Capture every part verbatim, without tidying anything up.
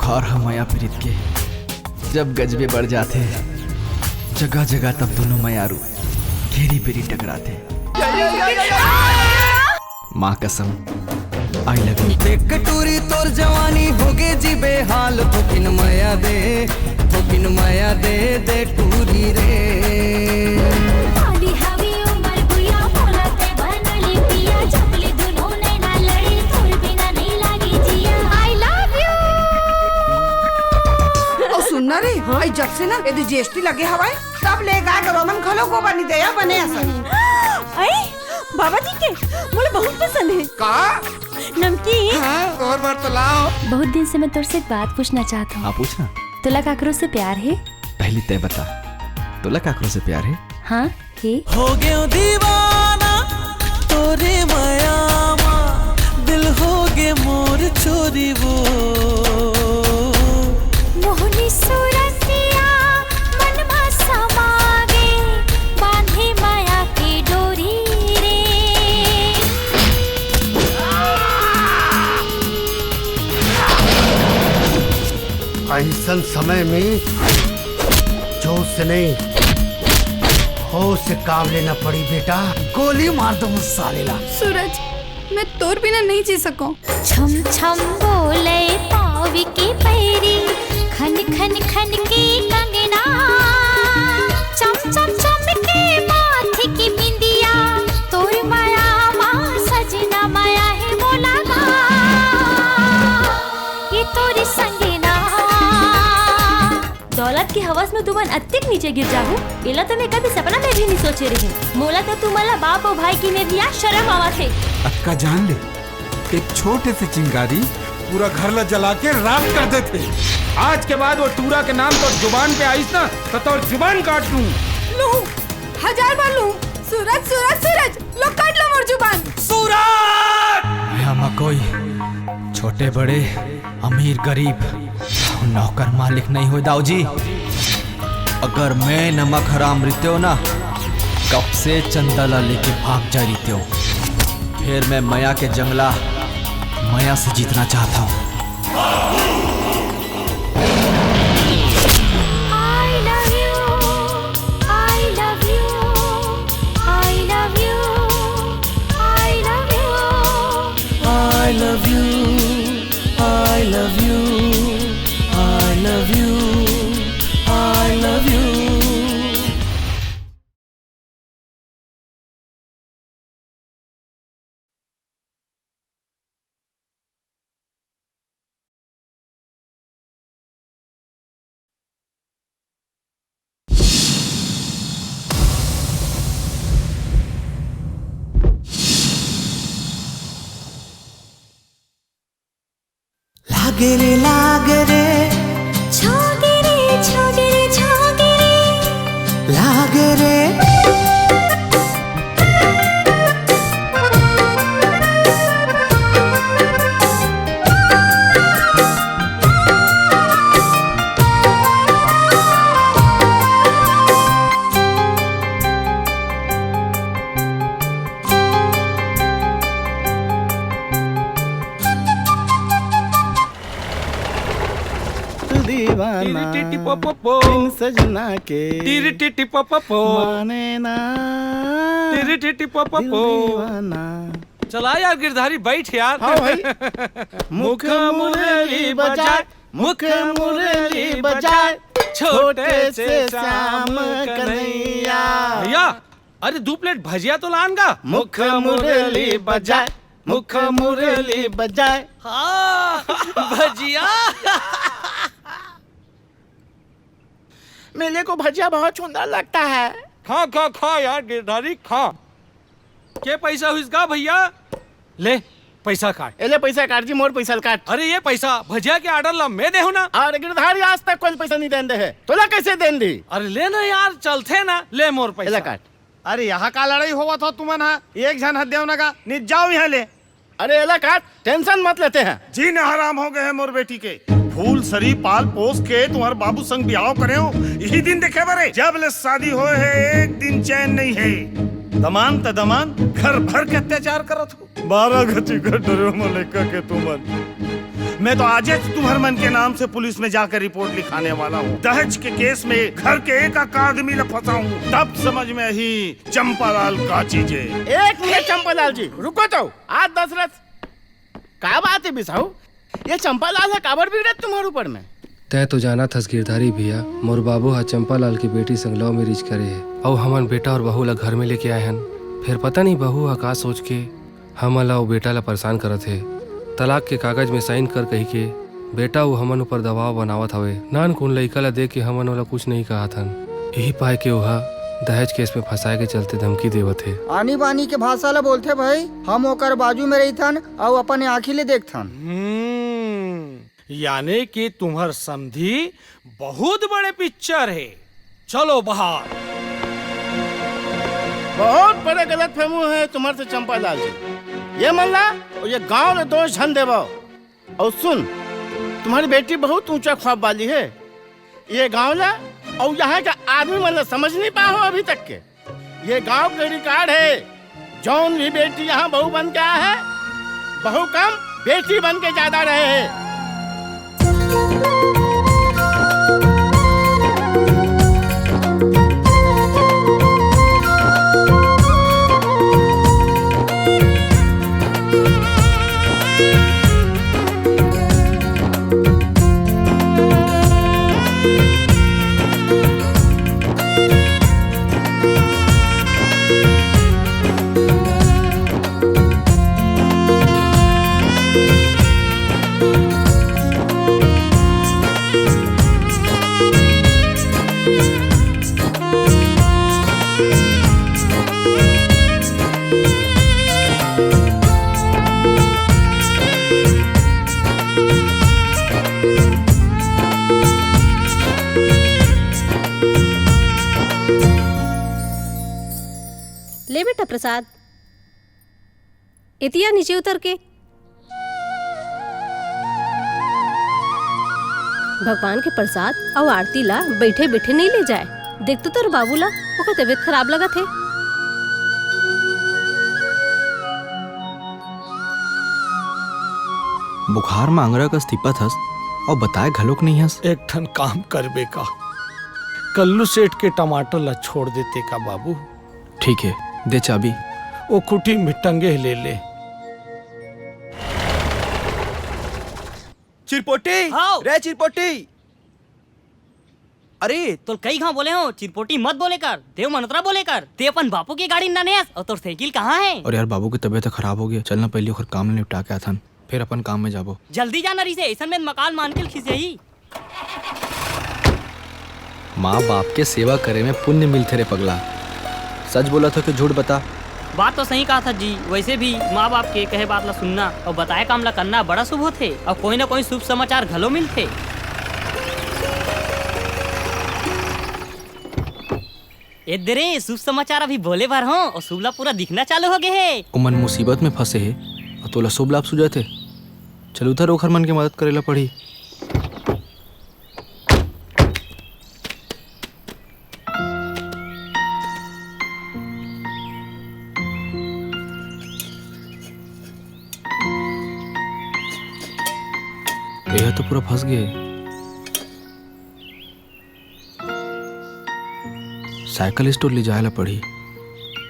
बुखार ह मया पीरित के जब गजबे बढ़ जाथे, जगह जगह तब दोनों मयारू घेरी बेरी टकराथे। माँ कसम, आई लव यू। देख टूरी तोर जवानी होगे जी बेहाल, थोकिन मया दे, थोकिन मया दे, दे टूरी रे। पाली हवी उमर गुया, मोला ते बनली पिया, जबली दुनो नैना लड़ी, तोर बिना नहीं लागी जिया। I love you। अउ सुन ना रे, हाँ? जब से ना एदे जीएसटी लगे हवय, तब ले गाय गरु मन घलो गोबर नहीं देया बने असन। आई, बाबा जी के मोला बहुत पसंद है। का? नमकीन। हाँ, और बार तो लाओ। बहुत दिन से मैं तोर से एक बात पूछना चाहता हूँ। हाँ, पूछना। तोला काकरो से प्यार है? पहली तय बता, तोला काकरो से प्यार है? हाँ, है। हो गयो दीवाना तोरे मया मा, दिल हो गे मोर चोरी वो। मोहनी सूरतिया मन मा समा गे, बांधे मया के डोरी रे। अइसन समय में जोश से नहीं, होश से काम लेना पड़ी बेटा। गोली मार दो उस साले ला। सूरज, मैं तोर बिना नहीं जी सकूं। छम छम बोले पावी के पैरी, खन खन खन के कंगना, चम चम चम के माथे की बिंदिया, तोर माया मा सजना माया है मोला गा, ये तोर संगना। दौलत के हवस में तुमन अतिक नीचे गिर जाहू, एला तो मैं कभी सपना में भी नहीं सोचे रहे। मोला तो तुमन ला बाप अउ भाई की मेर लिया शर्म आवत हे। अक्का जान ले, एक छोटे से चिंगारी पूरा घर ला जला के राख कर देथे। आज के बाद वो टूरा के नाम तोर जुबान पे आइस ना, तो तोर जुबान काट दूं। लू, हजार बार लू, सूरज, सूरज, सूरज, लो काट लो मोर जुबान। सूरज! यहाँ मा कोई छोटे बड़े, अमीर गरीब, नौकर मालिक नहीं होय दाऊ जी। अगर मैं नमक हराम रितेव ना, कब से चंदा ला लेके भाग जा रितेव। फिर मैं मया के जंगला मया से जीतना चाहता हूँ। I love you, I love you, I love you, I love you, I love you, I love you, I love you, I love you. लागे रे, लागे रे। छोगे रे, छोगे रे, छोगे रे। लागे रे। दीवाना टिरी टिटी पो पो पो। बिन सजना के टिरी टिटी पो पो पो। माने ना टिरी टिटी पो पो दिल पो। दीवाना। चला यार गिरधारी, बैठ यार। हाँ भाई। मुख मुरली बजाए, मुख मुरली बजाए, छोटे से श्याम कन्हैया। भैया, अरे दू प्लेट भजिया तो लान गा। मुख मुरली बजाए, मुख मुरली बजाए। हाँ, भजिया। मेले को भजिया बहुत सुंदर लगता है। खा, खा, खा यार गिरधारी, खा। के पैसा हुइस गा भैया? ले, पैसा काट। ए ले पैसा काट जी, मोर पैसा ल काट। अरे ये पैसा भजिया के ऑर्डर ला मैं देहूं ना। अरे गिरधारी आज तक कोई पैसा नहीं देन दे है, तोला कैसे देन दी? अरे ले ना यार, चलथे ना, ले मोर पैसा। ए ले काट। अरे यहाँ का लड़ाई होवत हो तुमन हा? एक झन ह देव ना गा, नित जाओ यहाँ ले। अरे एला काट, टेंशन मत लेते हैं। जीना हराम हो गए है मोर बेटी के। फूल सरी पाल पोस के तुम्हार बाबू संग बिहाव करे हो, यही दिन देखे बरे। जब ले शादी होए है, एक दिन चैन नहीं है। दमान त दमान, घर भर के अत्याचार करत हो। बारह गची कर डरे हो मलेका के तुमन। मैं तो आज ही तुम्हर मन के नाम से पुलिस में जाकर रिपोर्ट लिखाने वाला हूँ। दहेज के केस में घर के एक एक आदमी ला फंसाऊँ, तब समझ में आही चंपालाल का चीज हे। एक मिनट चंपालाल जी, रुको तो। आज दशरथ, का बात हे बिसाहू? ये चंपालाल ह काबर बिगड़त तुम्हर ऊपर में? तैं तो जानत हस गिरधारी भैया, मोर बाबू ह चंपालाल के बेटी संग love marriage करे हे, अउ हमन बेटा अउ बहू ला घर में लेके आए हन। फेर पता नहीं बहू ह का सोच के हमन ला अउ बेटा ला परेशान करत हे। तलाक के कागज में sign कर कहिके बेटा अउ हमन ऊपर दबाव बनावत हवे। नानकुन लइका ला देख के हमन ओला कुछ नहीं कहत हन। यही पाय के ओहा दहेज केस में फंसाए के चलते धमकी देवत हे। आनी बानी के भाषा ला बोलथे भाई, हम ओकर बाजू में रहिथन अउ अपन आँखी ले देखथन। हम्म, यानी कि तुम्हर समधी बहुत बड़े पिक्चर हे। चलो बाहर। बहुत बड़े गलतफहमी हे तुम्हर से चंपालाल जी। ये मन ला अउ ये गांव ला दोष झन देवव। अउ सुन, तुम्हर बेटी बहुत ऊंचा ख्वाब वाली हे। ये गांव ला अउ यहाँ के आदमी मन ला समझ नहीं पाए हो अभी तक के। ये गांव के record हे, जौन भी बेटी यहाँ बहू बन के आए हे, बहू कम, बेटी बन के ज्यादा रहे हे। ले बेटा प्रसाद, एतिया नीचे उतर के। भगवान के प्रसाद अउ आरती ला बइठे बइठे नइ ले जाय। देख तो तोर बाबू ला, ओकर तबीयत खराब लगत हे। बुखार म अंगरा कस तिपत हस अउ बताय घलोक नइ हस। एक ठन काम करबे का, कल्लू सेठ के टमाटर ला छोड़ देते का बाबू? ठीक हे, दे चाबी। ओ खुटी में टंगे हे, ले ले। चिरपोटी, हाव। रे चिरपोटी। अरे तोल कई घांव बोले हों, चिरपोटी मत बोले कर, देव मनोतरा बोले कर। ते अपन बापू के गाड़ी म नाने हस अउ तोर साइकिल कहाँ हे? अरे यार, बाबू के तबीयत खराब हो गे, चल ना पहिली ओकर काम ल निपटा के आथन, फेर अपन काम में जाबो। जल्दी जा ना रिसे, अइसन में मकाल म अंकिल खिसियाही। माँ बाप के सेवा करे में पुण्य मिलथे रे पगला। सच बोलत हों कि झूठ बता? बात तो सही कहत हस जी, वइसे भी माँ बाप के कहे बात ला सुनना अउ बताए काम ला करना बड़ा शुभ होथे अउ कोई ना कोई शुभ समाचार घलो मिलथे। ए दे रे, शुभ समाचार अभी बोले बर हों अउ शुभ लाभ पूरा दिखना चालू हो गे हे। ओमन मुसीबत में फंसे हे अउ तोला शुभ लाभ सूझत हे। चल उधर ओखर मन के मदद करे ला पड़ही। एहा तो पूरा फंस गे। साइकिल स्टोर ले जाए ला पड़ही,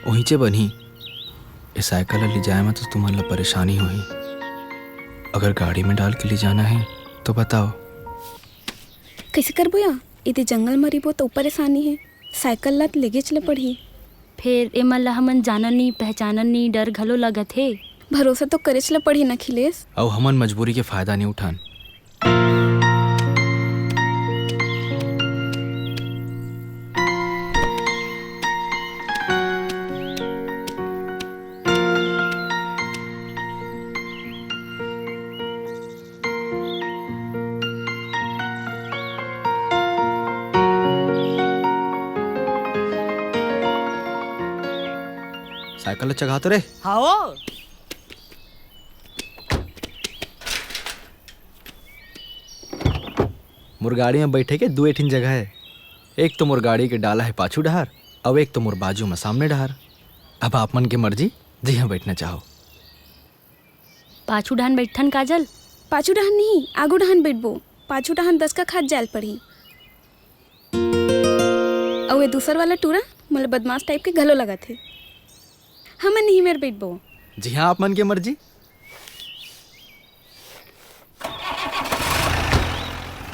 उहींचे बनही। ए साइकिल ला ले जाए म तो तुमन ला परेशानी होही। अगर गाड़ी में डाल के ले जाना हे तो बताओ। कइसे करबो या? एदे जंगल म रहिबो त अउ परेशानी हे। साइकिल ला त लेगेच ल पड़ही। फेर एमन ला हमन जानन नी, पहचानन नी, डर घलो लगत हे। भरोसा तो करेच ल पड़ही न अखिलेश। अउ हमन मजबूरी के फायदा नी उठान। साइकिल ल चघा तो रे। हाओ। मोर गाड़ी में बैठे के दुए ठिन जगह हे। एक तो मोर गाड़ी के डाला हे पाछू डहार, अउ एक तो मोर बाजू में सामने डहार। अब आप मन के मर्जी, जिहां बैठना चाहो। पाछू डहान बैठन काजल। पाछू डहन नहीं, आगू डहन बइठबो। पाछू डहन दस का खात जायल पड़ही। अउ ये दूसर वाला टूरा मोला बदमाश टाइप के घलो लगत हे। हमन नहीं मेर बइठबो। जी हाँ, आप मन के मर्जी।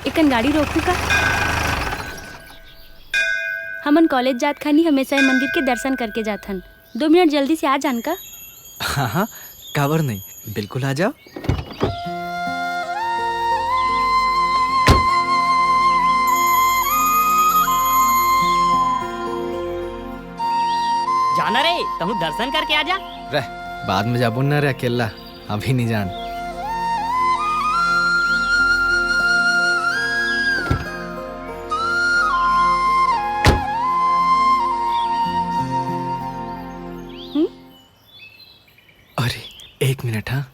एकन गाड़ी रोकहू का? हमन कॉलेज जात खानी हमेशा ये मंदिर के दर्शन करके जाथन। दो मिनट जल्दी से आ जान का? हाँ हाँ, काबर नहीं, बिल्कुल आ जाओ। जाना रे, तहूँ दर्शन करके आ जा। रह, बाद में जाबो ना रे अकेला, अभी नहीं जान। हम्म? अरे, एक मिनट, हाँ।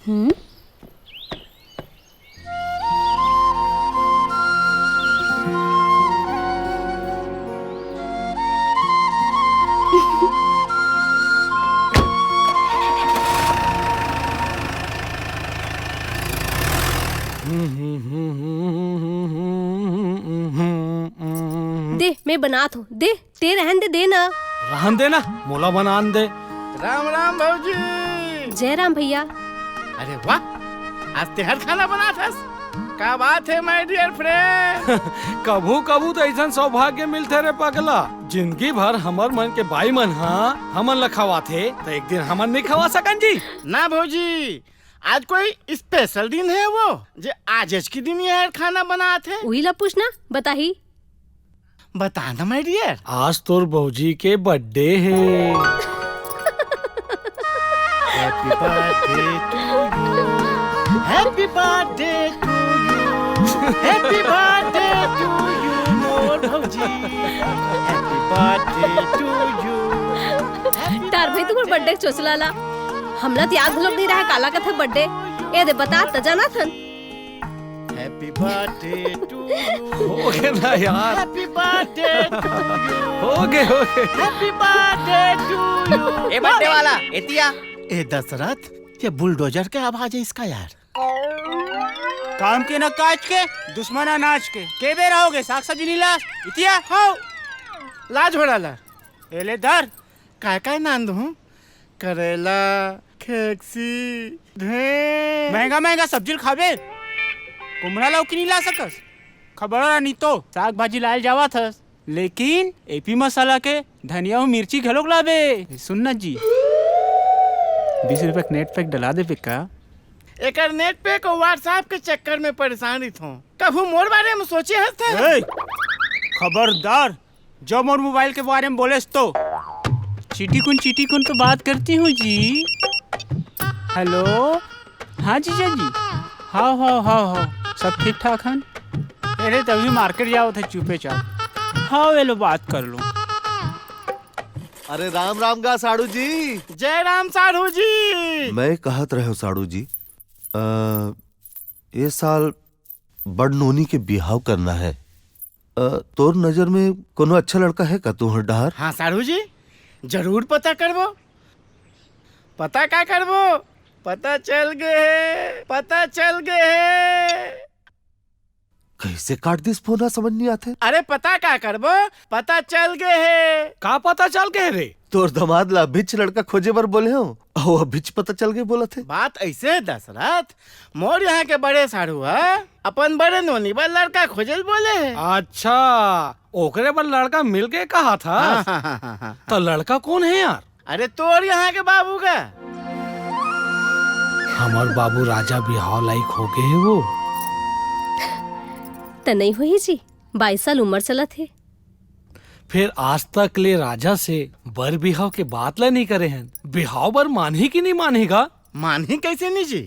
हम्म। दे, मैं बनात हूँ। दे, ते रहन दे, दे ना। रहन दे ना, मोला बनान दे। राम राम भौजी। जय राम भैया। अरे वाह, आज तेहर खाना बनात हस। का बात है my dear friend। कभू कभू तो ऐसन सौभाग्य मिलथे रे पगला, जिंदगी भर हमर मन के बाई मन हा हमन ला खवाथे, तो एक दिन हमन नहीं खवा सकन जी? ना भौजी, आज कोई special दिन है वो, जे आज के दिन ये खाना बनात है। उही ला पूछना, बताही। बता ना my dear। आज तोर भौजी के birthday हे। Happy birthday to you। Happy birthday to you। Happy birthday to you मोर भौजी। Happy birthday to you। तार भाई तुम्हार birthday के चोचला ला। हमला तो याद घलोक नहीं रहा काला कथा birthday। ए दे बता त जाना थन। Happy birthday to you। हो गए ना यार। Happy birthday to you। हो गए, हो गए। Happy birthday to you। A birthday वाला, एतिया। ए दशरथ, ये bulldozer के आवाज है इसका यार। काम के ना काज के, दुश्मन अनाज के। के बेरा हो गए, साग सब्जी नहीं लास? इतिया। हो। लाज हो डाला। ए ले धर। काय काय नान दूँ? करेला, खेकसी, ढेर। महंगा महंगा सब्जी ल खाबे, कुमड़ा लौकी नहीं ला सकस। खबर रहा नहीं तो साग भाजी लायल जावत हस, लेकिन एपी मसाला के धनिया अउ मिर्ची घलोक लाबे। सुन ना जी, बीस रुपया के net pack डला देबे का? एकर net pack अउ WhatsApp के चक्कर में परेशान रहिथों। कभू मोर बारे में सोचे हस ते? ए, खबरदार, जो मोर मोबाइल के बारे में बोलेस तो। चीटी कुन, चीटी कुन तो बात करती हूँ जी। हेलो, हाँ जीजा जी, हाव हाव हाव हाव, सब ठीक ठाक हन। अरे तभी मार्केट जावत हे चुपे चाप। हाव, ये लो बात कर लो। अरे राम राम गा साड़ू जी। जय राम साढ़ू जी। मैं कहत रहे हूँ साड़ू जी, अ, ये साल बड़ नोनी के बिहाव करना है। अ, तोर नजर में कोनो अच्छा लड़का है का तुहर डहार? हाँ साढ़ू जी, जरूर पता करबो। पता का करबो? पता चल गे हे, पता चल गे हे। कैसे काट दिस फोन, समझ नहीं आते। अरे पता का करबो, पता चल गे हे। का पता चल गे हे रे? तोर दमाद ला अभिच लड़का खोजे बर बोले हो, अहो अभिच पता चल गे बोलत हे। बात ऐसे हे दशरथ, मोर यहाँ के बड़े साढ़ू ह अपन बड़े नोनी बर लड़का खोजे ल बोले हे। अच्छा, ओकरे बर लड़का मिल गे कहा था? हाँ, हाँ, हाँ, हाँ, हाँ। तो लड़का कौन है यार? अरे तोर यहाँ के बाबू का। हमर बाबू राजा बिहाव लायक हो गे हे वो। त नहीं होही जी, बाईस साल उम्र चलत हे। फिर आज तक ले राजा से बर बिहाव के बात ला नहीं करे हन। बिहाव बर मानही कि नहीं मानही गा? मानही कैसे नहीं जी?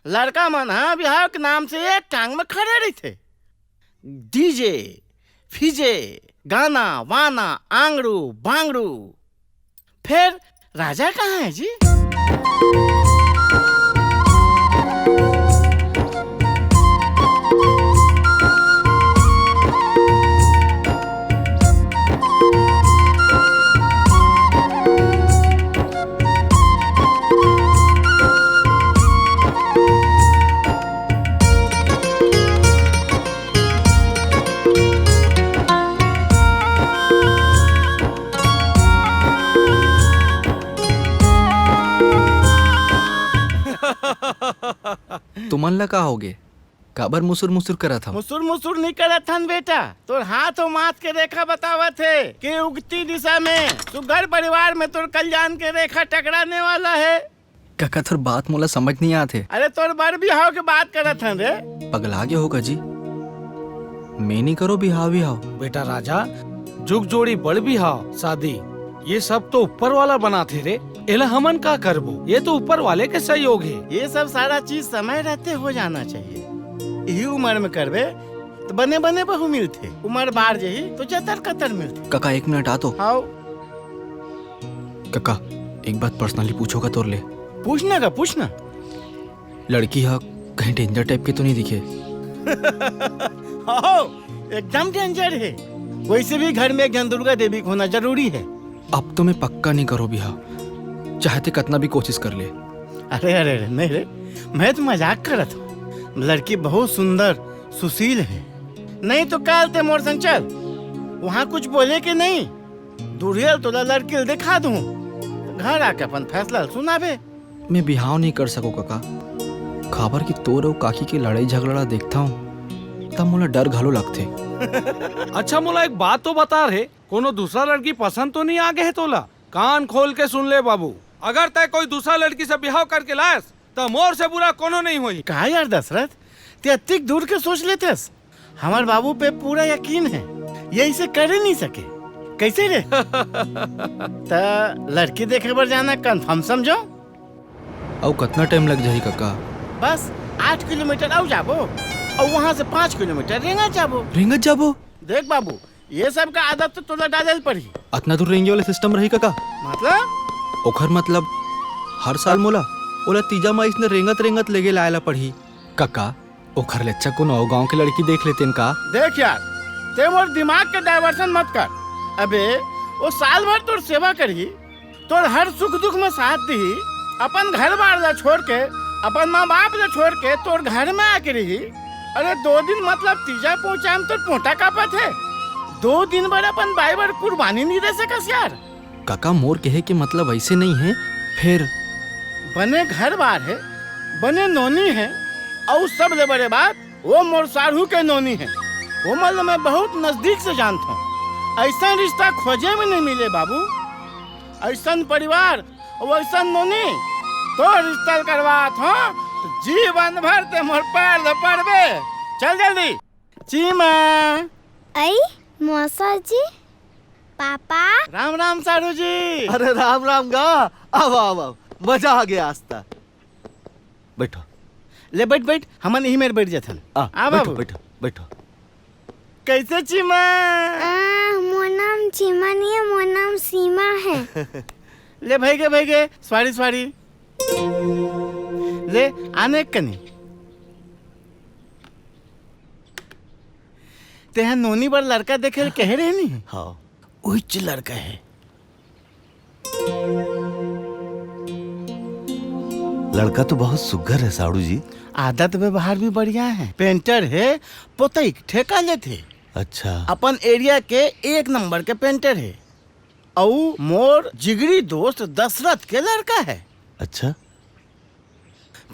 लड़का मन ह बिहाव के नाम से एक टांग में खड़े रहिथे। डीजे, फीजे, गाना, वाना, आंगड़ू, बांगड़ू। फिर राजा कहाँ है जी? तुमन ला का होगे? काबर मुसुर मुसुर करत हव? मुसुर मुसुर नहीं करत हन बेटा, तोर हाथ अउ माथ के रेखा बतावत हे कि उगती दिशा में सुग्घर परिवार में तोर कल्याण के रेखा टकराने वाला हे। कका, तोर बात मोला समझ नहीं आत हे। अरे, तोर बर बिहाव के बात करत हन रे। पगला गे हो का जी? मैं नहीं करो बिहाव बिहाव। बेटा राजा, जुग जोड़ी बड़ बिहाव शादी, ये सब तो ऊपर वाला बनाथे रे। एला हमन का करबो? ये तो ऊपर वाले के सहयोग हे। ये सब सारा चीज समय रहते हो जाना चाहिए। यही उम्र में करबे तो बने बने बहू मिलथे, उम्र बाढ़ जही तो जतर कतर मिलथे। कका, एक मिनट आ तो। हाव। कका, एक बात personally पूछो का तोर ले? पूछना का, पूछना। लड़की ह कहीं danger type के तो नहीं दिखे? हाव, एकदम danger हे। वैसे भी घर में एक झन दुर्गा देवी के होना जरूरी हे। अब तो मैं पक्का नहीं करो बिहाव, चाहे ते कतना भी कोशिश कर ले। अरे, अरे, अरे, नहीं रे, मैं तो मजाक करत हूँ। लड़की बहुत सुंदर, सुशील हे। नहीं तो काल ते मोर संग चल, वहाँ कुछ बोले के नहीं, दूरियल तोला लड़की ल दिखा दूँ, घर आके अपन फैसला ल सुनाबे। मैं बिहाव नहीं कर सको कका, काबर कि तोर अउ काकी के लड़ाई झगड़ा ला देखता हूँ, तब मोला डर घलो लगथे। अच्छा, मोला एक बात तो बता रे, कोनो दूसरा लड़की पसंद तो नहीं आ गे हे तोला? कान खोल के सुन ले बाबू, अगर तय कोई दूसरा लड़की से बिहाव करके लायस, त मोर से बुरा कोनो नहीं होही। का यार दशरथ, ते अतिक दूर के सोच लेथस? हमर बाबू पे पूरा यकीन हे, ये इसे कर ही नहीं सके। कैसे रे? त लड़की देखे बर जाना confirm समझो। अउ कतना time लग जाही कका? बस आठ किलोमीटर अउ जाबो, अउ वहाँ से पाँच किलोमीटर रेंगत जाबो। रेंगत जाबो? देख बाबू, ये सब का आदत तो तोला डाले ल पड़ही। अतना दूर रेंगे वाला system रही कका? मतलब? ओखर मतलब हर साल मोला ओला तीजा म अइसने रेंगत रेंगत लेगे लाए ला पड़ही। कका, ओखर ले अच्छा कोनो अउ गांव के लड़की देख लेतेन का? देख यार, ते मोर दिमाग के diversion मत कर। अबे, वो साल भर तोर सेवा करही, तोर हर सुख दुख में साथ दिही, अपन घर बार ला छोड़ के, अपन माँ बाप ला छोड़ के तोर घर में आके रही। अरे दो दिन मतलब तीजा पहुँचाए में तोर पोटा कांपत हे। दो दिन बर अपन बाई बर कुर्बानी नहीं दे सकस यार। काका, मोर कहे के मतलब ऐसे नहीं हे। फिर बने घर बार हे, बने नोनी हे, अउ सबले बड़े बात वो मोर साढ़ू के नोनी हे। वो मतलब मैं बहुत नजदीक से जानत हूँ। ऐसा रिश्ता खोजे में नहीं मिले बाबू। ऐसन परिवार अउ ऐसन नोनी तोर रिश्ता करवात हो तो जीवन भर ते मोर पैर ले पड़बे। चल जल्दी। चीमा। आई मौसा जी, पापा। राम राम साढ़ू जी। अरे राम राम गा, आओ आओ आओ, मजा आ गया आज तक। बैठो। ले बैठ बैठ, हमन इही मेर बैठ जाथन। आ, आ बैठो, बाबू। बैठो, बैठो। कैसे चीमा? आ, मोर नाम चीमा नहीं है, मोर नाम सीमा है। ले भाई के भाई के, सॉरी सॉरी। ले आने कनी। तेहा नोनी बर लड़का देखे ल कहे रहनी? हाँ। उहिच लड़का है। लड़का तो बहुत सुग्घर है साड़ू जी। आदत व्यवहार भी बढ़िया है। पेंटर है, पोतई के ठेका लेथे। अच्छा। अपन एरिया के एक नंबर के पेंटर है। अउ मोर जिगरी दोस्त दशरथ के लड़का है। अच्छा।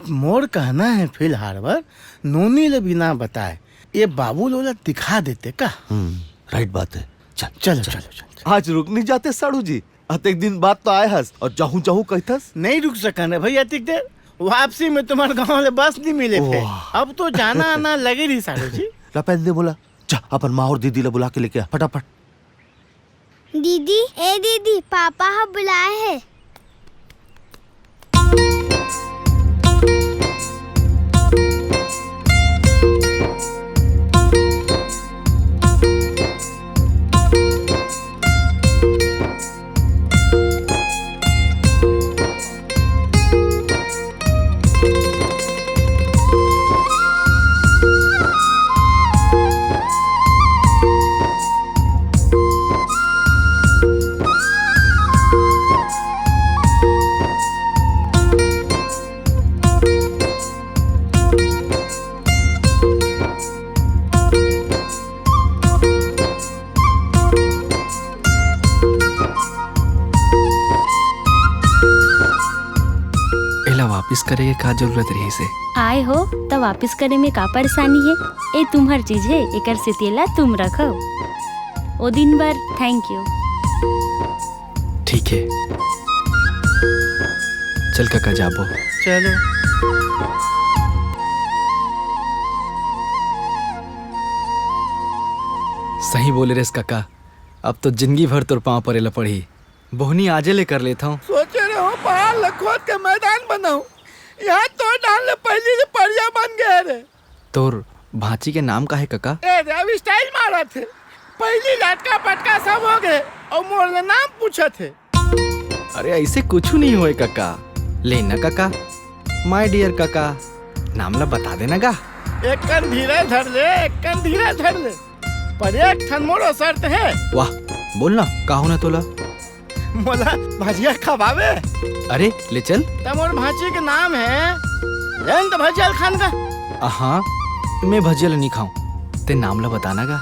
मोर कहना है फिलहाल बर नोनी ले बिना बताए ये बाबू ल ओला दिखा देते का? हम्म, राइट बात है। चल, चलो, चल। चलो, चलो, चलो। आज रुक नहीं जाते साड़ू जी, अतेक दिन बाद तो आए हस और जाहूं जाहूं कहथस। नहीं रुक सकन रे भाई अतिक देर, वापसी में तुम्हारे गांव ले बस नहीं मिले थे। वाह। अब तो जाना आना लगे रही साड़ू जी। ला पहन दे बोला, जा अपन माँ और दीदी ला बुला के लेके आ फटाफट। दीदी, ए दीदी, पापा ह बुलाए हे। एला वापिस करे के का जरूरत रहिस हे? आए हो त वापिस करे में का परेशानी हे? ए तुम्हर चीज हे, एकर सेती एला तुम रखव। ओ दिन बर thank you। ठीक हे, चल कका जाबो। चलो। सही बोले रेस कका, अब तो जिंदगी भर तोर पाँव परे ला पड़ही। बोहनी आजे ले कर लेथंव। सोचे रहे हो पहाड़ ल खोद के मैदान बनाऊं, यहाँ तो डाल ले पहली ले पड़िया बन गए रे। तोर भांची के नाम का हे कका? ए रे, अब style मारत हे। पहली लटका पटका सब हो गए और मोर ले नाम पूछत हे। अरे ऐसे कुछ नहीं होए कका, ले ना कका, my dear कका, नाम ला बता देना गा। एक कन धीरे धर ले, एक कन धीरे धर ले। पर एक ठन मोरो शर्त हे। वाह, बोल ना, का होना तोला? मोला भजिया खवावे। अरे, ले चल। त मोर भांची के नाम हे जयंत भजिया ल खान का। हाँ, मैं भजिया ल नहीं खाऊं। ते नाम ला बताना गा।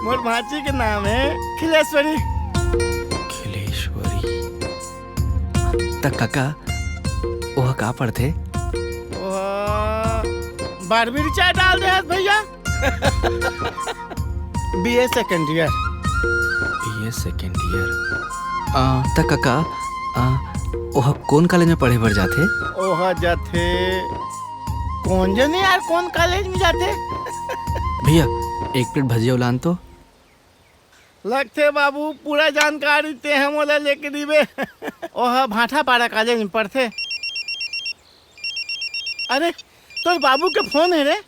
मोर भांची के नाम हे खिलेश्वरी। खिलेश्वरी। त कका, ओह का पढ़थे? ओह बारहवीं रिचार्ज डाल दे हस भैया। B A second year। B A second year। आ, त कका, आ, ओह कौन कॉलेज में पढ़े बर जाथे? ओह जाथे, कौन जने यार, कौन कॉलेज में जाथे? भैया, एक प्लेट भजिया उलान तो। लगथे बाबू, पूरा जानकारी ते ह मोला लेके दिबे। ओह भाटापारा कॉलेज में पढ़थे। अरे, तोर बाबू के फोन हे रे।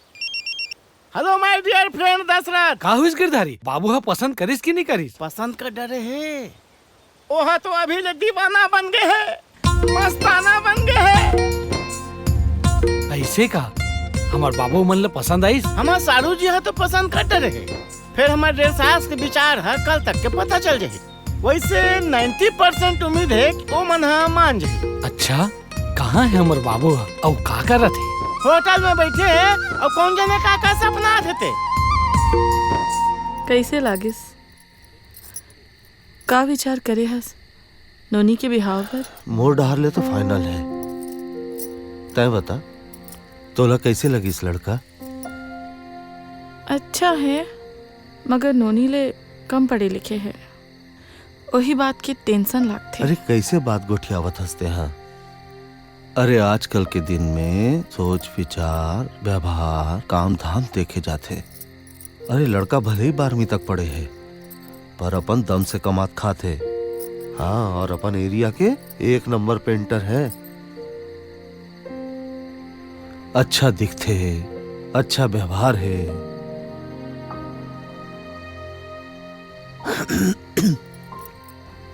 Hello my dear friend Dashrath. का होइस गिरधारी? बाबू ह पसंद करिस कि नहीं करिस? पसंद कर डरे हे। ओह तो अभी ले दीवाना बन गए हे, मस्ताना बन गए हे। ऐसे का? हमार बाबू मन ल पसंद आइस? हमार साढ़ू जी ह तो पसंद कर डरे हे, फिर हमार डेढ़ सास के विचार ह कल तक के पता चल जाही। वैसे ninety percent उम्मीद हे कि ओ मन ह मान जाही। अच्छा, कहाँ हे हमर बाबू ह? अउ का करत हे? होटल में बैठे हे अउ कौन जने का का सपना आथे ते। कैसे लागिस? का विचार करे हस नोनी के बिहाव बर? मोर डहार ले तो final हे। तैं बता, तोला कैसे लगिस लड़का? अच्छा हे, मगर नोनी ले कम पढ़े लिखे हे, ओही बात के tension लागथे। अरे, कैसे बात गोठियावत हस ते हा? अरे, आजकल के दिन में सोच विचार, व्यवहार, काम धाम देखे जाथे। अरे, लड़का भले ही बारहवीं तक पढ़े हे, पर अपन दम से कमात खात हे। हाँ, और अपन area के एक नंबर painter हे। अच्छा दिखथे, अच्छा व्यवहार हे।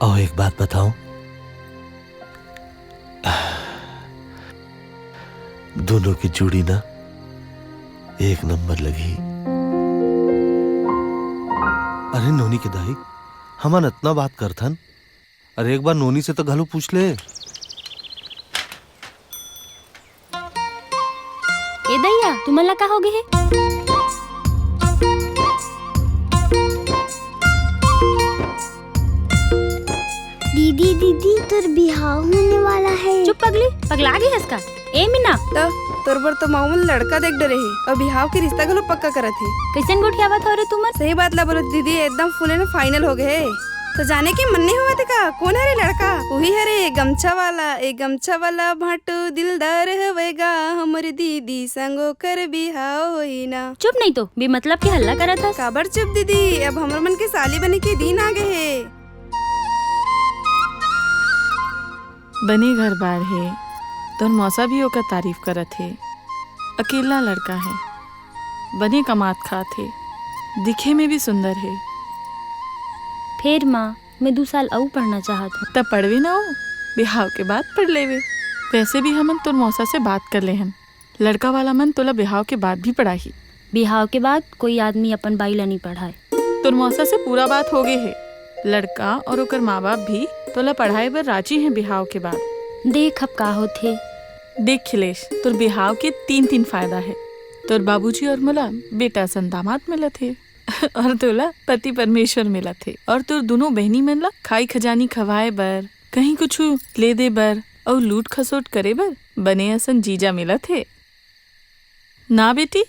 अउ एक बात बताओ, दोनों की जोड़ी ना एक नंबर लगी। अरे नोनी के दाई, हमन अतना बात करथन, अरे एक बार नोनी से तो घलो पूछ ले। ए दइया, तुमन ला का हो गे हे? दीदी, दीदी, तोर बिहाव होने वाला हे। चुप पगली, पगला गे हस का? ए मीना। त तोर बर तो माऊ मन लड़का देख डरे हे, अउ बिहाव के रिश्ता घलो पक्का करत हे। कइसन गोठियावत हो रे तुमन? सही बात ला बोलो दीदी, एकदम full and final हो गे हे। तो जाने के मन नहीं होवत हे का? कोन हरे लड़का? उही हरे, गमछा वाला। ए गमछा वाला भांटू दिलदार हवे गा, हमर दीदी संग ओकर बिहाव होई ना। चुप नहीं तो, बेमतलब के हल्ला करत हस। काबर चुप दीदी, अब हमर मन के साली बने के दिन आ गे हे। बने घर बार हे, तोर मौसा भी ओकर तारीफ करत हे। अकेला लड़का हे, बने कमात खात हे, दिखे में भी सुंदर हे। फेर माँ, मैं दू साल अउ पढ़ना चाहत हूँ। त पढ़वे ना हो, बिहाव के बाद पढ़ लेवे। वैसे भी हमन तोर मौसा से बात कर ले हन, लड़का वाला मन तोला बिहाव के बाद भी पढ़ाही। बिहाव के बाद कोई आदमी अपन बाई ला नहीं पढ़ाए। तोर मौसा से पूरा बात हो गे हे। लड़का और ओकर माँ बाप भी तोला पढ़ाए बर राजी हैं बिहाव के बाद। देख अब का होथे। देख खिलेश, तोर बिहाव के तीन-तीन फायदा हे। तोर बाबूजी और मोला बेटा असन दामाद मिलत हे और तोला पति परमेश्वर मिलत हे और तोर दुनों बहिनी मन ला खाई खजानी खवाए बर, कहीं कुछु ले दे बर अउ लूट खसोट करे बर बने असन जीजा मिलत हे। ना बेटी?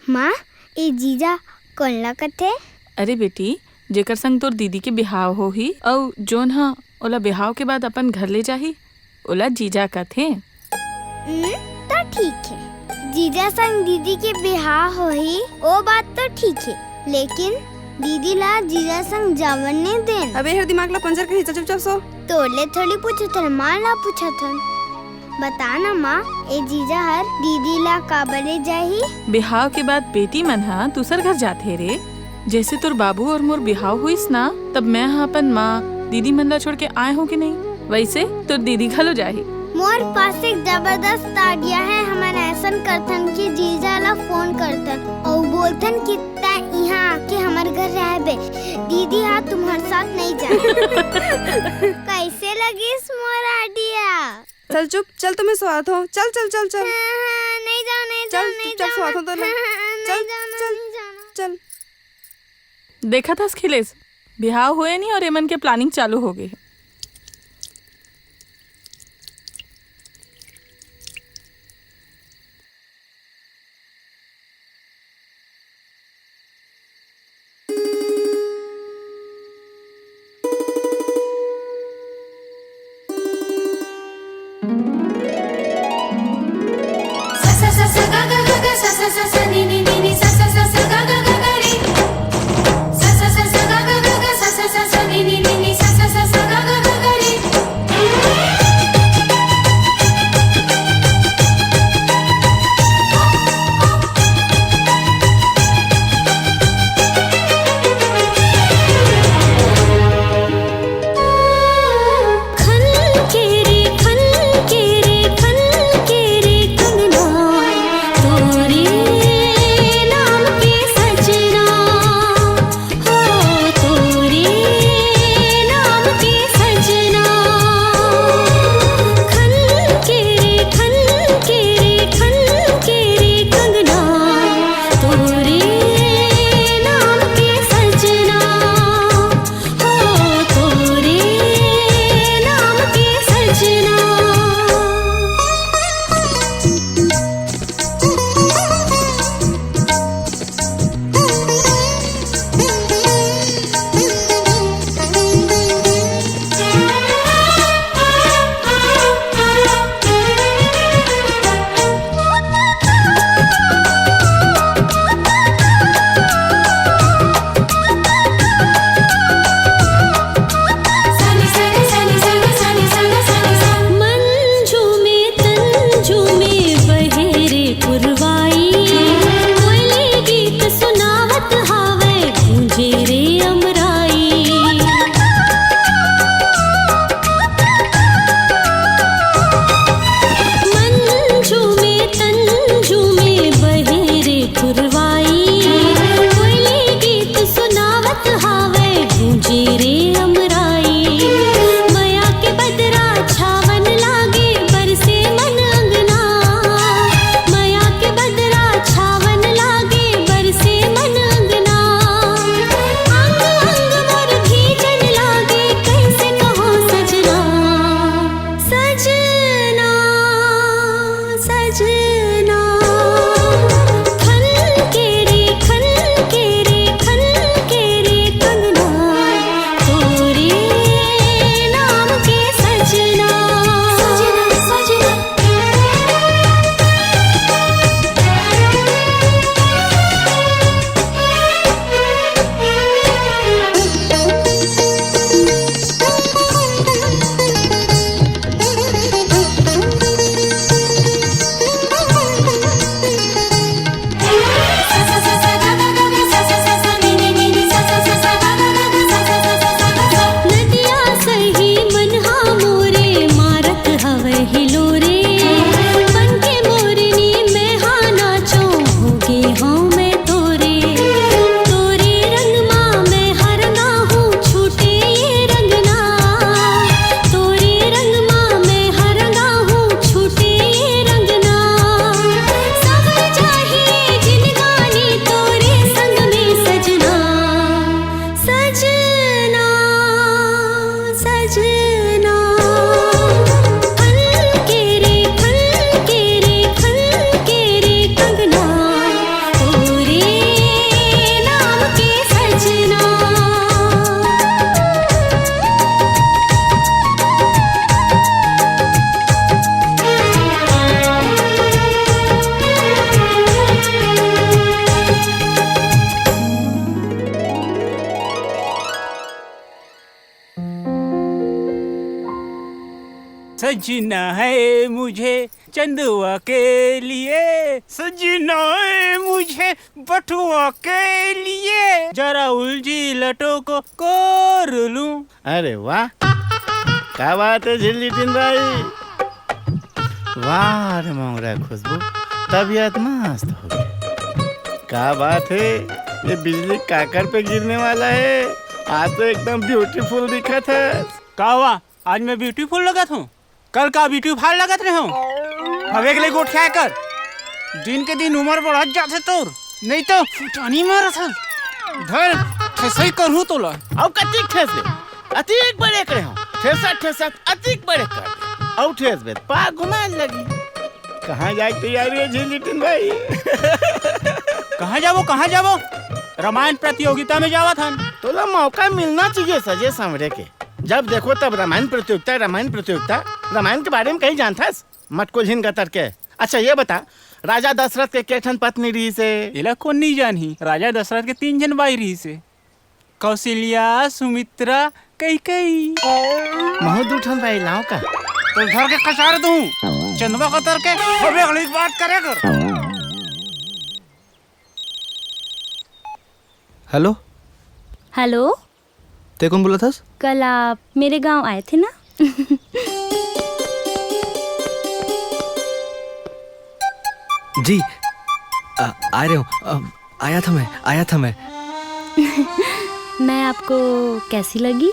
माँ, ए जीजा कोन ला कथे? अरे बेटी, जेकर संग तोर दीदी के बिहाव होही अउ जोन ह ओला बिहाव के बाद अपन घर ले जाही, ओला जीजा कथे। हम्म, त ठीक हे। जीजा संग दीदी के बिहाव होही, ओ बात तो ठीक हे, लेकिन दीदी ला जीजा संग जावन नइ देन। अबे, हर दिमाग ला पंचर कही, चल चुपचाप सो। तोर ले थोड़ी पूछत हन, माँ ला पूछत हन। बता ना माँ, ए जीजा हर दीदी ला काबर ले जाही? बिहाव के बाद बेटी मन ह दूसर घर जाथे रे। जैसे तोर बाबू और मोर बिहाव होइस ना, तब मैं ह अपन माँ, दीदी मन ला छोड़ के आए हों कि नहीं, वैसे तोर दीदी घलो जाही। मोर पास एक जबरदस्त idea हे, हमन ऐसन करथन कि जीजा ला फोन करथन अउ बोलथन कि तैं इहाँ आके हमर घर रहबे, दीदी हा तुम्हर साथ नहीं जाए। कैसे लगिस मोर idea? चल चुप, चल तो मैं सुवात हों। चल, चल, चल, चल। हाँ, हाँ, नहीं जाओ, नहीं चल, जाओ, नहीं चुपचाप जाओ, सुवात हों तो ना। हाँ, हाँ, चल, नहीं जाना, चल, नहीं जाना। चल। देखत हस अखिलेश, बिहाव होए नहीं और एमन के planning चालू हो गई हे। सजना है मुझे चंदवा के लिए, सजना है मुझे बटुआ के लिए, जरा उलझी लटों को कोर लूं। अरे वाह, का बात है झिल्ली टिन भाई। वाह रे मोंगरा खुशबू, तबीयत मस्त हो गई। का बात है, ये बिजली काकर पे गिरने वाला है। आज तो एकदम ब्यूटीफुल दिखत है। का हुआ, आज मैं ब्यूटीफुल लगत हूँ? कल का ब्यूटीफाल लगत रहे हूँ? अब एक ले गोठिया कर, दिन के दिन उम्र बढ़त जाथे तोर, नहीं तो फुटानी मारत हस। धर, ठेसई करहूँ तोला। अउ कतिक ठेस ले? अतिक बड़े करे हो। ठेसत ठेसत अतिक बड़े कर दे। अउ ठेस बे त पाग घुमाए लगी। कहाँ जाए के तैयारी है झिल्ली टिन भाई? कहाँ जाबो, कहाँ जाबो? रामायण प्रतियोगिता में जावत हन। तोला मौका मिलना चाहिए सजे संवरे के। जब देखो तब रामायण प्रतियोगिता, रामायण प्रतियोगिता। रामायण के बारे में कहीं जानथस? मटकुलहिन गतर के। अच्छा ये बता, राजा दशरथ के के ठन पत्नी रहिस हे? एला कोन नहीं जानही, राजा दशरथ के तीन झन बाई रहिस हे, कौशल्या, सुमित्रा, कैकई। महू दू ठन बाई लाओ का? तो घर के कचार दूं, चंदवा का तर के, अबे अगली बात करे कर। हेलो। हेलो। ते कोन बोलत हस? कल आप मेरे गांव आए थे ना? जी, आ, आ रहे हूँ। आ, आया था मैं, आया था मैं। मैं आपको कैसी लगी?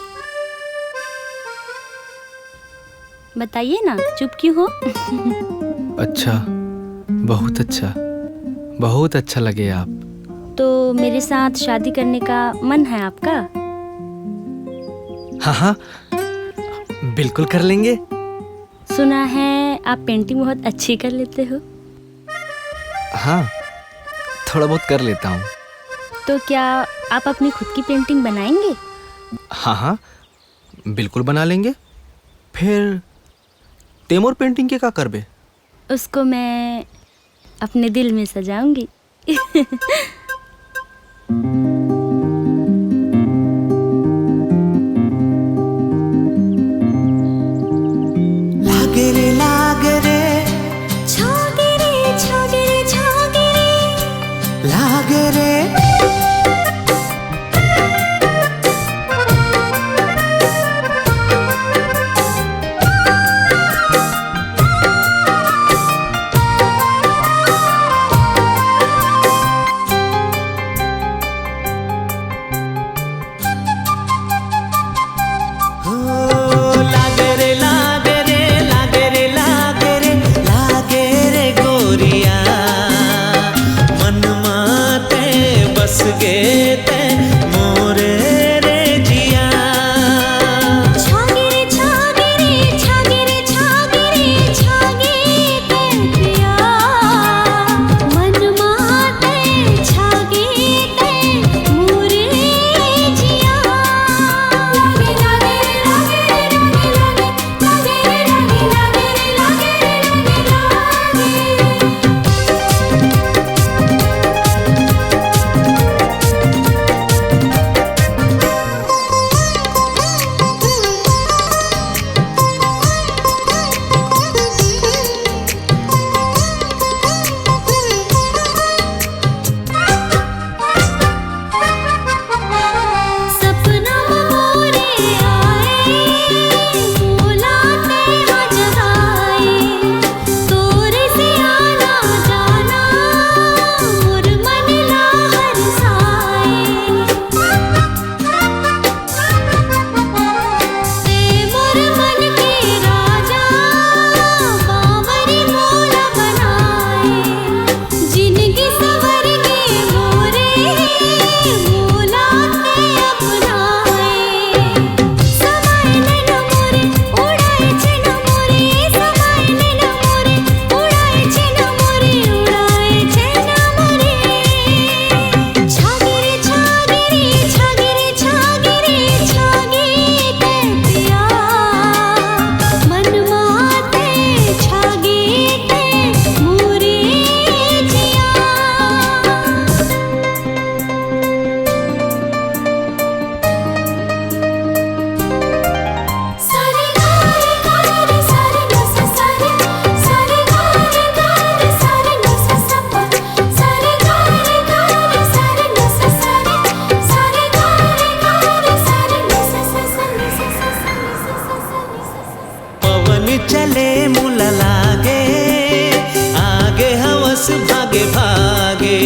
बताइए ना, चुप क्यों हो? अच्छा, बहुत अच्छा, बहुत अच्छा लगे आप। तो मेरे साथ शादी करने का मन है आपका? हाँ, हाँ, बिल्कुल कर लेंगे। सुना है आप पेंटिंग बहुत अच्छी कर लेते हो। हाँ, थोड़ा बहुत कर लेता हूँ। तो क्या आप अपनी खुद की पेंटिंग बनाएंगे? हाँ, हाँ, बिल्कुल बना लेंगे। फिर ते मोर पेंटिंग के का करबे? उसको मैं अपने दिल में सजाऊंगी। लागे रे, लागे रे। छागे रे, छागे रे, छागे रे। लागे रे। हो, लागे रे, लागे रे, लागे रे, लागे रे, लागे रे गोरिया, मन माते बस गे ते मोरे रे जिया। छागे रे, छागे रे, छागे रे, छागे रे, छागे ते पिया, मन माते छागे ते मोरे जिया। भागे भागे,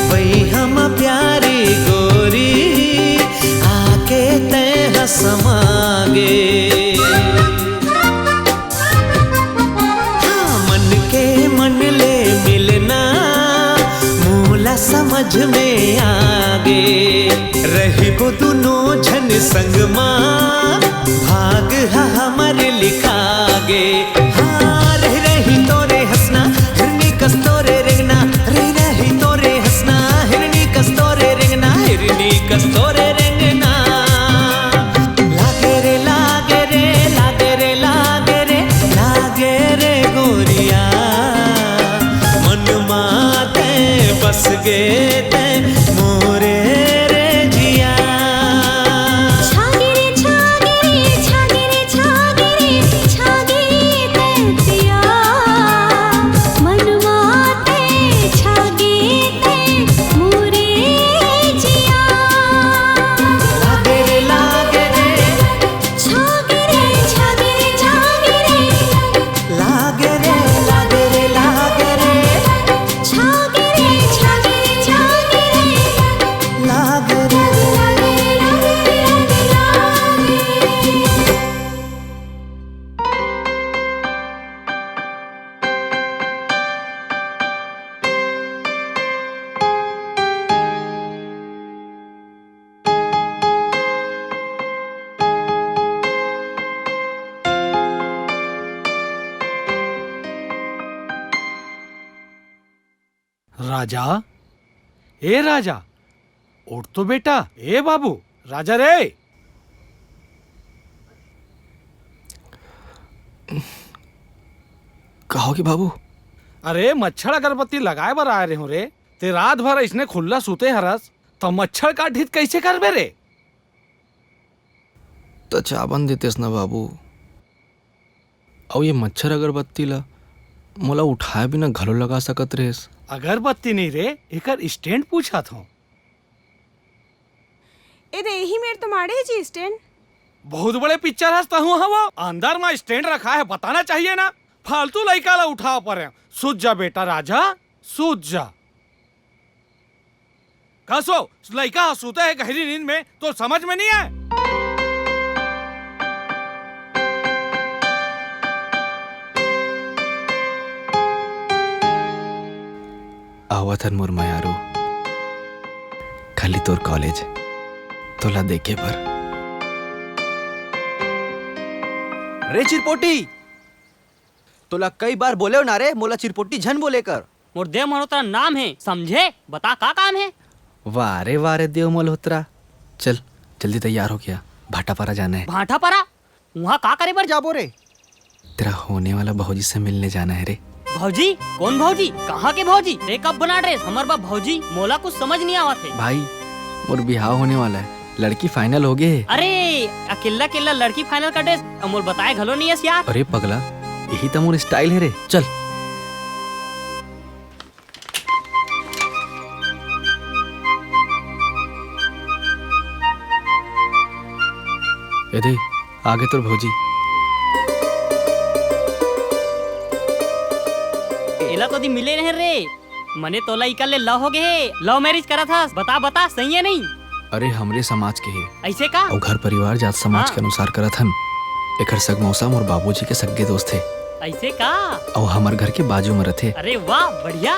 वही हम प्यारी गोरी, आके तै ह समागे। हाँ, मन के मन ले मिलना, मोला समझ में आगे। रहिबो दुनों झन संग मा, भाग ह हमर लिखागे। हाँ, रह रही तोरे हंसना, हिरनी कस तोरे रेंगना, रह रही तोरे हंसना, हिरनी कस तोरे रेंगना, हिरनी कस तोरे रेंगना। लागे रे, लागे रे, लागे रे, लागे रे, लागे रे गोरिया। मन मा तै बस गे तै मोरे रे जिया। छागे रे, छागे रे, छागे रे, छागे रे, छागे तै जिया। मन मा तै छागे तै मोरे जिया। लागे रे, लागे रे। छागे रे, छागे रे, छागे रे। लागे रे, लागे रे, लागे रे। छागे रे, छागे रे, छागे रे। लागे रे, लागे रे, लागे रे, लागे रे। राजा, ए राजा, उठ तो बेटा, ए बाबू, राजा रे। का होगे बाबू? अरे, मच्छर अगरबत्ती लगाए बर आए रहे हूँ रे। ते रात भर इसने खुल्ला सुते हरस, त मच्छर काटही त कइसे करबे रे? त चाबन देतेस ना बाबू। अउ ये मच्छर अगरबत्ती ला मोला उठाए बिना घलो लगा सकत रहेस। अगरबत्ती नहीं रे, एकर स्टैंड पूछत हूँ। ए दे, एही मेर तो माड़े हे जी स्टैंड। बहुत बड़े पिक्चर हस तहूँ ह वो। अंदर मा स्टैंड रखा है, बताना चाहिए ना। फालतू लइका ला उठा परे। सुत जा बेटा राजा, सुत जा। कसो, लइका ह सुते हे गहरी नींद में, तो समझ में नहीं आए? आवत हन मोर मयारू, खाली तोर कॉलेज तोला देखे बर। रे चिरपोटी, तोला कई बार बोलेव ना रे, मोला चिरपोटी झन बोले कर। मोर देव मल्होत्रा नाम हे, समझे? बता का काम हे? वाह रे वाह रे देव मल्होत्रा। चल, जल्दी तैयार हो गया, भाटापारा जाना है। भाटापारा? उहाँ का करे बर जाबो रे? तेरा होने वाला भौजी से मिलने जाना है रे। भौजी? कौन भौजी? कहाँ के भौजी? ते कब बना ड्रेस? हमर बा भौजी, मोला कुछ समझ नहीं आवत हे। भाई, मोर बिहाव होने वाला है, लड़की फाइनल हो गए हे। अरे, अकेल्ला अकेल्ला लड़की फाइनल कर ड्रेस, अउ मोर बताए घलो नहीं हस यार। अरे पगला, यही तो मोर स्टाइल है रे। चल। ए दे, आगे तोर भौजी। एला तो दी मिले रहे रे। मने तोला इकर ले लव हो गे हे। लव मैरिज करत हस? बता, बता, सही है नहीं? अरे, हमरे समाज के हे। ऐसे का? अउ घर परिवार जात समाज हाँ। के अनुसार करत हन। एकर सग मौसा मोर बाबूजी के सग्गे दोस्त हे। ऐसे का? अउ हमर घर के बाजू में रथे। अरे वाह, बढ़िया।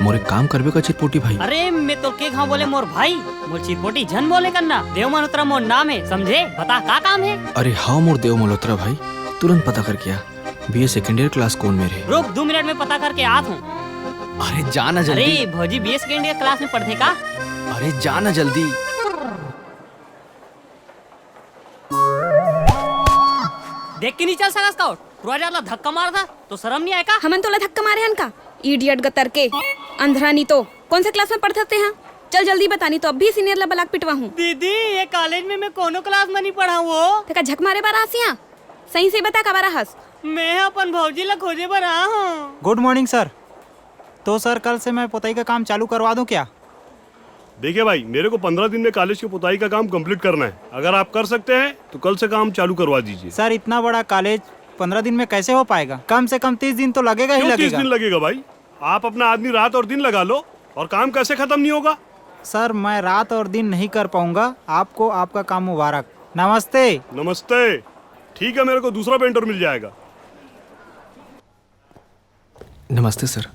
मोर एक काम करबे का चिरपोटी भाई? अरे, मैं तो के घाव बोले मोर भाई, मोर चिरपोटी झन बोले करना। देव मल्होत्रा मोर नाम है, समझे? बता का काम है? अरे हाँ मोर देव मल्होत्रा भाई, तुरंत पता करके आ। बीए सेकंड ईयर क्लास कौन में रहे? रुक, दो मिनट में पता करके आत हूँ। अरे जा ना जल्दी। अरे भौजी बीए सेकंड ईयर क्लास में पढ़थे का? अरे जा ना जल्दी। देख के नहीं चल सकस का? टुरा जात ला धक्का मार दा, तो शर्म नहीं आए का? हमन तोला धक्का मारे हन का? इडियट गतर के, अंधरा नहीं तो। कौन से क्लास में पढ़थस तेहा? चल जल्दी बता, नहीं तो अभी सीनियर ला बलाक पिटवा हूँ। दीदी, ये कॉलेज में मैं कोनो क्लास में नहीं पढ़ा हूँ। तेका झक मारे बार आसिया? सही से बता, काबर आहस? मैं ह अपन भौजी ला खोजे बर आ हूँ। गुड मॉर्निंग सर। तो सर, कल से मैं पुताई का काम चालू करवा दूं क्या? देखिए भाई, मेरे को पंद्रह दिन में कॉलेज की पुताई का काम कंप्लीट करना है। अगर आप कर सकते हैं तो कल से काम चालू करवा दीजिए। सर, इतना बड़ा कॉलेज, पन्द्रह दिन में कैसे हो पाएगा? कम से कम तीस दिन तो लगेगा ही लगेगा। तीस दिन लगेगा भाई? आप अपना आदमी रात और दिन लगा लो, और काम कैसे खत्म नहीं होगा? सर, मैं रात और दिन नहीं कर पाऊंगा। आपको आपका काम मुबारक। नमस्ते। नमस्ते। ठीक है, मेरे को दूसरा पेंटर मिल जाएगा। नमस्ते सर।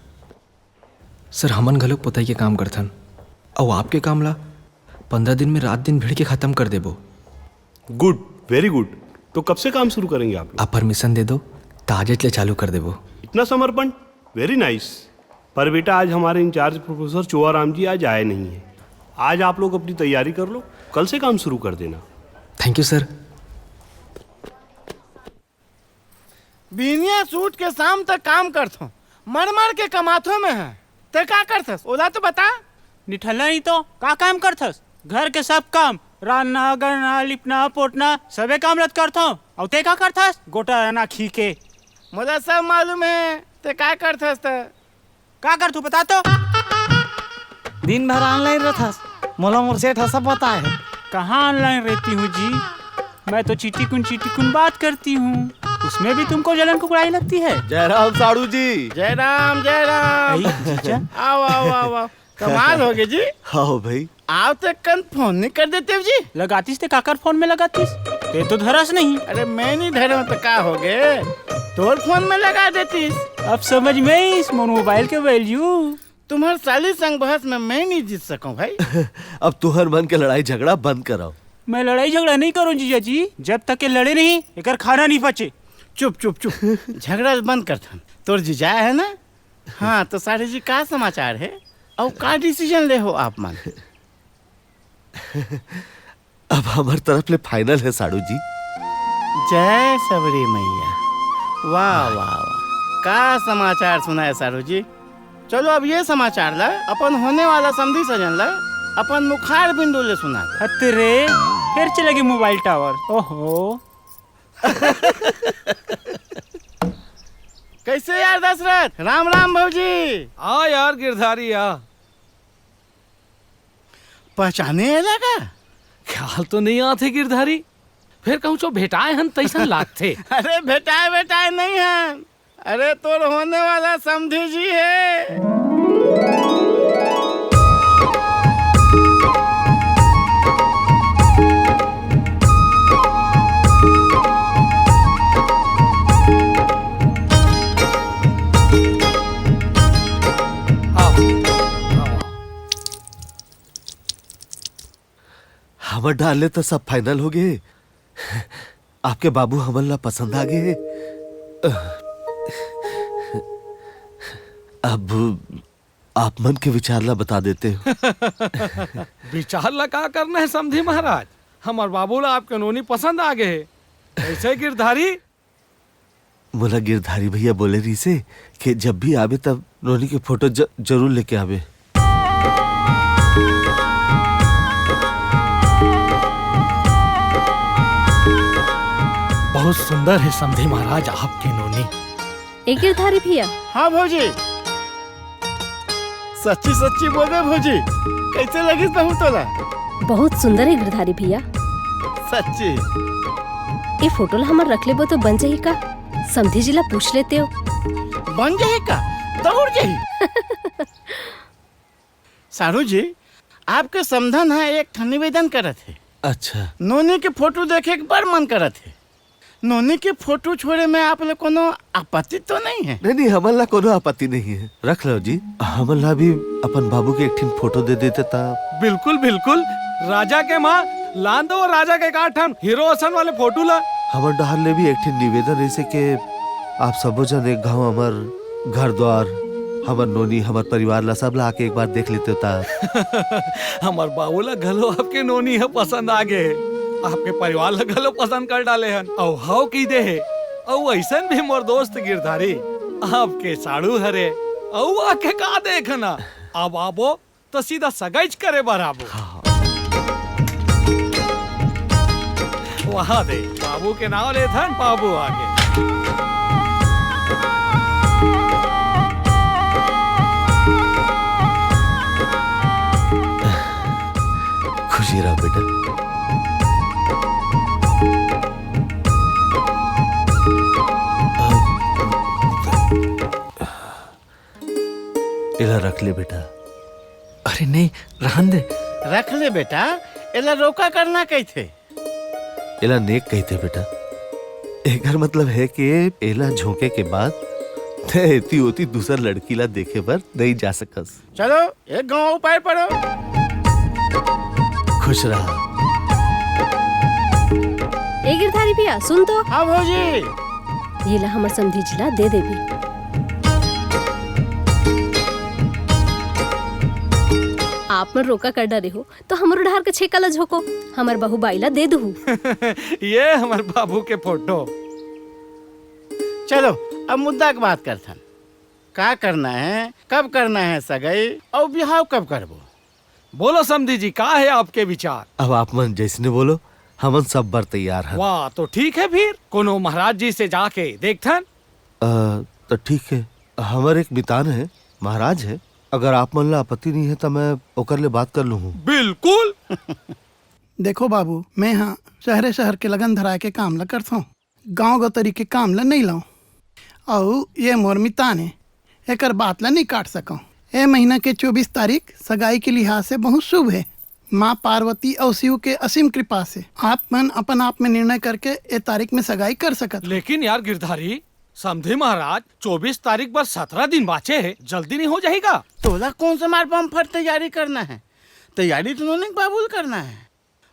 सर, हमन घलोक पोतई के काम करथन, अउ आपके काम ला पन्द्रह दिन में रात दिन भिड़ के खत्म कर देबो। गुड, वेरी गुड। तो कब से काम शुरू करेंगे आप लोग? आप परमिशन दे दो, त आजेच ले चालू कर देबो। इतना समर्पण, वेरी नाइस। पर बेटा, आज हमारे इंचार्ज प्रोफेसर चोआराम जी आज आए नहीं है। आज आप लोग अपनी तैयारी कर लो, कल से काम शुरू कर देना। Thank you sir. बिहनिया से उठ के शाम तक काम करथों, मर मर के कमाथों मैं है। ते का करथस, ओला तो बता। निठल्ला ही तो, का काम करथस? घर के सब काम, रांधना, गढ़ना, लिपना, पोटना, सबे काम लत करथों। अउ ते का करथस? गोटा अना खी के। मोला सब मालूम है, ते का करथस त। का करथू बता तो? दिन भर ऑनलाइन रहथस, मोला मोर सेठ ह सब बताए हे। कहाँ ऑनलाइन रहती हूँ जी? मैं तो चीटी कुन चीटी कुन बात करती हूँ, उसमें भी तुमको जलन कुकड़ाई लगती है। जय राम साड़ू जी। जय राम, जय राम। अई जीजा। आओ, आओ, आओ, आओ। कमाल हो गए जी। हाँ भाई। आओ ते कन फोन नहीं कर देते जी। लगातीस ते काकर फोन में लगातीस? ते तो धरस नहीं। अरे मैं नहीं धरे हूँ तो का हो गए? तोर फोन में लगा देतीस। अब समझ में आइस मोर मोबाइल के वैल्यू। तुम्हर साली संग बहस में मैं नहीं जीत सकूं भाई। अब तुहर मन के लड़ाई झगड़ा बंद कराओ। मैं लड़ाई झगड़ा नहीं करूं जीजा जी, जब तक के लड़े नहीं, एकर खाना नहीं पचे। चुप, चुप, चुप। झगड़ा बंद कर थन। तोर जीजा है ना? हाँ, तो साढ़ू जी का समाचार है? अउ का डिसीजन ले हो आप मन? अब हमर तरफ ले फाइनल है साड़ू जी। जय सबरी मैया। वाह, वाह, वाह। का समाचार सुनाए साड़ू जी? चलो अब ये समाचार ला अपन होने वाला समधी सजन ला अपन मुखार बिंदु ले सुना। हत रे, फिर चले गए मोबाइल टावर। ओहो। कैसे यार दशरथ? राम राम भौजी। आ यार गिरधारी आ। पहचाने एला का? ख्याल तो नहीं आथे गिरधारी, फिर कहूँ चो भेटाए हन तैसन लागथे। अरे भेटाए भेटाए नहीं हन, अरे तोर होने वाला समधी जी है। हमर डाले तो सब फाइनल हो गए। आपके बाबू हमन ला पसंद आ गए। अब आप मन के विचार ला बता देते हो। विचार ला का करना है समधी महाराज, हमर बाबू ला आपके नोनी पसंद आ गए है। ऐसे गिरधारी मोला गिरधारी भैया बोले रहिसे कि जब भी आबे तब नोनी के फोटो ज-, जरूर लेके आबे। बहुत सुंदर है समधी महाराज आपके नोनी। ए गिरधारी भैया। हाँ भौजी। सच्ची सच्ची बोलबे भौजी, कैसे लगिस बहू तोला? बहुत सुंदर है गिरधारी भैया। सच्ची। ए फोटो ला हमर रख लेबो तो बन जाही का? समधी जी ला पूछ लेते हो। बन जाही का? दौड़ जाही। साढ़ू जी, आपके समधन ह एक ठन निवेदन करत हे। अच्छा। नोनी के फोटो देखे के बड़ मन करत हे। नोनी के फोटो छोड़े में आप ला कोनो आपत्ति तो नहीं है? नहीं, नहीं, हमन ला कोनो आपत्ति नहीं है। रख लो जी, हमन ला भी अपन बाबू के एक ठिन फोटो दे देते ता। बिल्कुल, बिल्कुल। राजा के माँ लान दो राजा के एक आध ठन हीरो असन वाले फोटो ला। हमर डहर ले भी एक ठिन निवेदन रहिसे के आप सबो जन एक घाव हमर घर द्वार, हमर नोनी, हमर परिवार ला, सब ला आके एक बार देख लेते ता। हमर बाबू ला घलो आपके नोनी ह पसंद आ गे हे, आपके परिवार ला घलो पसंद कर डाले हन, अउ हव कहि दे हे, अउ अइसन भी मोर दोस्त गिरधारी आपके साढ़ू हरे, अउ आके का देखना, अब आबो तो सीधा सगाईच करे बर आबो। हाँ। वहाँ दे, बाबू के नाव लेथन, बाबू आगे। खुशी रह बेटा। एला रख ले बेटा। अरे नहीं, रहन दे। रख ले बेटा, एला रोका करना कहिथे। एला नेक कहिथे बेटा। एकर मतलब हे कि एला झोंके के बाद तैं एती ओती दूसर लड़की ला देखे बर नइ जा सकस। चलो, एक गांव उपाय पड़ो। खुश रहा। ए गिरधारी भैया, सुन तो। हाँ भौजी। ये ला हमर समधी जी ला दे देबे। आप मन रोका कर डरे हो, तो हमरो डहार के छेका ला झोंको, हमर बहू बाई ला दे दुहू। ये हमर बाबू के फोटो। चलो, अब मुद्दा के बात करथन। का करना है, कब करना है सगाई, अउ बिहाव कब करबो? बोलो समधी जी, का है आपके विचार? अब आप मन जैसने बोलो, हमन सब बर तैयार हन। वाह, तो ठीक है फिर, कोनो महाराज जी से जाके देखथन। अ, तो ठीक है, हमर एक मितान है, महाराज है, अगर आप मन ला आपत्ति नहीं है, तो मैं ओकर ले बात कर लूँ। बिल्कुल। देखो बाबू, मैं हा शहरे शहर के लगन धराए के काम ला करथों, गांव गतरी के काम ला नइ लाऊं। अउ ये मोर मितान हे, एकर बात ला नइ काट सकंव। ए महीना के चौबीस तारीख सगाई के लिहाज से बहुत शुभ हे। माँ पार्वती अउ शिव के असीम कृपा से आप मन अपन आप में निर्णय करके ए तारीख में सगाई कर सकत हो। लेकिन यार गिरधारी, समधी महाराज, चौबीस तारीख बर सतरा दिन बाचे हे, जल्दी नहीं हो जाही का? तोला कौन से मार बम फट तैयारी करना है? तैयारी तो नोनी के बाबू ल करना है।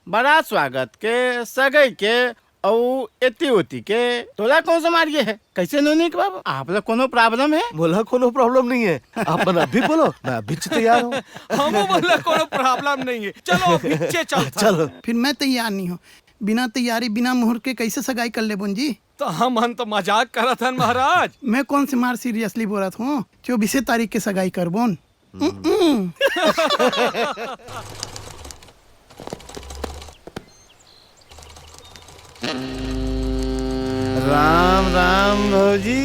बड़ा स्वागत के, सगई के, अउ एती ओती के, तोला कौन से मार गे है? कैसे नोनी के बाबू? आप ला कोनो problem है? मोला कोनो problem नहीं है, आप मन अभी बोलो, मैं अभी से तैयार हूँ। हमू मन ला कोनो problem नहीं है, चलो अभी से चलथन। चलो। फिर मैं तैयार नहीं हूँ, बिना तैयारी, बिना मुहूर्त के कैसे सगाई कर लेबोन जी? तो हमन तो मजाक करत हन महाराज। मैं कौन से मार seriously बोलत हूँ, चौबीसे तारीख के सगाई करबोन। राम राम भौजी।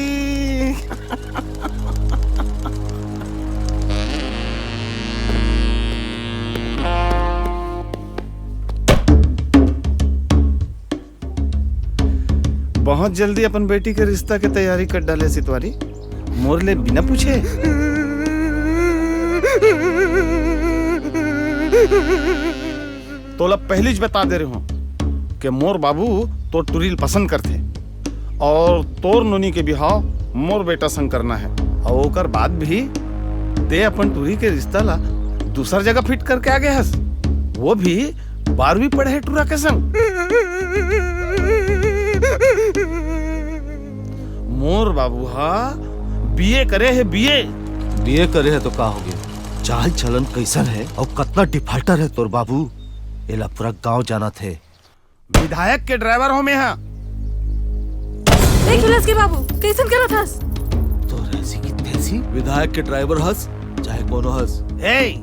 बहुत जल्दी अपन बेटी के रिश्ता के तैयारी कर डाले सितवारी, मोर ले बिना पूछे। तोला पहिलीच बता दे रहे हूँ कि मोर बाबू तोर टुरी ल पसंद करथे और तोर नोनी के बिहाव मोर बेटा संग करना है। और ओकर बाद भी ते अपन टुरी के रिश्ता ला दूसर जगह fit करके आ गे हस, वो भी बारहवीं पढ़े टुरा के संग। मोर बाबू हा बीए करे हे, बीए। बीए करे हे तो का हो गे? चाल चलन कैसन हे और कतना defaulter हे तोर बाबू, एला पूरा गांव जानत हे। विधायक के driver हो मैं हा। देख लस के बाबू, कैसन करत हस? तोर ऐसी की तैसी, विधायक के driver हस, चाहे कोनो हस। ए!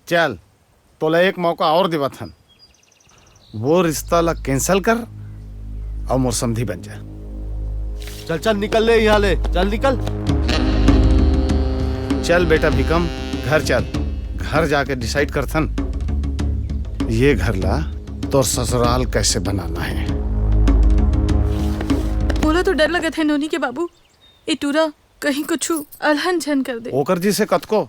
चल, तोला एक मौका और देवत हन, वो रिश्ता ला cancel कर और मोर समधी बन जा। चल, चल, निकल ले यहाँ ले, चल निकल। चल बेटा भिकम, घर चल, घर जाके decide करथन, ये घर ला तोर ससुराल कैसे बनाना है। मोला तो डर लगत है नोनी के बाबू, ए टूरा कहीं कुछु अलहन झन कर दे। ओकर जी से कतको।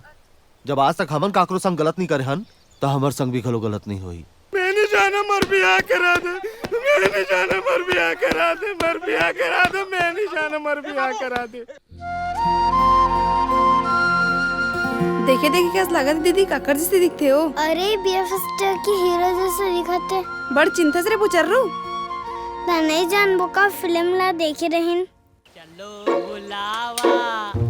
जब आज तक हमन काकरो संग गलत नहीं करे हन, त हमर संग भी घलो गलत नहीं होही। मैं नहीं जाना मर बियाह करा दे, मैं नहीं जाना मर बियाह करा दे, मर बियाह करा दे, मैं नहीं जाना मर बियाह करा दे। देखे देखे कस लागत हे दीदी, काकर जैसे दिखथे हो। अरे, बियर फेस्टिवल के हीरो जैसे दिखत हे। बड़ चिंता से रे बुचर्रू। त नहीं जानबो का, फिल्म ला देखे रहिन। चलो बुलावा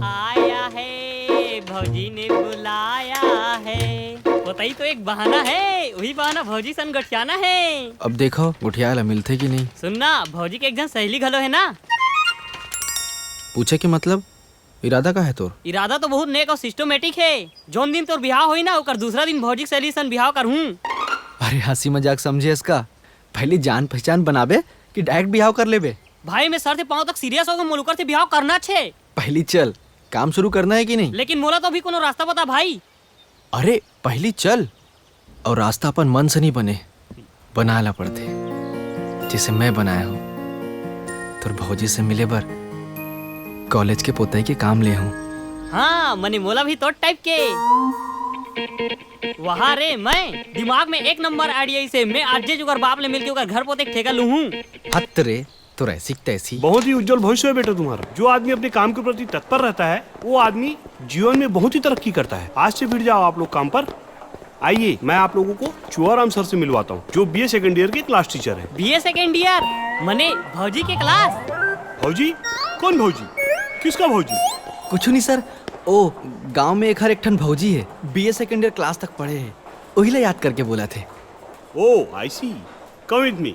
आया है, भौजी ने बुलाया है। ओतई तो एक बहाना है, वही बहाना भौजी सन गोठियाना है। अब देखो, गोठियाए ला मिलथे कि नहीं। सुन ना, भौजी के एक झन सहेली घलो है ना। पूछे के मतलब, इरादा का है तोर? इरादा तो बहुत नेक और systematic है। जौन दिन तोर बिहाव होई ना, ओकर दूसरा दिन भौजी के सहेली सन बिहाव करहूँ। अरे हंसी मजाक समझे इसका, पहली जान पहचान बनाबे कि direct बिहाव कर लेबे? भाई, मैं सर से पाँव तक serious हो गए, मोला ओकर से बिहाव करना छे। पहली चल, काम शुरू करना है कि नहीं? लेकिन मोला तो अभी कोनो रास्ता बता भाई। अरे, पहली चल, और रास्ता अपन मन से नहीं बने, बनाए ला पड़थे, जैसे मैं बनाया हूँ। तोर भौजी से मिले बर कॉलेज के पोतई के काम ले हूँ। हाँ, मने मोला भी तोर टाइप के। वहा रे, मैं दिमाग में एक नंबर आइडिया से, मैं आज जे जुगर बाप ले मिलके ओकर घर पोते के ठेका लूहूँ। हत रे, तो ऐसी की तैसी। बहुत ही उज्जवल भविष्य है बेटा तुम्हारा। जो आदमी अपने काम के प्रति तत्पर रहता है, वो आदमी जीवन में बहुत ही तरक्की करता है। आज से फिर जाओ आप लोग काम पर। आइए, मैं आप लोगों को चुआराम सर से मिलवाता हूँ, जो बीए सेकंड ईयर के क्लास टीचर है। BA second year? मने भौजी के क्लास? भौजी? कौन भौजी? किसका भौजी? कुछ नहीं सर, ओ, गांव में एक हर एक ठन भौजी है, बीए सेकंड ईयर क्लास तक पढ़े है, वही ला याद करके बोला थे। Oh, I see. Come with me.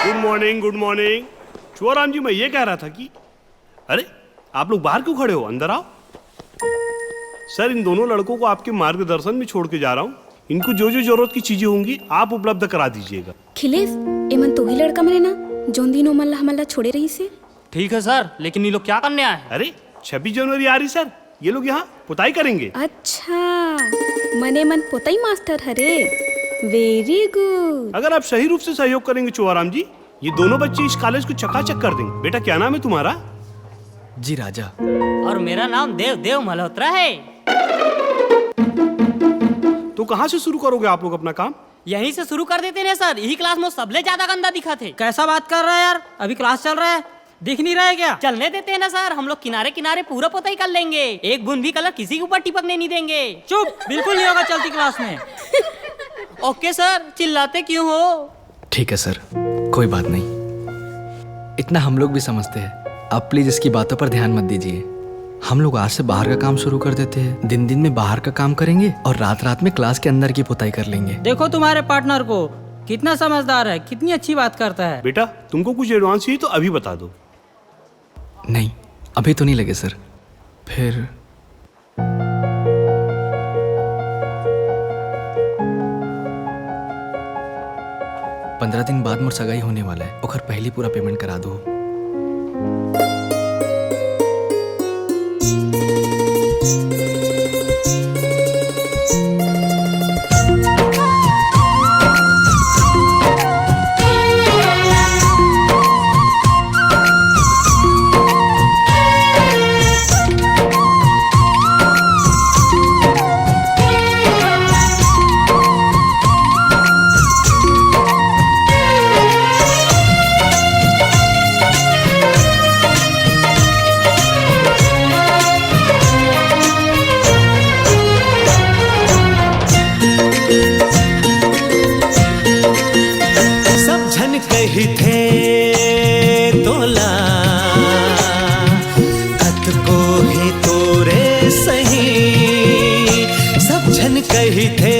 Good morning, good morning. चुआराम जी, मैं ये कह रहा था कि, अरे, आप लोग बाहर क्यों खड़े हो? अंदर आओ। सर, इन दोनों लड़कों को आपके मार्गदर्शन में छोड़ के जा रहा हूँ। इनको जो जो जरूरत की चीजें होंगी, आप उपलब्ध करा दीजिएगा। खिलेश, एमन तो वही लड़का मने ना, जोन दिन ओमन ला हमन ला छोड़े रहिस हे। ठीक है सर, लेकिन ये लोग क्या करने आए हैं? अरे, छब्बीस जनवरी आ रही सर, ये लोग यहाँ पुताई करेंगे। अच्छा, मने मन पोतई मास्टर हरे। वेरी गुड। अगर आप सही रूप से सहयोग करेंगे चुआराम जी, ये दोनों बच्चे इस कॉलेज को चकाचक कर देंगे। बेटा, क्या नाम है तुम्हारा? जी राजा। और मेरा नाम देव देव मल्होत्रा है। तो कहाँ से शुरू करोगे आप लोग अपना काम? यहीं से शुरू कर देते हैं सर, यही क्लास में सबले ज्यादा गंदा दिखा थे। कैसा बात कर रहा है यार, अभी क्लास चल रहा है, दिख नहीं रहा है क्या? चलने देते हैं ना सर, हम लोग किनारे किनारे पूरा पोताई कर लेंगे, एक बूंद भी कलर किसी के ऊपर टिपकने नहीं देंगे। चुप, बिल्कुल नहीं होगा चलती क्लास में। ओके सर, चिल्लाते क्यों हो? ठीक है सर, कोई बात नहीं, इतना हम लोग भी समझते हैं। आप प्लीज इसकी बातों पर ध्यान मत दीजिए। हम लोग आज से बाहर का काम शुरू कर देते हैं। दिन दिन में बाहर का काम करेंगे और रात रात में क्लास के अंदर की पुताई कर लेंगे। देखो तुम्हारे पार्टनर को, कितना समझदार है, कितनी अच्छी बात करता है। बेटा, तुमको कुछ एडवांस चाहिए तो अभी बता दो। नहीं, अभी तो नहीं लगे सर। फिर पंद्रह दिन बाद मोर सगाई होने वाला है, ओखर पहली पूरा पेमेंट करा दो। सब झन कहिथे तोला, कतको हे तोरे सही। सब झन कहिथे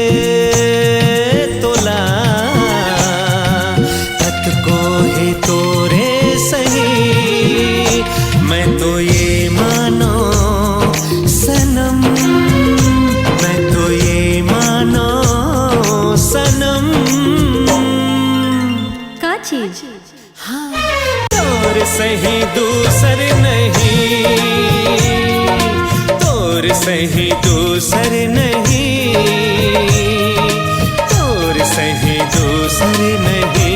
तोला, कतको हे तोरे सही। मैं तो ये मानो सनम, मैं तो ये मानो सनम। का चीज? हाँ। तोर सही दूसर नहीं, तोर सही दूसर नहीं, तोर सही दूसर नहीं।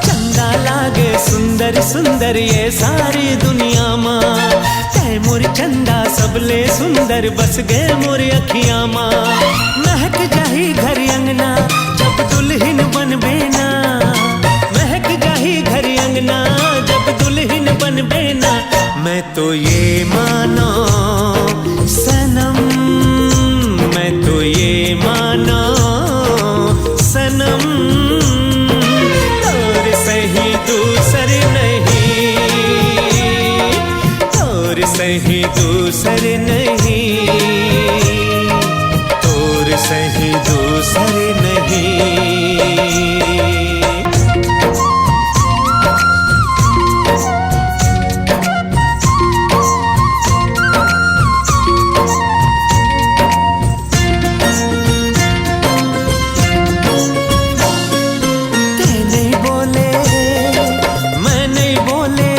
चंदा लागे सुंदर सुंदर ये सारी दुनिया मा, तै मोर चंदा सबले सुंदर बस गे मोर अखियां मा। महक जाही घर अंगना जब दुल्हन बनबे ना, महक जाही घर अंगना जब दुल्हन बनबे ना। मैं तो ये मानो सनम, मैं तो ये मानो सनम, तोर सही दूसर नहीं, तोर सही दूसर नहीं, तोर सही दूसर नहीं। तै नहीं बोले, मैं नहीं बोले,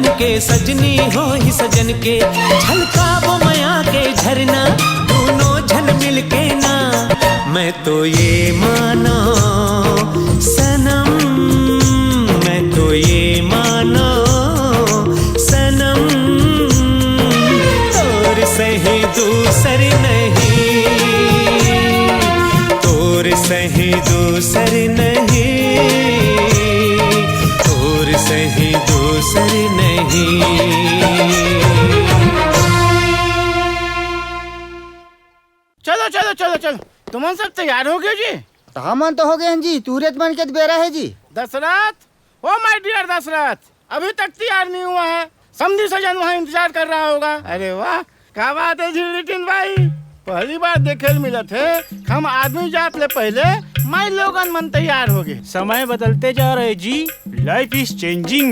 के सजनी हो ही सजन के, झलकावो मया के झरना, दोनों झन मिलके ना। मैं तो ये मानो सनम, मैं तो ये मानो सनम, तोर सही दूसर नहीं, तोर सही दूसर नहीं, तोर सही दूसर नहीं। चलो, चलो, चलो, चलो, तुमन सब तैयार हो गए जी? त हमन तो हो गए हैं जी, तूरेज मन के त बेरा है जी। दशरथ, ओ my dear दशरथ, अभी तक तैयार नहीं हुआ है। समधी सजन वहाँ इंतजार कर रहा होगा। अरे वाह, क्या बात है झिलरिटिन भाई, पहली बार देखे ल मिलत है। हम आदमी जात ले पहले माई लोगन मन तैयार हो गए। समय बदलते जा रहे जी, life is changing।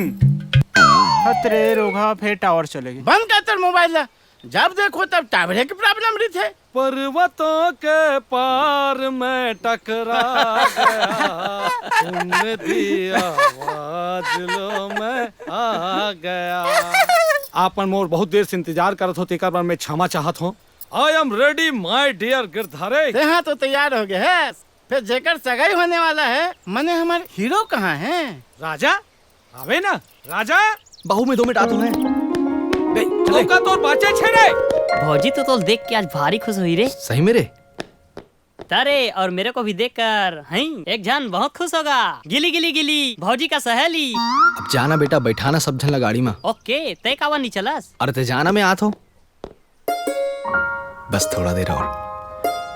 हतरे रोघा, फेर टावर चले गे। बंद कर तेर मोबाइल ला, जब देखो तब टावरे के problem रहिथे। पर्वतों के पार मैं टकरा गया, उन्नति आवाज लो मैं आ गया। आप मन मोर बहुत देर से इंतजार करत हो, तेकर बर मैं क्षमा चाहत हों। I am ready, my dear Girdhari. तेहा तो तैयार हो गए है, फिर जेकर सगाई होने वाला है, मने हमर हीरो कहाँ है? राजा, आवे ना राजा। बहू में दो मिनट आतू है। गई, चले। मौका तो बाचे छे रे। भौजी तो तोल देख के आज भारी खुश हुई रे। सही में रे। तारे और मेरे को भी देखकर, हैं, एक जन बहुत खुश होगा। गिली गिली गिली, भौजी का सहेली। अब जाना बेटा, बैठाना सब झन ला गाड़ी में। OK, तय कावा नहीं चलस? अरे तय जाना, मैं आत हो। बस थोड़ा देर और,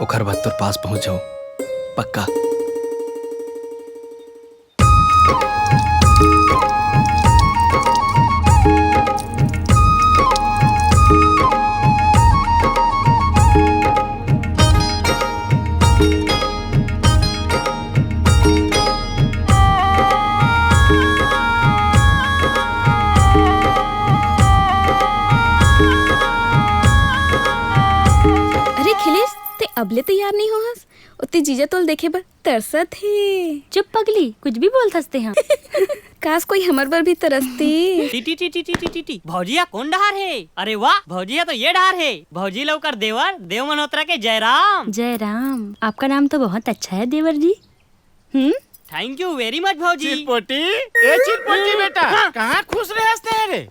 ओखर बाद तोर पास पहुंच जाऊं, पक्का। अरे खिलेश, ते अबले तैयार नहीं हो हस? ओती जीजा तोल देखे बर तरसत हे। चुप पगली, कुछ भी बोलथस ते हा। काश कोई हमर बर भी तरसती। टी, टी, टी, टी, टी, टी, टी। भौजिया कौन डहार हे? अरे वाह, भौजिया तो ये डहार हे। भौजी लौकर देवर, देव मल्होत्रा के जयराम। जयराम, आपका नाम तो बहुत अच्छा है देवर जी। हम्म? Thank you very much भौजी। चिरपोटी, ए चिरपोटी बेटा, हाँ। कहाँ खुश रहस ते रे?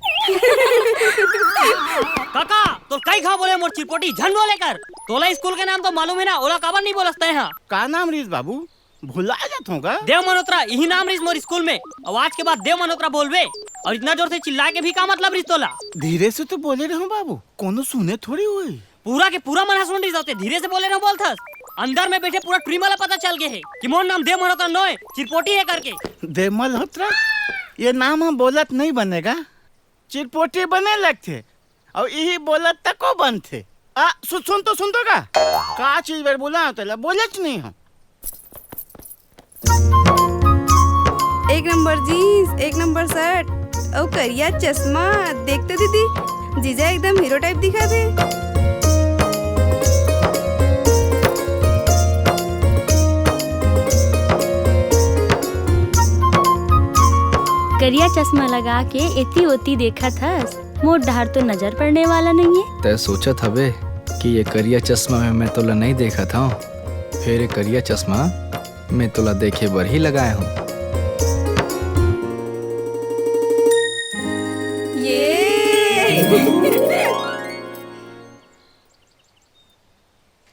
काका, तोर कई घाव बोले मोर चिरपोटी झन बोले कर। तोला स्कूल के नाम तो मालूम है ना, ओला काबर नहीं बोलस ते हा? का नाम रिस बाबू? भुला जात हों का? देव मल्होत्रा, यही नाम रिस मोर स्कूल में। और आज के बाद देव मल्होत्रा बोलबे और इतना जोर से चिल्लाए के भी का मतलब रिस तोला? धीरे से तो बोले रहो बाबू, कोनो सुने थोड़ी होई। पूरा के पूरा मन ह सुन रिस, ते धीरे से बोले रहो बोलथस। अंदर में बैठे पूरा टुरी मन ला पता चल गए है कि मोर नाम देव मल्होत्रा नोय, चिरपोटी है करके। देव मल्होत्रा, ये नाम हम बोलत नहीं बनेगा, चिरपोटी बने लगथे। अउ इही बोलत तको बनथे। आ, सु-, सुन तो, सुन तो का? का चीज बर बोला हूँ तेला? बोलेच नहीं हूँ। एक नंबर जींस, एक नंबर शर्ट, अउ करिया चश्मा। देख तो दीदी, जीजा एकदम हीरो टाइप दिखत हे। करिया चश्मा लगा के एती ओती देखत हस, मोर डहार तो नजर पड़ने वाला नहीं है। तै सोचत हबे कि ये करिया चश्मा में मैं तोला नहीं देखत हूँ, फिर ये करिया चश्मा मैं तोला देखे बर ही लगाए हूँ। ये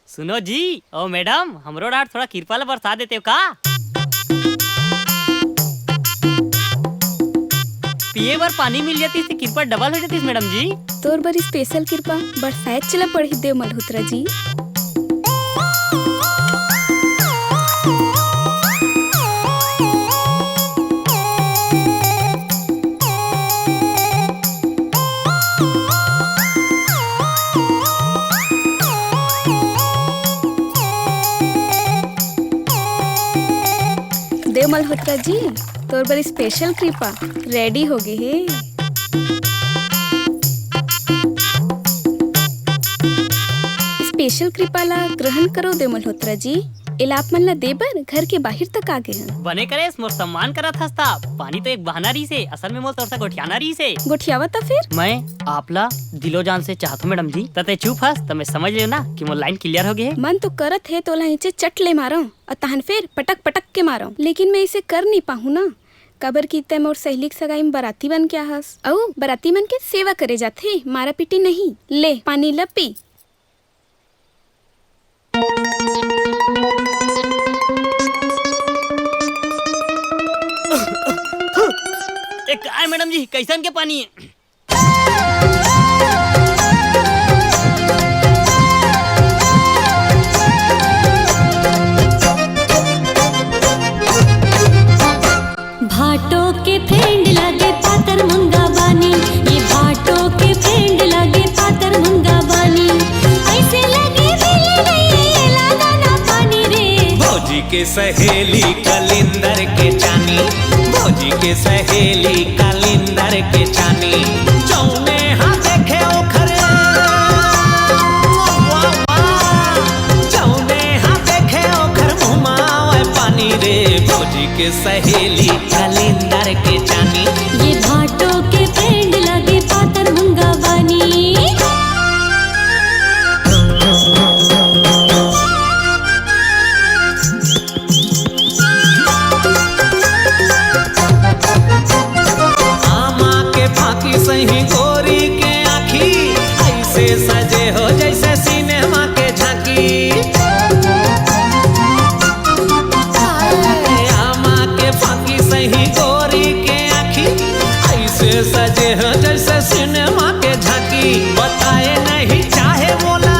सुनो जी, ओ मैडम, हमरो डांट थोड़ा किरपा ल बरसा देते हो का? पिए बर पानी मिल जाती तो किरपा डबल हो जाती मैडम जी। तोर बर स्पेशल किरपा बरसाए चला पड़ही देव मल्होत्रा जी। देव मल्होत्रा जी, तोर बर स्पेशल कृपा रेडी हो गे हे। स्पेशल कृपा ला ग्रहण करो देव मल्होत्रा जी। एला आप मन ला दे बर घर के बाहिर तक आ गे हन। बने करेस, मोर सम्मान करत हस त। पानी तो एक बहाना रहिसे, असल में मोर तोर से गोठियाना रहिसे। गोठियावा त फिर? मैं आप ला दिलो जान से चाहत हूँ मैडम जी। त ते चुप हस त मैं समझ लेव ना कि मोर लाइन क्लियर हो गे हे। मन तो करत हे तोला इचे चट ले मारंव अउ तहन फिर पटक पटक के मारंव, लेकिन मैं इसे कर नहीं पाहूँ ना, काबर कि तै मोर सहेली के सगाई में बराती बन के आहस। अउ बराती मन के सेवा करे जाथे, मारा पीटी नहीं। ले पानी ल पी। ए, काय मैडम जी, कैसन के पानी? भाटो के friend लागे पातर मुंगा बानी, ये भाटो के friend लागे पातर मुंगा बानी। ऐसे लगे मिले नहीं ये लागा ना पानी रे। भौजी के सहेली कलिंदर के चानी, भौजी के सहेली कलिंदर के चानी। जौने हाँ देखे ओखर, वाह, वाह। जौने हाँ देखे ओखर मुँह मा आवे पानी रे। भौजी के सहेली कलिंदर के चानी। ये भाटो के friend लागे पातर मुंगा बानी। आमा के फांकी सही गोरी के आँखी, ऐसे सजे हो जैसे सिनेमा के झांकी। आमा के फांकी सही गोरी के आँखी, ऐसे सजे हो जैसे सिनेमा के झांकी। बताए नहीं चाहे मोला,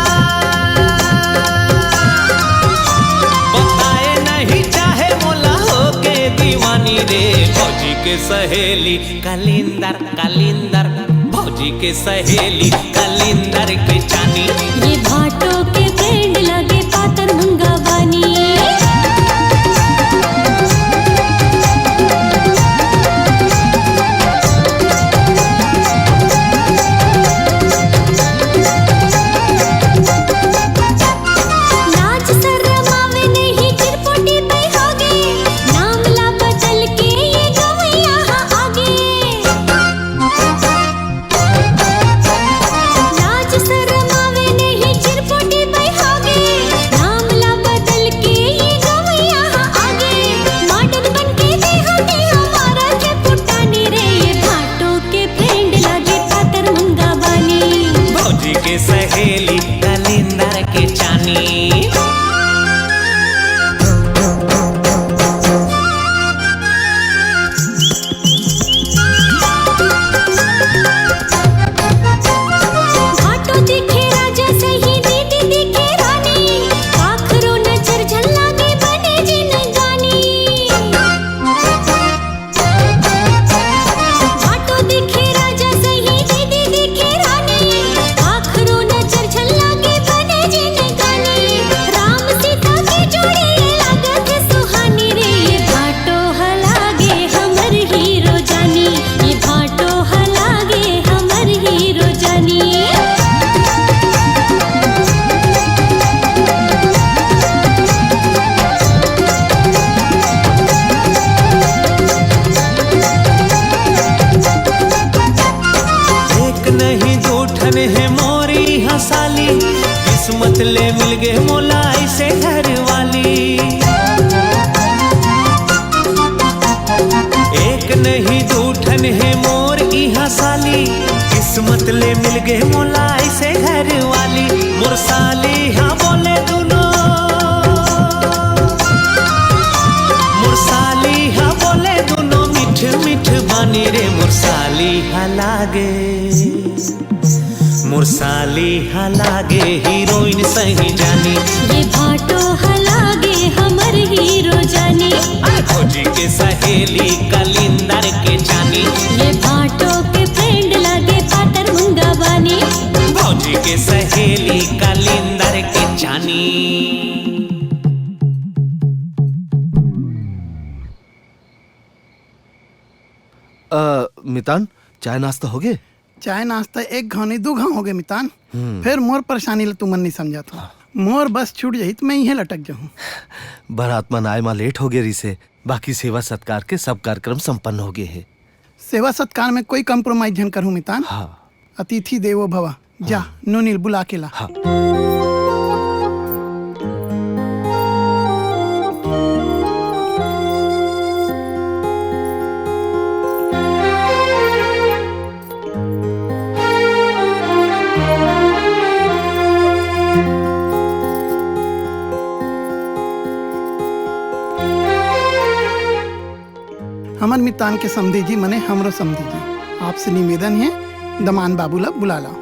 बताए नहीं चाहे मोला होके दीवानी रे। भौजी के सहेली कलिंदर, कलिंदर, भौजी के सहेली कलिंदर के चानी। ये भाटो के friend लागे पातर मुंगा बानी। लाज शरम आवे नहीं, चिरपोटी पै होगे, नाम ला बदल के ये गवैया हा आगे। लाज शरम आवे नहीं, चिरपोटी पै होगे, नाम ला बदल के ये गवैया हा आगे। Modern बन के देहाती हमारा के फुटानी रे, ये भाटो के friend लागे पातर मुंगा बानी। भौजी के सहेली कलिंदर के चानी। भाटो दिखे राजा सही दीदी दिखे रानी, काखरो नजर झन लागे बने जिनगानी। भाटो दिखे राजा सही दीदी दिखे रानी, काखरो नजर झन लागे बने जिनगानी। राम सीता के जोड़ी लागत सुहानी रे, ये भाटो ह लागे हमर हीरो जानी, ये भाटो ह लागे हमर हीरो जानी। एक नहीं दू ठन हे मोर इहाँ साली, किस्मत ले मिल गे मोला ऐसे घर वाली। एक नहीं दू ठन हे मोर इहाँ साली, किस्मत ले मिल गे मोला ऐसे घर वाली। मोर साली हाँ बोले दुनो, मोर साली हाँ बोले दुनो मीठ मीठ बानी रे। मोर साली हा लागे, मोर साली हा लागे हीरोइन सही जानी। ये भाटो हा लागे हमर हीरो जानी। अरे भौजी के सहेली कलिंदर के चानी। ये भाटो के friend लागे पातर मुंगा बानी। भौजी के सहेली कलिंदर के चानी। अ, मितान, चाय नाश्ता होगे? चाय नाश्ता एक घाव नहीं, दू घाव होगे मितान। हम्म। फेर मोर परेशानी ल तुमन नहीं समझत हो। मोर बस छूट जाही त मैं इहें लटक जाहूं। बरात मन आए मा लेट हो गे रिसे, बाकी सेवा सत्कार के सब कार्यक्रम संपन्न हो गे हे। सेवा सत्कार में कोई compromise झन करहूं मितान। हाँ। अतिथि देवो भव। जा, हाँ। नोनी ल बुला के ला। हाँ। हमर मितान के समधी जी मने हमरो समधी जी, आपसे निवेदन हे, दमांद बाबू ला बुला लाव।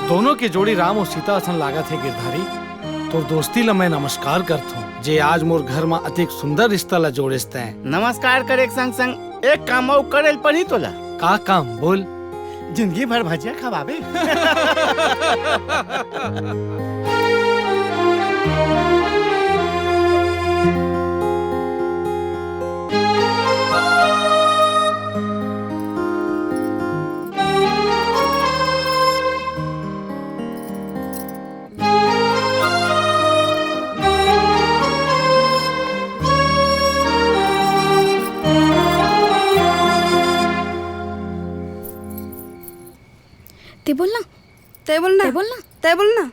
दोनों के जोड़ी राम अउ सीता असन लागत हे गिरधारी। तोर दोस्ती ला मैं नमस्कार करथों, जे आज मोर घर म अतेक सुंदर रिश्ता ला जोड़ेस तैं। नमस्कार करे के संग संग एक काम अउ करे ल पड़ही तोला। का काम? बोल। जिंदगी भर भजिया खवाबे। ते बोल ना। ते बोल ना। ते बोल ना। ते बोल ना।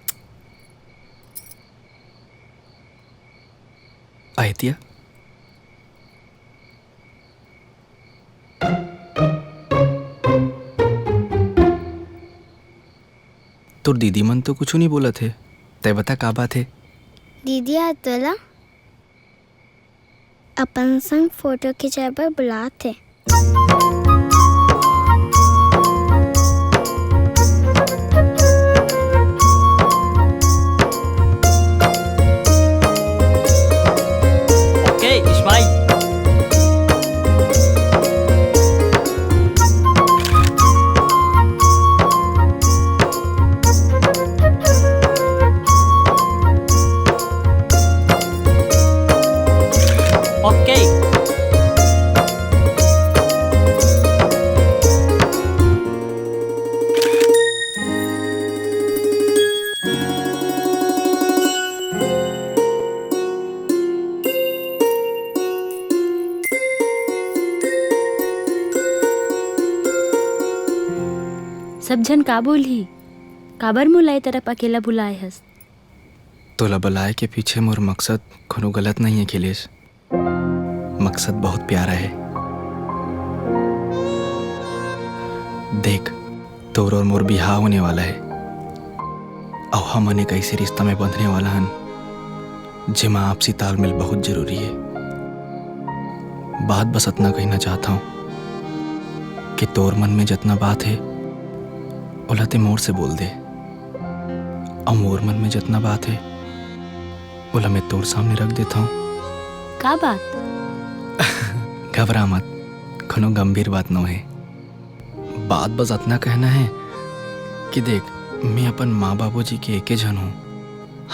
आयतिया, तोर दीदी मन तो कुछु नहीं बोलत हे, तै बता का बात हे? दीदी आज तोला अपन संग फोटो खिंचाए बर बुलात हे। Okay, smile. Okay. सब झन का बोलही? काबर मोला ए तरफ अकेला बुलाए हस? तोला बलाए के पीछे मोर मकसद कोनो गलत नहीं है, अखिलेश। मकसद बहुत प्यारा है। देख, तोर और मोर बिहाव होने वाला है, अउ हमन एक ऐसे रिश्ता में बंधने वाला हन, जेमा आपसी तालमेल बहुत जरूरी है। बात बस अतना कहना चाहत हंव कि तोर मन में जतना बात है, ओला ते मोर से बोल दे, अउ मोर मन में जतना बात है, ओला मैं तोर सामने रख देत हंव। का बात? घबरा मत, कोनो गंभीर बात नो है। बात बस अतना कहना है कि देख, मैं अपन माँ बाबूजी के एके झन हूँ।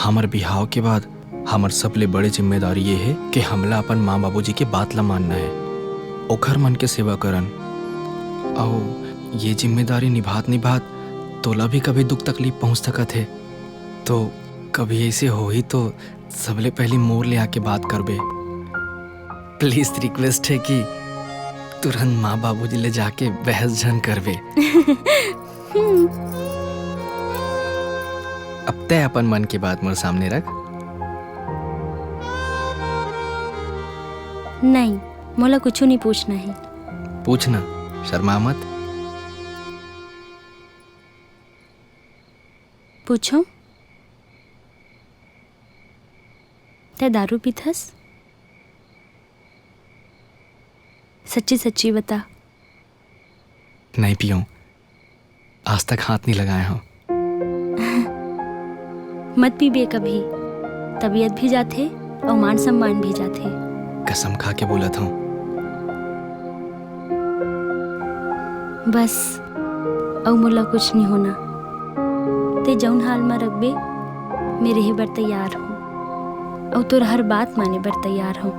हमर बिहाव के बाद हमर सबले बड़े जिम्मेदारी ये हे कि हमला अपन माँ बाबूजी के बात ला मानना हे, ओखर मन के सेवा करन। अउ ये जिम्मेदारी निभात निभात तोला भी कभी दुख तकलीफ पहुँच सकत हे, तो कभी ऐसे होही तो सबले पहली मोर ले आके बात करबे। Please request हे कि तुरंत माँ बाबूजी ले जाके बहस झन करबे। अब तै अपन मन के बात मोर सामने रख। नहीं, मोला कुछु नहीं पूछना हे। पूछना, शर्मा मत। पूछो। तै दारू पीथस? सच्ची सच्ची बता। नहीं पीऊँ, आज तक हाथ नहीं लगाए हूँ। मत पीबे कभी, तबीयत भी जाथे अउ मान सम्मान भी जाथे। कसम खा के बोलत हूँ। बस, अउ मोला कुछ नहीं होना। ते जउन हाल म रखबे, मैं रेहे बर तैयार हूँ, अउ तोर हर बात माने बर तैयार हूँ।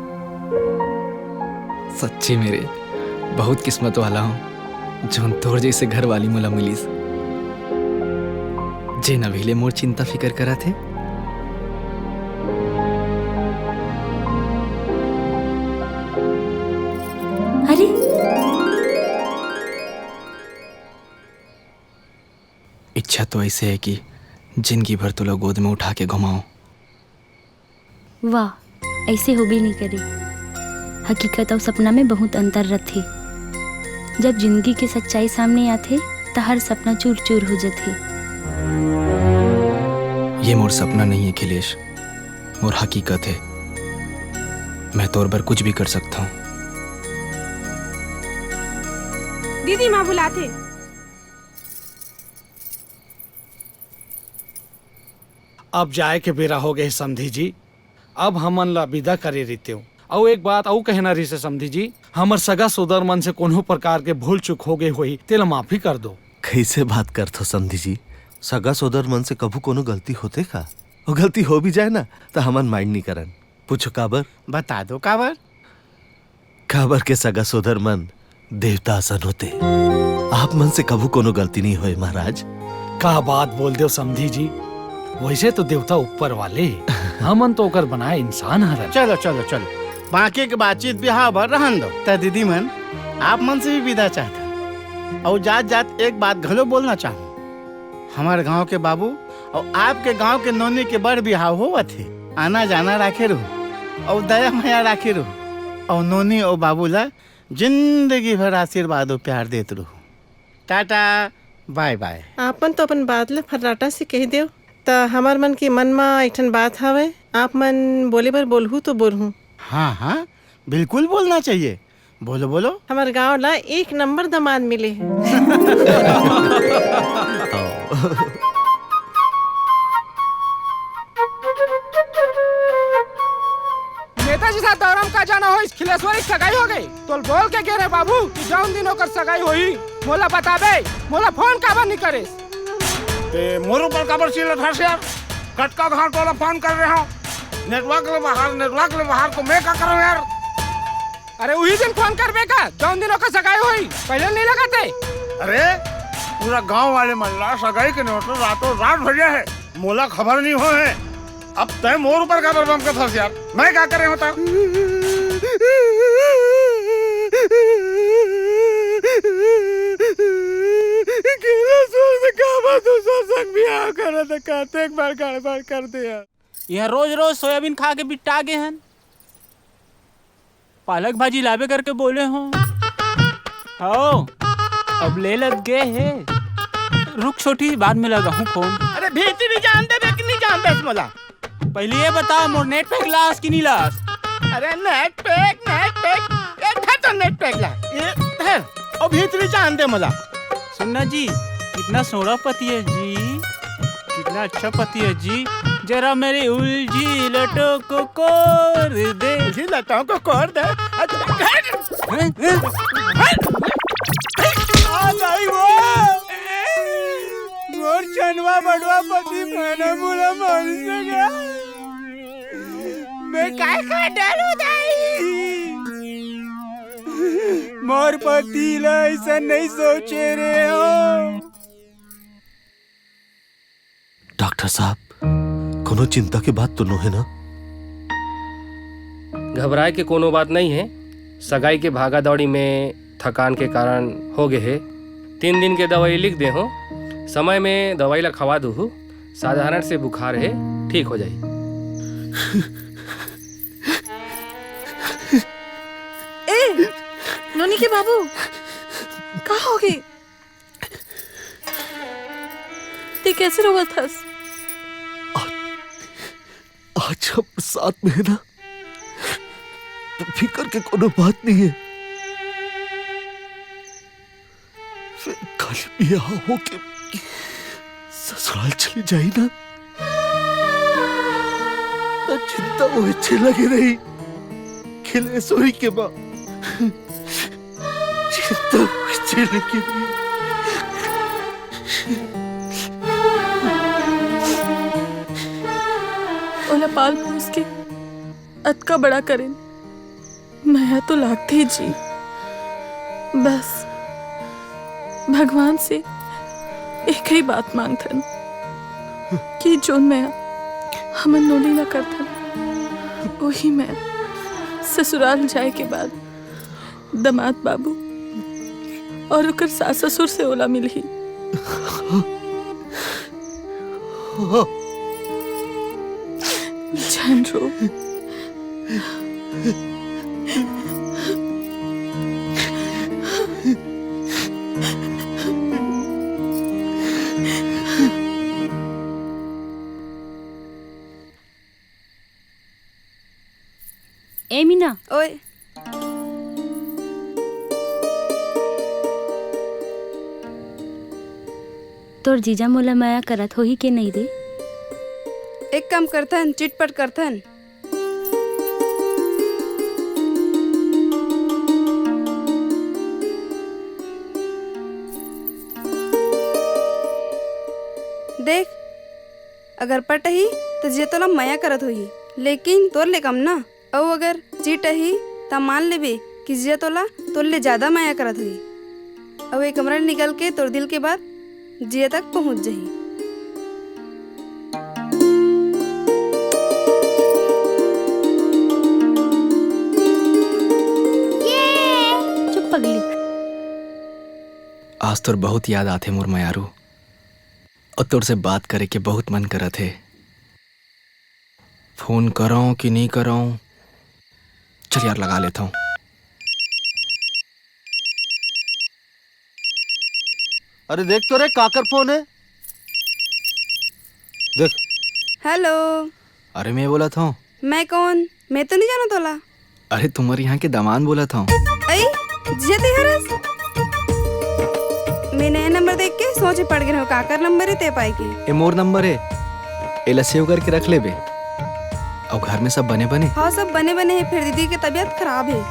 सच्ची में रे, बहुत किस्मत वाला हूँ, जउन तोर जइसे घरवाली मोला मिलिस, जेन अभी ले मोर चिंता फिकर करत हे। अरे, इच्छा तो ऐसे है कि जिंदगी भर तोला गोद में उठा के घुमाऊं। वाह, ऐसे होबे नहीं करे। हकीकत अउ सपना में बहुत अंतर रथे। जब जिंदगी के सच्चाई सामने आथे, त हर सपना चूर-चूर हो जथे। ये मोर सपना नहीं है, खिलेश, मोर हकीकत है। मैं तोर बर कुछ भी कर सकता हूँ। दीदी माँ बुलाथे। अब जाए के बेरा हो गए समधी जी, अब हमन ला विदा करे रितेव। अउ एक बात अउ कहना रिसे समधी जी, हमर सगा सोदर मन से कोनो प्रकार के भूल चूक हो गए होही, तेला माफी कर दो। कैसे बात करथो समधी जी? सगा सोदर मन से कभू कोनो गलती होथे का? वो गलती हो भी जाए ना, त हमन mind नहीं करन। पूछो काबर? बता दो काबर? काबर के सगा सोदर मन देवता असन होते। आप मन से कभू कोनो गलती नहीं होए महाराज। का बात बोल देव समधी जी, वैसे तो देवता ऊपर वाले, हमन तो ओकर बनाए इंसान हरन। चलो, चलो, चलो, बाकी के बातचीत बिहाव बर रहन दो। त दीदी मन, आप मन से भी विदा चाहत हन। अउ जात जात एक बात घलो बोलना चाहूँ। हमार गांव के बाबू अउ आपके गांव के नोनी के बड़ बिहाव होवत हे। आना जाना राखे रहू, अउ दया मया राखे रहू, अउ नोनी अउ बाबू ला जिंदगी भर आशीर्वाद अउ प्यार देत रहू। टाटा, बाय बाय। आपन तो अपन बात ला फर्राटा से कह देव, त हमर मन के मन म एक ठन बात हवय, आप मन बोले बर बोलहू तो बोलहू। हाँ, हाँ, बिल्कुल बोलना चाहिए। बोलो, बोलो। हमर गांव ला एक नंबर दमाद मिले हे। नेताजी साथ दौरान का जाना होइस, खिलेश्वरी के सगाई हो गई। तोल बोल के गे रहे बाबू कि जौन दिन ओकर सगाई होही, मोला बताबे, मोला फोन काबर नहीं करेस? ते मोर ऊपर काबर चिल्लाथस यार? कतका घांव तोला फोन कर रहे हंव, नेटवर्क ले बाहर, नेटवर्क ले बाहर, तो मैं का करूं यार? अरे उही दिन फोन करबे का, जौन दिन ओकर सगाई होही, पहले नहीं लगत हे? अरे पूरा गांव वाले मन ला सगाई के नेवता रातों रात भेजे हे, मोला खबर नहीं होए हे। अब तैं मोर ऊपर काबर बम के फंस यार, मैं का करे होता? केरा सोच काबर दूसर संग बिहाव करत, कतेक बार गड़बड़ कर दे यार। यह रोज रोज सोयाबीन खा के बिट्टा गे हन। पालक भाजी लाबे करके बोले हो। हो, अब ले लग गे हे। रुक छोटी, बाद में लगाहूँ फोन। अरे भीतरी जान दे बे कि नहीं जान दे मोला? पहले ये बता, मोर नेट पैक लास कि नहीं लास? अरे नेट पैक, नेट पैक, ये धर तो नेट पैक ला, ये धर। अब भीतरी जान दे मोला। सुनना जी, कितना सोहना पति हे जी, कितना अच्छा पति हे जी। जरा मेरी उलझी लटों को कोर दे। उलझी लटों को कोर दे। अच्छा, हैं? आ दाई वो। मोर चनवा बड़वा पति मैंने मुला मार सका। मैं काय का डरू दाई? मोर पति ला ऐसा नहीं सोचे रे हो। डॉक्टर साहब, कोनो चिंता के बात तो नो हे ना? घबराए के कोनो बात नहीं हे। सगाई के भागा दौड़ी में थकान के कारण हो गे हे। तीन दिन के दवाई लिख दे हो, समय में दवाई ला खवा दूहू। साधारण से बुखार हे, ठीक हो जाही। ए, नोनी के बाबू, का हो गे? ते कैसे रोवत हस? आज, आज हम साथ में है ना, तो फिकर के कोनो बात नहीं है। फिर कल बियाह होके ससुराल चली जाई ना, त चिंता ओइसे लगे रही, खिलेसोरी के माँ। चिंता ओइसे लगे रही। पाल पोस के अतका बड़ा करेन, मया तो लागथे जी। बस भगवान से एक ही बात मांगथन कि जोन मया हमन नोनी ला करथन, वही मया ससुराल जाए के बाद दमाद बाबू और ओकर सास ससुर से ओला मिलही। झन रो। ए मीना, ओए। तोर जीजा मोला मया करत होही के नहीं रे? एक काम करथन, चिटपट करथन। देख, अगर पटही, त जीजा तोला मया करत होही, लेकिन तोर ले कम ना। अउ अगर चिटही, त मान लेबे कि जीजा तोला तोर ले ज्यादा मया करत होही। अउ ए कमरा ले निकल के तोर दिल के बात जीजा तक पहुंच जही। चुप पगली। आज तोर बहुत याद आथे मोर मयारू, अउ तोर से बात करे के बहुत मन करत हे। फोन करंव कि नहीं करंव? चल यार, लगा लेथंव। अरे देख तो रे, काकर फोन हे। देख। हेलो। अरे मैं बोलत हंव। मैं कौन? मैं तो नहीं जानंव तोला। अरे तुम्हर इहाँ के दमांद बोलत हंव। अई, जीजा तैं हरस? मैं नया नंबर देख के सोचे पड़ गे हंव, काकर नंबर हे तैं पाय के। ए मोर नंबर हे, एला save करके रख लेबे। अउ घर में सब बने बने? हाँ, सब बने बने हे, फेर दीदी के तबीयत खराब हे।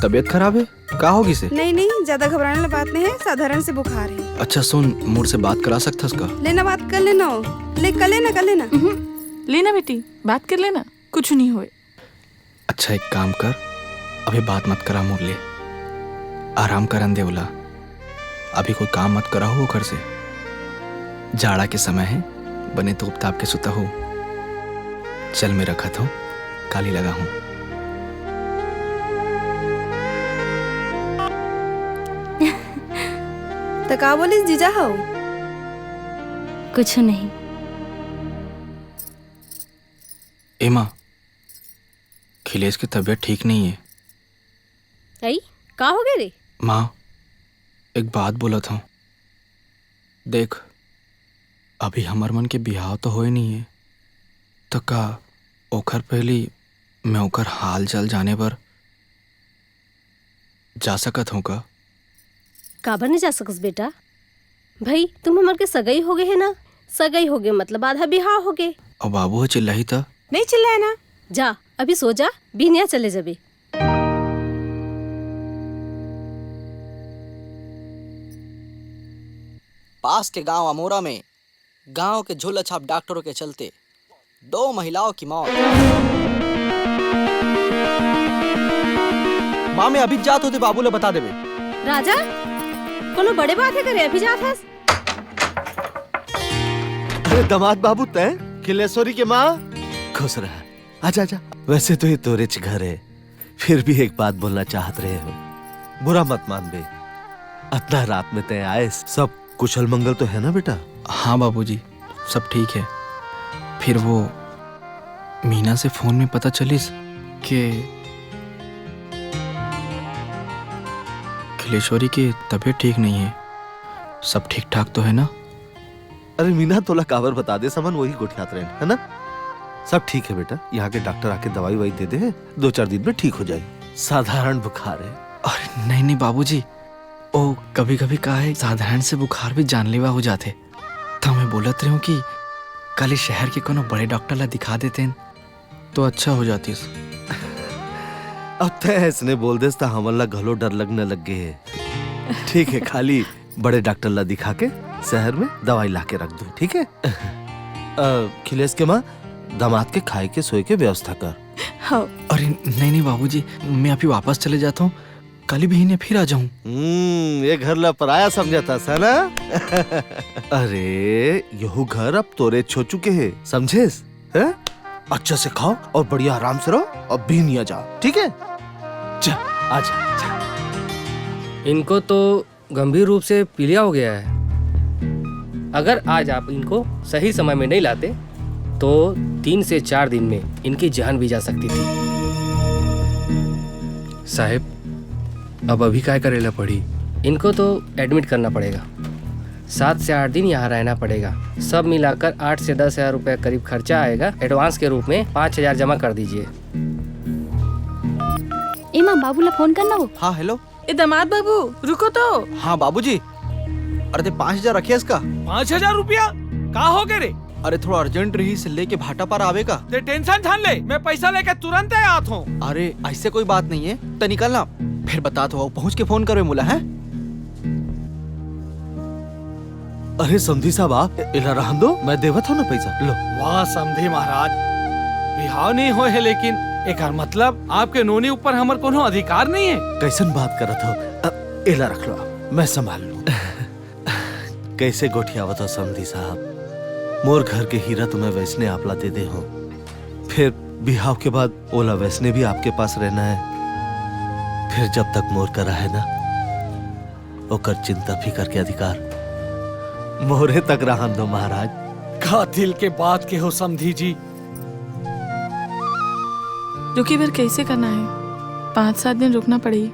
तबीयत खराब हे? का हो गिस हे? नहीं, नहीं, ज्यादा घबराने वाला बात नहीं हे, साधारण से बुखार हे। अच्छा सुन, मोर से बात करा सकथस का? ले ना, बात कर ले ना। ले, कर ले ना, कर ले ना। उहुं, ले ना बेटी, बात कर ले ना, कुछ नहीं होय। अच्छा एक काम कर, अभी बात मत करा मोर ले, आराम करन दे ओला। अभी कोई काम मत कराहू ओकर से। जाड़ा के समय हे, बने तोप ताप के सुतहू। चल मैं रखत हंव, काली लगाहूं। त का बोलिस जीजा हव? कुछ नहीं। ए माँ, खिलेश के तबीयत ठीक नहीं हे। अई, का हो गे रे? माँ, एक बात बोलत हंव। देख, अभी हमर मन के बिहाव तो होय नहीं हे, त का ओखर पहिली मैं ओखर हाल चाल जाने बर जा सकत हंव का? काबर नहीं जा सकस बेटा? भई, तुम हमर के सगई हो गे हे ना, सगई हो गे मतलब आधा बिहाव हो गे। अउ बाबू ह चिल्लाही त? नहीं चिल्लाय ना। जा, अभी सो जा, बिहनिया चले जाबे। पास के गांव अमोरा में गांव के झोला छाप डॉक्टरों के चलते दो महिलाओं की मौत। माँ, मैं अभी जात हों, बाबू ला बता देबे। राजा, कोनो बड़े बात हे करे, अभी जात हस? अरे दमाद बाबू, तैं खिलेश्वरी के माँ? खुश रह, आजा, आजा। वैसे तो ये तोरेच घर हे, फिर भी एक बात बोलना चाहत रहे हों, बुरा मत मानबे। अतना रात में तैं आयस, सब कुशल मंगल तो हे ना बेटा? हाँ बाबूजी, सब ठीक हे। फिर वो मीना से फोन में पता चलिस के खिलेश्वरी के तबीयत ठीक नहीं हे, सब ठीक ठाक तो हे ना? अरे मीना, तोला काबर बता देस, हमन वही गोठियात रहेन, हे ना? सब ठीक हे बेटा, इहाँ के डॉक्टर आके दवाई-ववाई दे दे हे, दो चार दिन में ठीक हो जाही। साधारण बुखार हे। अरे नहीं, नहीं बाबूजी, ओ कभी-कभी का हे, साधारण से बुखार भी जानलेवा हो जाथे। त मैं बोलत रहेंव कि काली शहर के कोनो बड़े डॉक्टर ला दिखा देतेन, तो अच्छा हो जातिस। अब तैं अइसने बोल देस त हमन ला घलो डर लगने लग गे हे। ठीक हे, काली बड़े डॉक्टर ला दिखा के शहर में दवाई ला के रख दूँ, ठीक हे? अ, खिलेश के माँ, दामाद के खाए के सोए के व्यवस्था कर। हाँ। अरे नहीं, नहीं बाबूजी, मैं अभी वापस चले जाता हूँ, कल ही बिहनिया फिर आ जाऊँ। हम्म, ये घर ला पराया समझत हस, है ना? अरे, यहू घर अब तोरेच हो चुके हे, समझेस? हैं? अच्छा से खाओ और बढ़िया आराम से रहो, अब बिहनिया जाओ, ठीक है? जा, आ जा, जा। इनको तो गंभीर रूप से पीलिया हो गया है। अगर आज आप इनको सही समय में नहीं लाते, तो तीन से चार दिन में इनकी जान भी जा सकती थी। साहेब, अब अभी काय करे ला पड़ी? इनको तो एडमिट करना पड़ेगा, सात से आठ दिन यहाँ रहना पड़ेगा। सब मिलाकर आठ से दस हजार रुपया करीब खर्चा आएगा। एडवांस के रूप में पाँच हजार जमा कर दीजिए। ए माँ, बाबू ला फोन करना वो। हाँ, हेलो। ए दामाद बाबू, रुको तो। हाँ बाबूजी। अरे ते पाँच हजार रखे हस का? पाँच हजार रुपया? का हो गे रे? अरे थोड़ा अर्जेंट रहिस, लेके भाटापारा आबे का? ते टेंशन झन ले, मैं पैसा लेके तुरंत आत हूँ। अरे ऐसे कोई बात नहीं है, ते निकल ना, फिर बतात हँव, पहुँच के फोन करबे मोला, हैं? अरे समधी साहब, आप एला रहन दो, मैं देवत हँव ना पैसा, लो। वाह समधी महाराज, बिहाव नहीं होए हे, लेकिन एकर मतलब आपके नोनी ऊपर हमर कोनो अधिकार नहीं है। कैसन बात करत हो? अ, एला रख लो आप, मैं संभाल लूँ। कैसे गोठियावत हो समधी साहब? मोर घर के हीरा तो मैं वैसने आप ला दे दे हँव, फिर बिहाव के बाद ओला वैसने भी आपके पास रहना है। फिर जब तक मोर करा है ना, ओकर चिंता फिकर के अधिकार मोरे तक रहन दो महाराज। का दिल के बात कहे हो समधी जी। रुके बर कैसे करना है? पाँच सात दिन रुकना पड़ही।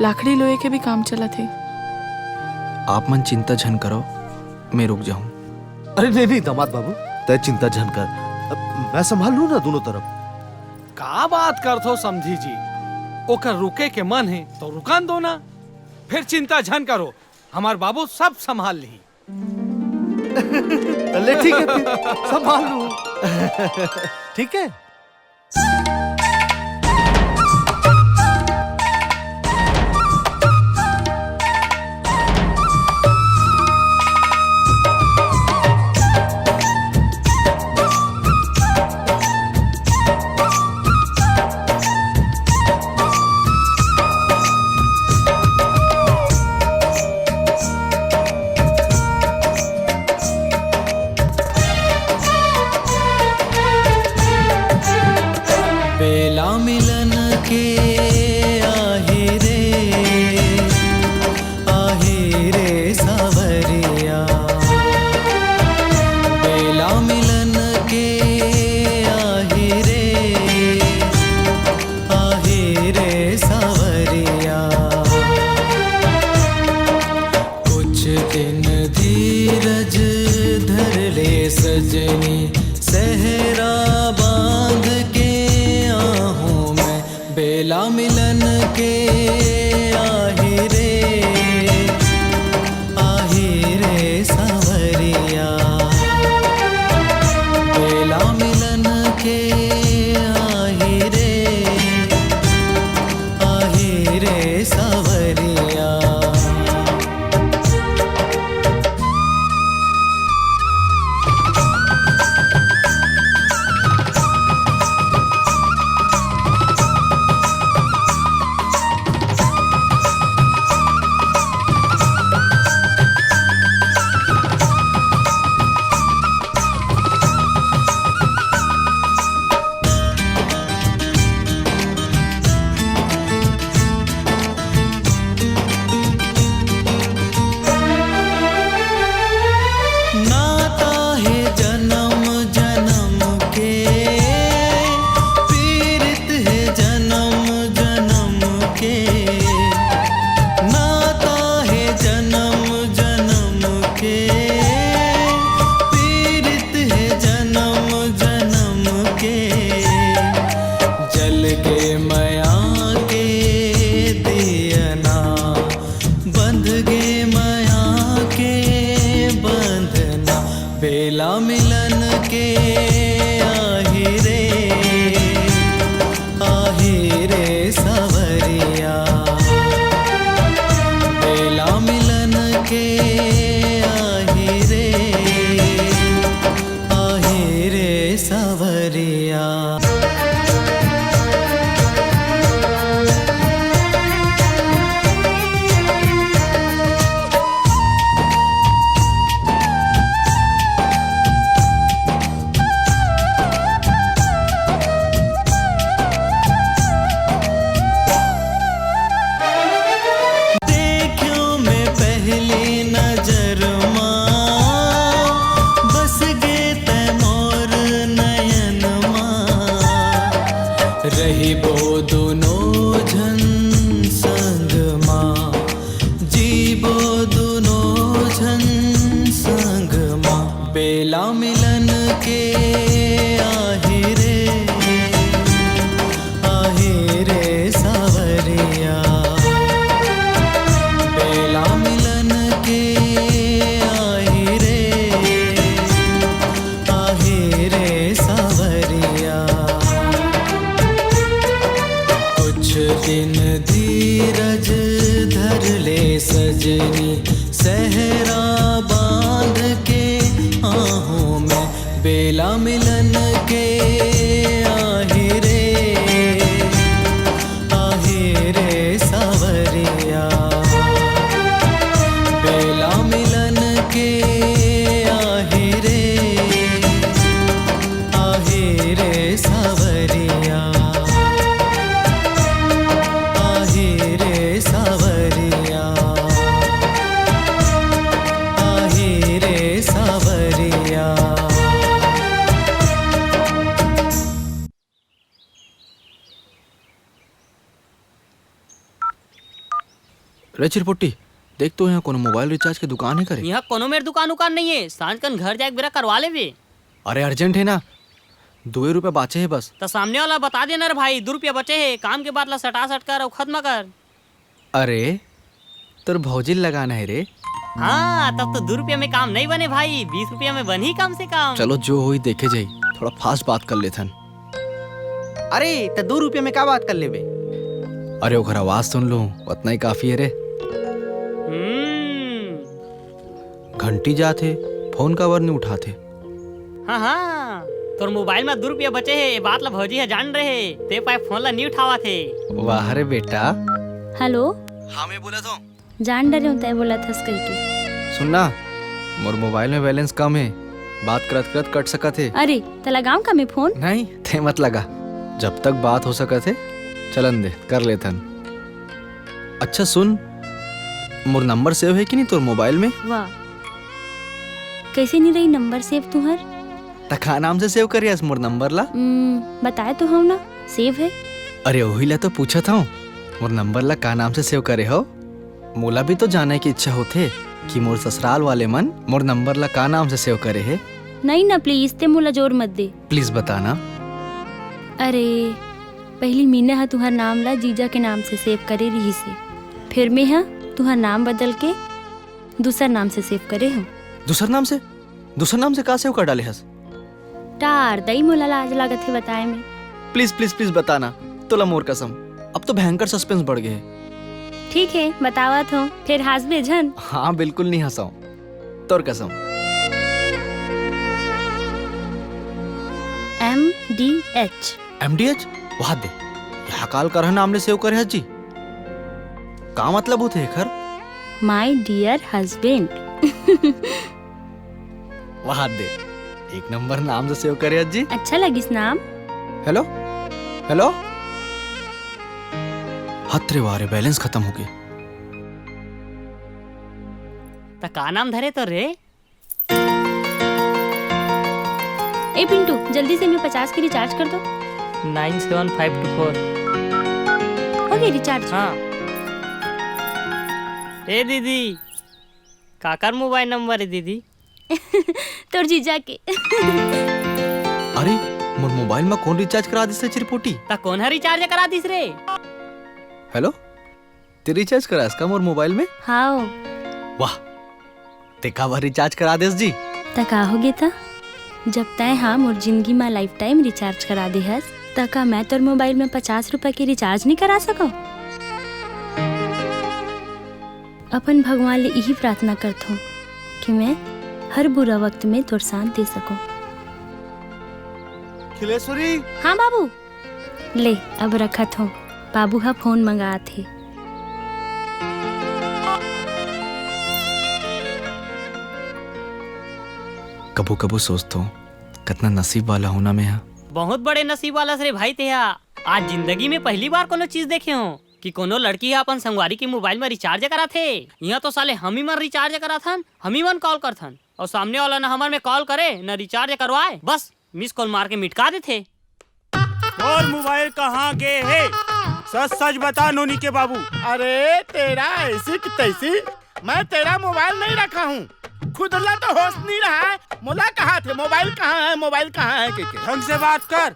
लाकड़ी लोए के भी काम चलत हे। आप मन चिंता झन करो, मैं रुक जाहूँ। अरे नहीं, नहीं, दामाद बाबू, तैं चिंता झन कर, अब मैं संभाल लूँ ना दोनों तरफ। का बात करत हो समधी जी, ओकर रुके के मन हे तो रुकन दो ना, फिर चिंता झन करो, हमर बाबू सब संभाल लिही। ले ठीक है, फिर संभाल लूँ। ठीक है। बेला मिलन के आही रे, आही रे सावरिया। बेला मिलन के आही रे, आही रे सावरिया। कुछ दिन धीरज धर ले सजनी, सहरा बांध के आहूँ मैं। बेला मिलन के आही रे, आही रे सावरिया। बेला मिलन के आही रे, आही रे सावरिया। नाता हे जनम जनम के, पीरित हे जनम जनम के। नाता हे जनम जनम के, पीरित हे जनम जनम के। जल गे मया के दियना, बंध गे मया के बंधना। बेला मिलन के आही रे, आही रे सावरिया। बेला मिलन के आही रे, मिलन के आही रे, आही रे सावरिया। बेला मिलन के आही रे, आही रे सावरिया। कुछ दिन धीरज धर ले सजनी, सहरा बांध के आहूं मैं। बेला मिलन के आही रे, आही रे सावरिया। बेला मिलन के आही रे, आही रे सावरिया। आही रे सावरिया, आही रे सावरिया। रे चिरपोटी, देख तो यहाँ कोनो मोबाइल रिचार्ज के दुकान हे करे? यहाँ कोनो मेर दुकान उकान नहीं है, सांझ कन घर जाके बेरा करवा लेबे। अरे अर्जेंट है ना, दुए रुपया बाचे है बस। त सामने वाला बता देना रे भाई, दू रुपया बचे है, काम के बात ला सटा सट कर अउ खत्म कर। अरे तोर भौजी ल लगाना है रे। हाँ, तब तो दू रुपया में काम नहीं बने भाई, बीस रुपया में बनही कम से कम। चलो जो होई देखे जाई, थोड़ा फास्ट बात कर लेथन। अरे त दू रुपया में का बात कर लेबे? अरे ओकर आवाज सुन लूं, उतना ही काफी है रे। हम्म। घंटी जात हे, फोन काबर नहीं उठात हे? हाँ हाँ, तोर मोबाइल में दू रुपया बचे हे, ये बात ला भौजी ह जान रहे, ते पाए फोन ला नहीं उठावत हे। वाह रे बेटा। हेलो। हाँ मैं बोलत हूँ। जान डरे हूँ तय बोलत हस कहिके। सुन ना, मोर मोबाइल में बैलेंस कम हे, बात करत करत कट सकत हे। अरे त लगाऊं का मैं फोन? नहीं, ते मत लगा, जब तक बात हो सकत हे चलन दे, कर लेथन। अच्छा सुन, मोर नंबर सेव हे कि नहीं तोर मोबाइल में? वाह, कैसे नहीं रही नंबर सेव तुहर? त का नाम से सेव करे हस मोर नंबर ला? हम्म, बताए तो हूँ ना, सेव हे। अरे ओही ला तो पूछत हूँ, मोर नंबर ला का नाम से सेव करे हो? मोला भी तो जाने की इच्छा होथे कि मोर ससुराल वाले मन मोर नंबर ला का नाम से सेव करे हे। नहीं ना, प्लीज, ते मोला जोर मत दे। प्लीज बता ना। अरे, पहली मीना ह तुहर नाम ला जीजा के नाम से सेव करे रिहिस हे, फिर मैं ह तुहर नाम बदल के दूसर नाम से सेव करे हूँ। दूसर नाम से? दूसर नाम से का सेव कर डाले हस? टार दई, मोला लाज लागत हे बताए में। प्लीज प्लीज प्लीज बता ना, तोला मोर कसम, अब तो भयंकर सस्पेंस बढ़ गए हे। ठीक हे, बतावत हूँ, फिर हंसबे झन। हाँ बिल्कुल नहीं हंसाऊं, तोर कसम। M D H. M D H? वाह दे, यहाँ काल करह नाम ले सेव करे हस जी। का मतलब होथे एखर? My dear husband। वाह दे, एक नंबर नाम से सेव करे हस जी। अच्छा लगिस नाम। Hello, hello. हत रे वाह रे, बैलेंस खत्म हो गए। त का नाम धरे तो रे? ए पिंटू, जल्दी से मैं पचास के रिचार्ज कर दो। Nine seven five two four। हो गई रिचार्ज? हाँ। ए दीदी, काकर मोबाइल नंबर है दीदी? तोर जीजा के। अरे, मोर मोबाइल में कौन रिचार्ज करा दिस रे चिरपोटी? त कौन हा रिचार्ज करा दिस रे? हेलो, ते रिचार्ज करास का मोर मोबाइल में? हाँ। वाह, ते काबर रिचार्ज करा देस जी? त का होगे त? जब तैं हा मोर जिंदगी मा लाइफ टाइम रिचार्ज करा दे हस, त का मैं तोर मोबाइल में पचास रुपए के रिचार्ज नहीं करा सकव? अपन भगवान ले इही प्रार्थना करथों कि मैं हर बुरा वक्त में तोर साथ दे सकूं। खिलेश्वरी। हाँ बाबू। ले, अब रखत हों, बाबू ह फोन मंगात हे। कभू-कभू सोचथों, कतना नसीब वाला हों ना मैं ह। बहुत बड़े नसीब वाला हस रे भाई तेहा। आज जिंदगी में पहली बार कोनो चीज देखे हों कि कोनो लड़की ह अपन संगवारी के मोबाइल में रिचार्ज कराथे। इहाँ तो साले हमी मन रिचार्ज कराथन, हमी मन कॉल करथन, अउ सामने वाला न हमर में कॉल करे, न रिचार्ज करवाए, बस मिस कॉल मार के मिटका देथे। तोर मोबाइल कहाँ गे हे? सच सच बता नोनी के बाबू। अरे तेरा ऐसी की तैसी, मैं तेरा मोबाइल नहीं रखा हूँ। खुद ला तो होश नहीं रहा है, मोला कहा थे मोबाइल कहाँ है, मोबाइल कहाँ है के, के? ढंग से बात कर,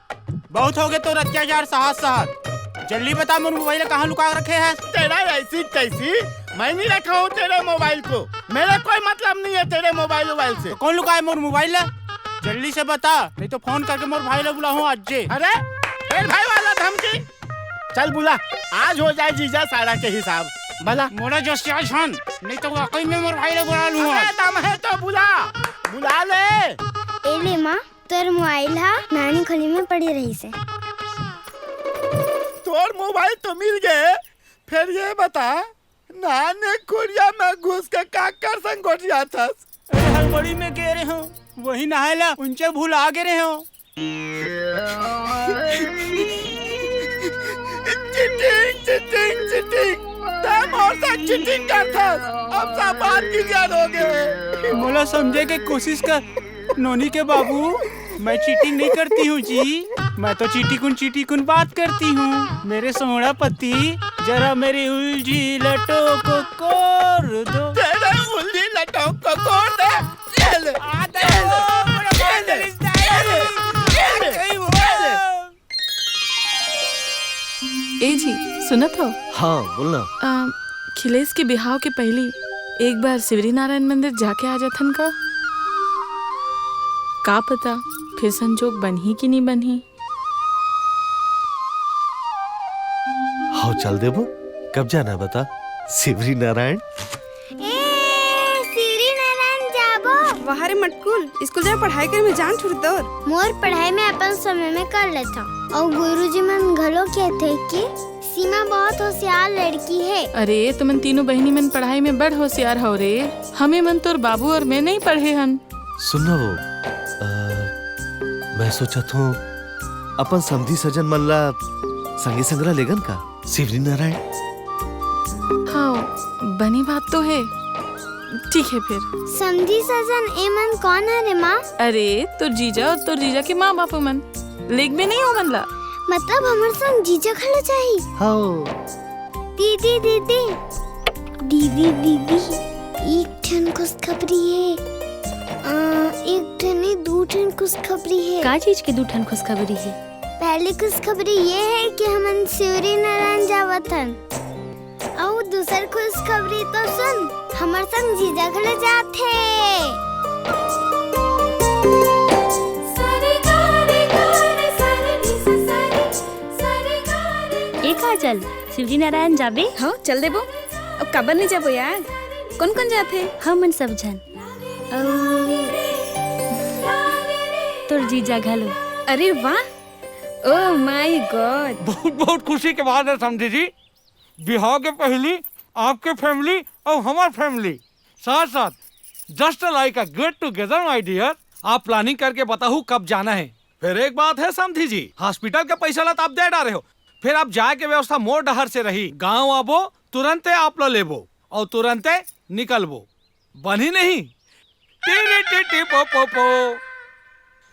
बहुत हो गए तोर अत्याचार सहत सहत। जल्दी बता, मोर मोबाइल कहाँ लुका रखे है? तेरा ऐसी तैसी, मैं नहीं रखा हूँ तेरे मोबाइल को, मेरा कोई मतलब नहीं है तेरे मोबाइल वोबाइल से। तो कौन लुकाए मोर मोबाइल ला? जल्दी से बता, नहीं तो फोन करके मोर भाई ला बुलाहूँ आज जे। अरे, फिर भाई वाला धमकी? चल बुला, आज हो जाए जीजा सारा के हिसाब। भला मोला जस आज हन, नहीं तो वाकई में मोर भाई ला बुला लूँ अबे आज। दम है तो बुला, बुला ले। ए ले माँ, तोर मोबाइल हा नानी खोली में पड़ी रहिसे। तोर मोबाइल तो मिल गए, फिर ये बता, नाने खोलिया में घुस के काकर संग गोठियाथस? अरे हड़बड़ी में गे रहे हों, वही नहाए ला उनचे भुला गे रहे हों। Cheating, cheating, cheating. तैं मोर साथ चीटिंग करथस। अब सब बात क्लियर हो गए। मोला समझे के कोशिश कर, नोनी के बाबू, मैं चीटिंग नहीं करती हूँ जी। मैं तो चीटिकुन चीटिकुन बात करती हूँ। मेरे सोहना पति, जरा मेरी उलझी लटों को कोर दो। तेरे उलझी लटों को कोर दे। ये ले। आ, ये ले। देखो, बड़ा ये ले। बात है, रिश्ता है। ये ले। ये ले। कहीं हुआ। ये ले। ए जी, सुनत हो? हाँ, बोलना। अ, खिलेश के बिहाव के पहली एक बार शिवरी नारायण मंदिर जाके आ जाथन का? का पता, फिर संजोग बनही कि नहीं बनही। हाँ, चल देबो। कब जाना है बता? शिवरी नारायण। ए, सिरी नारायण जाबो। वाह रे मटकुल, स्कूल जाए पढ़ाई करे में जान छुट तोर। मोर पढ़ाई में अपन समय में कर लेथव। अउ गुरुजी मन घलो कहथे कि सीमा बहुत होशियार लड़की है। अरे, तुमन तीनों बहिनी मन पढ़ाई में बड़ होशियार हव रे। हमें मन तोर बाबू और मैं नहीं पढ़े हन। सुन ना वो, अ, मैं सोचत हूँ अपन समधी सजन मन ला संगे संगरा लेगन का? शिवरी नारायण। हाँ, बनी बात तो है। ठीक है फिर। समधी सजन एमन कौन हरे माँ? अरे, तोर जीजा और तोर जीजा के माँ बाप मन। लेगबे नहीं ओमन ला। मतलब हमर संग जीजा घलो जाही? हाँ। दीदी, दीदी, दीदी, दीदी, एक ठन खुशखबरी हे। अ, एक ठन नहीं, दू ठन खुशखबरी हे। का चीज के दू ठन खुशखबरी हे? पहली खुशखबरी ये हे कि हमन शिवरी नारायण जावत हन, अउ दूसर खुशखबरी तो सुन, हमर संग जीजा घलो जात हे। ए काजल, शिवजी नारायण जाबे? हाँ, चल देबो। अब काबर नहीं जाबो यार? कौन कौन जात हे? हमन सब झन। अउ तोर जीजा घलो। अरे वाह, Oh my God! बहुत बहुत खुशी के बात है समधी जी। बिहाव के पहली आपके family और हमार family साथ साथ, just like a get together my dear। आप planning करके बताहू कब जाना है। फिर एक बात है समधी जी, hospital के पैसा ला तो आप दे डारे हो, फिर आप जाए के व्यवस्था मोर डहर से रही। गांव आबो, तुरंते आप ला लेबो और तुरंते निकलबो। बनी नहीं? टी टी टी पो पो पो।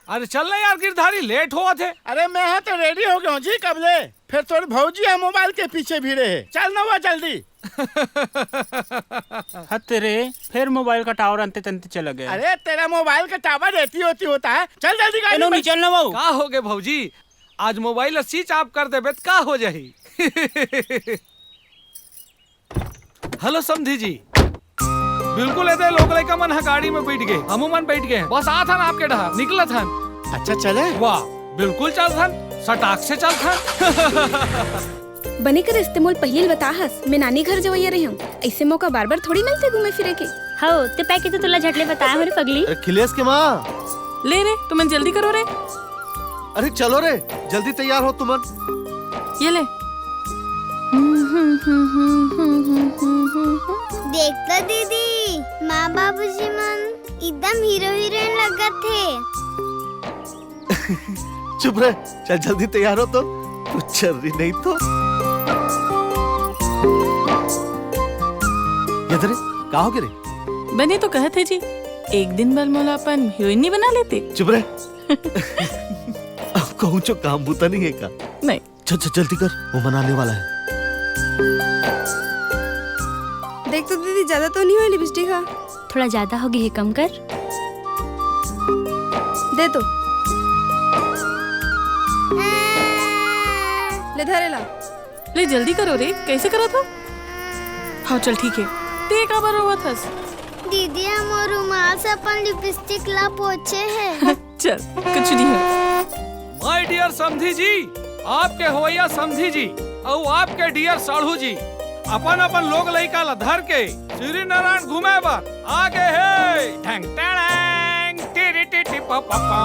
अरे चल ना यार गिरधारी, late होवत हे। अरे मैं हा तो ready हो गया हूँ जी, कब ले? फिर तोर भौजी हा mobile के पीछे भिड़े हे। चल ना हुआ जल्दी। हत रे, फिर mobile का tower अंते तंते चला गया। अरे तेरा mobile का tower एती ओती होता है, चल जल्दी गाड़ी एनो में। नहीं चलना वो। का हो गए भौजी, आज mobile switch off कर देबे त का हो जाही? Hello समधी जी, बिल्कुल एदे लोग लइका मन ह गाड़ी में बैठ गए, हमू मन बैठ गए, बस आत हन आपके डहर, निकलत हन। अच्छा चले? वाह, बिल्कुल चलत हन, सटाक से चलत हन। बने करे इस्ते मोल पहली ल बताहस, मैं नानी घर जवैया रही हूँ, ऐसे मौका बार बार थोड़ी मिलते घूमे फिरे के। हो, ते पैके तो तुला झटले बताया हूँ रे पगली। अरे खिलेश के माँ। ले रे, तुमन जल्दी करो रे। अरे चलो रे, जल्दी तैयार हो तुमन। ये ले। देख तो दीदी, माँ बाबूजी मन एकदम हीरो हीरोइन लगत हे। चुप रह, चल जल्दी तैयार हो तो, कुछ चल रही नहीं तो। ये दे रे, का हो गया रे? बने तो कहत हे जी, एक दिन बर मोला अपन हीरोइन नहीं बना लेते? चुप रह। अब कहूँ चो काम बूता नहीं है का? नहीं। चल, चल, जल्दी कर, वो मन आने वाला है। देख तो दीदी, ज्यादा तो नहीं हुआ लिपस्टिक हा? थोड़ा ज्यादा हो गई है, कम कर। दे तो। ले धरे ला। ले जल्दी करो रे, कैसे करत हो? हाँ चल ठीक है। ते काबर रोवत हस? दीदी, हम वो रुमाल से अपन लिपस्टिक ला पोछे है। चल, कुछ नहीं है। My dear समधी जी, आपके होवैया समधी जी अउ आपके dear साढ़ू जी अपन अपन लोग लइका ला धर के सिवरी नारायण घूमे बर आगे हे। ढंग टड़ांग, टिरी टिटी पा पा पा।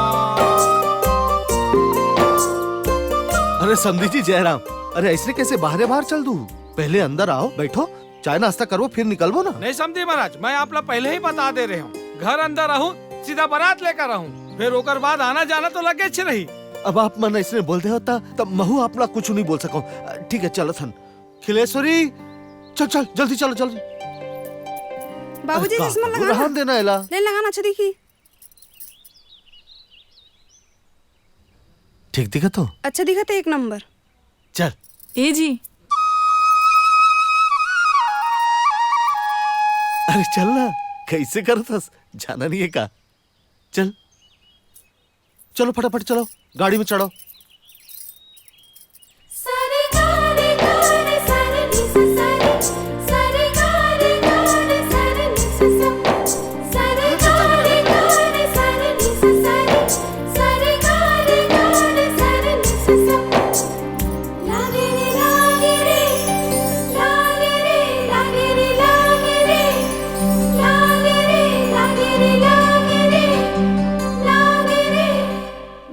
अरे समधी जी, जयराम, अरे ऐसे कैसे बाहरे बाहर चल दू? पहले अंदर आओ, बैठो, चाय नाश्ता करबो, फिर निकलबो ना। नहीं समधी महाराज, मैं आप ला पहले ही बता दे रहे हूँ, घर अंदर रहूँ, सीधा बारात लेकर रहूँ, फिर ओकर बाद आना जाना तो लगेच रही। अब आप मन ऐसने बोल दे होता, तब महू आप ला कुछ नहीं बोल सकूं। ठीक है, चलो थन। खिलेश्वरी, चल, चल, जल्दी चलो, जल्दी। बाबूजी, अरे, चश्मा का? लगा ना। रहन देना एला। ले, लगा ना, अच्छा दिखी। ठीक दिखत हो? अच्छा दिखत है, एक नंबर। चल। ए जी। अरे चल ना, कैसे करत हस? जाना नहीं है का? चल, चलो फटाफट चलो, गाड़ी में चढ़ो।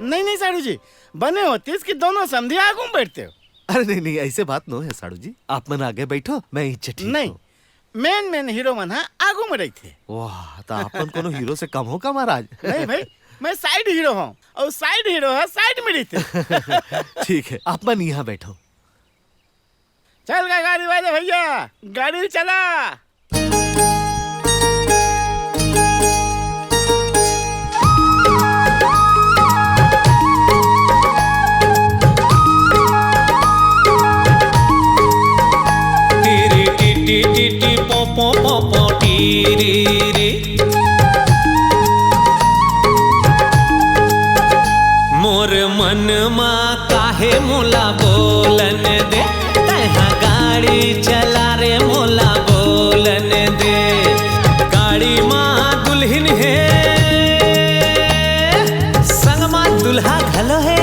नहीं, नहीं, साढ़ू जी, बने होतिस कि दोनों समधी आगू में बैठते हो। अरे नहीं, नहीं, ऐसे बात नो है, साढ़ू जी। आप मन आगे बैठो, मैं इच्छे ठीक नहीं, हूँ। मेन, मेन हीरो मन हा आगू में रहिथे। वाह, तो आप मन कोनो हीरो से कम हो का, महाराज? नहीं भाई, मैं साइड हीरो हूँ, और साइड हीरो हा साइड में रहिथे। ठीक है, आप मन यहाँ बैठो। चल गा गाड़ी वाले भैया, गाड़ी चला। टीरी टी टी टी टी पो पो पो पो टीरी री। मोर मन मा काहे मोला बोलन दे, तैहा गाड़ी चला रे मोला बोलन दे। गाड़ी मा दुल्हिन हे, संग मा दुल्हा घलो हे।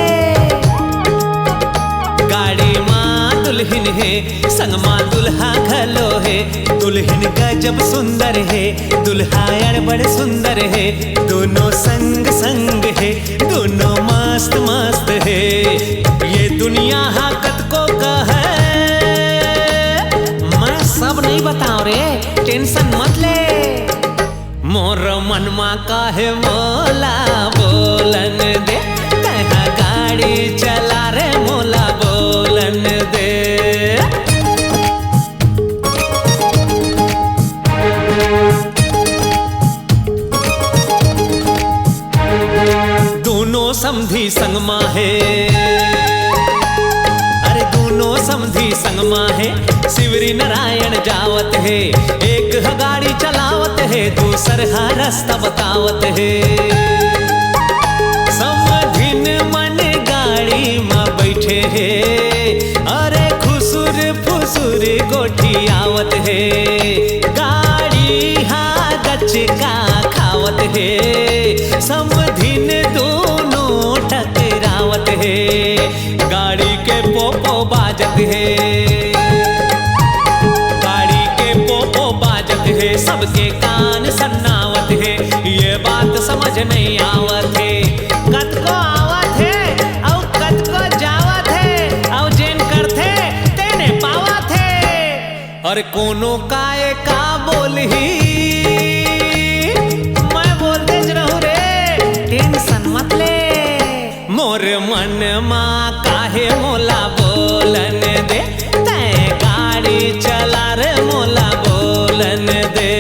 गाड़ी मा दुल्हिन हे, संग मा दुल्हा घलो हे। दुल्हिन गजब सुंदर हे, दुल्हा अड़बड़ सुंदर हे। दोनों संग संग हे, दोनों मस्त मस्त हे। ये दुनिया हा कतको कहे, मैं सब नहीं बताओ रे, टेंशन मत ले। मोर मन मा काहे मोला बोलन दे, तैहा गाड़ी चला रे मोला बोलन दे। दोनों समधी संग मा हे, अरे दोनों समधी संग मा हे। सिवरी नारायण जावत हे, एक ह गाड़ी चलावत हे, दूसर ह रस्ता बतावत हे। समधिन मन गाड़ी म बैठे हे, अरे खुसुर फुसुर गोठियावत हे। गाड़ी हा गचका खावत हे, समधिन दोनों टकरावत हे। गाड़ी के पोपो बाजत हे, गाड़ी के पोपो बाजत हे, सबके कान सन्नावत हे। ये बात समझ नहीं आवत हे, कतको आवत हे अउ कतको जावत हे, अउ जेन करथे तेने पावत हे। अरे कोनो काय का बोलही, मैं बोलतेच रहूं रे, टेंशन मत ले। मोर मन मा काहे मोला बोलन दे, तैं गाड़ी चला रे मोला बोलन दे।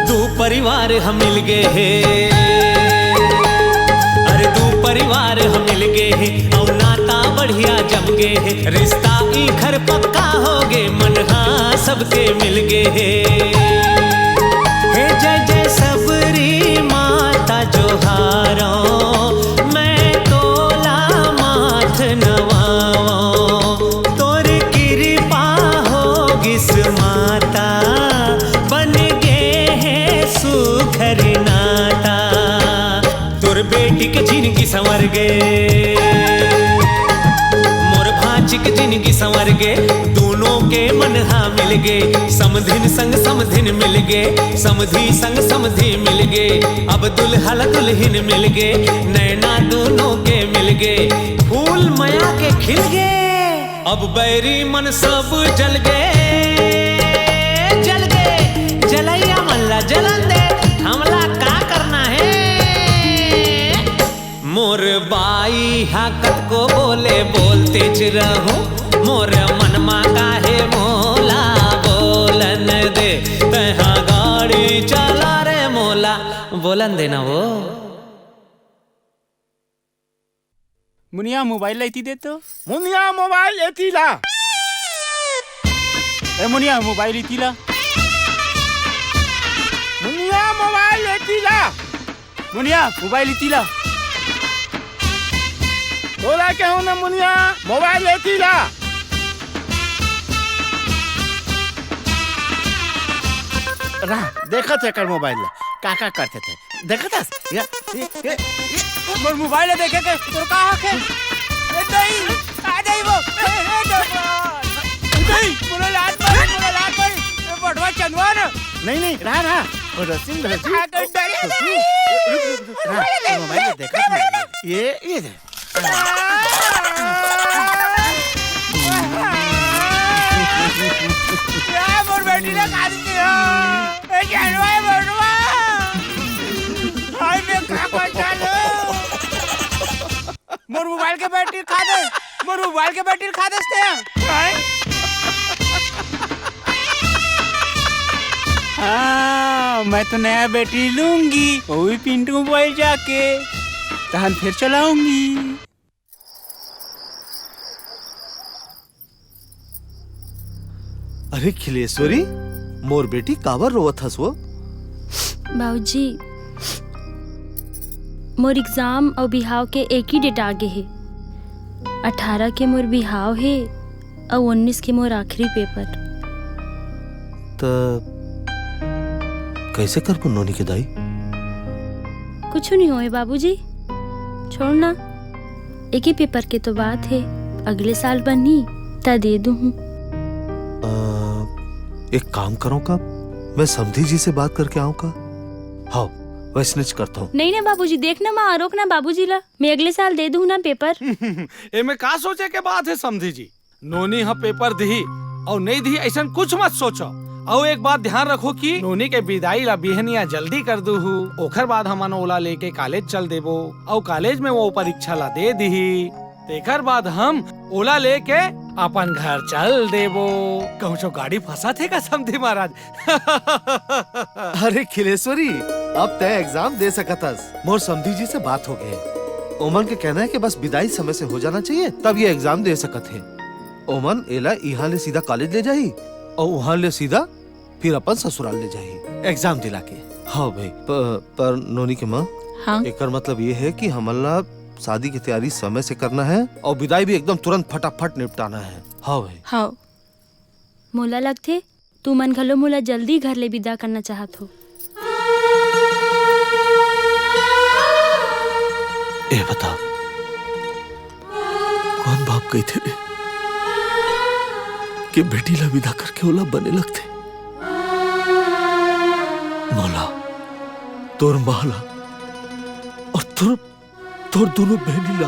दू परिवार ह मिल गे हे, अरे दू परिवार ह मिल गे हे, अउ जम गे हे, रिश्ता इखर पक्का हो गे, मन हा सबके मिल गे हे। हे जय जय सबरी माता जोहारो, मैं तोला माथ नवावो, तोर कृपा हो गिस माता, बन गे हे सुघर नाता। तोर बेटी के जिनगी संवर गे, मोर भांची के जिनगी संवर गे, दोनों के मन हा मिल गे, समधिन संग समधिन मिल गे, समधी संग समधी मिल गे, अब दुल्हा ला दुल्हिन मिल गे, नैना दोनों के मिल गे, फूल मया के खिल गे। अब बैरी मन सब जल गे, जल गे, जलैया मन ला जलन दे, हमला का करना हे? मोर बाई हा कतको बोले, बोलतेच रहूं, मोर मन मा काहे मोला बोलन दे, तैहा गाड़ी चला रे मोला, बोलन देना वो। मुनिया, मोबाइल ला इती दे तो। मुनिया, मोबाइल एती ला। ए मुनिया, मोबाइल इती ला। मुनिया, मोबाइल एती ला। मुनिया, मोबाइल इती ला। तोला कहूं ना मुनिया, मोबाइल एती ला। रहा, देखत हे एकर मोबाइल ला, का का करथे ते। देखत हस? या, ये, ये, ये। मोर मोबाइल देखे के तोर का हक हे? ए, दई, आ दई वो। ए, ए, दई। दई, मोला लात मारी, मोला लात मारी। ए, बटवा चंदवा ना। नहीं, नहीं, रहा, रहा। वो रसिंग, रसिंग। आ, दई, दई, दई। रुक, रुक, रुक, रहा। मोबाइल देखत नहीं। ये, ये दे। ए, मोर बेटी ला खा देथे हो। ए, जानवर बटवा। हाय, मैं का कर डालूं? मोर मोबाइल के बैटरी खा दे, मोर मोबाइल के बैटरी खा दे ते। हाय। हाँ, मैं तो नया बैटरी लूंगी, वो भी पिंटू मोबाइल जाके, तहन फिर चलाऊंगी। अरे खिलेश्वरी, मोर बेटी, काबर रोवत हस वो? बाबूजी, मोर एग्जाम अउ बिहाव के एक ही डेट आगे हे। अठारह के मोर बिहाव हे अउ उन्नीस के मोर आखिरी पेपर। त कइसे करबो नोनी के दाई? कुछु नहीं होय बाबूजी, छोड़ ना। एक ही पेपर के तो बात हे, अगले साल बनही, त दे दूहूं। अ, एक काम करो का, मैं समधी जी से बात करके आऊं का? हाँ, वैसनेच करता हूँ। नहीं ना बाबूजी, देख ना माँ, रोक ना बाबूजी ला, मैं अगले साल दे दूहूं ना पेपर। एमे का सोचे के बात हे समधी जी? नोनी ह पेपर दिही अउ नइ दिही, अइसन कुछ मत सोचो। अउ एक बात ध्यान रखो कि नोनी के बिदाई ला बिहनिया जल्दी कर दूहू, ओखर बाद हमन ओला लेके कॉलेज चल देबो, अउ कॉलेज में वो परीक्षा ला दे दिही, तेखर बाद हम ओला लेके अपन घर चल देबो। कहूँ गाड़ी फंसा थे का समधी महाराज? अरे खिलेश्वरी, अब तय एग्जाम दे सकत हस। मोर समधी जी से बात हो गए, ओमन के कहना है कि बस बिदाई समय से हो जाना चाहिए, तब ये एग्जाम दे सकत हे। ओमन एला इहाँ ले सीधा कॉलेज ले जाही अउ उहाँ ले सीधा फिर अपन ससुराल ले जाही एग्जाम दिला के। हाँ भाई, प-, पर नोनी के माँ, हाँ? एकर मतलब ये है कि हमन ला शादी की तैयारी समय से करना है अउ बिदाई भी एकदम तुरंत फटाफट निपटाना है। हाँ भाई। हाँ। मोला लगथे, तुमन घलो मोला जल्दी घर ले बिदा करना चाहत हो। ए बता, कोन बाप कहिथे रे कि बेटी ला बिदा करके ओला बने लगथे? मोला, तोर माँ ला अउ तोर तोर दोनों बहनी ला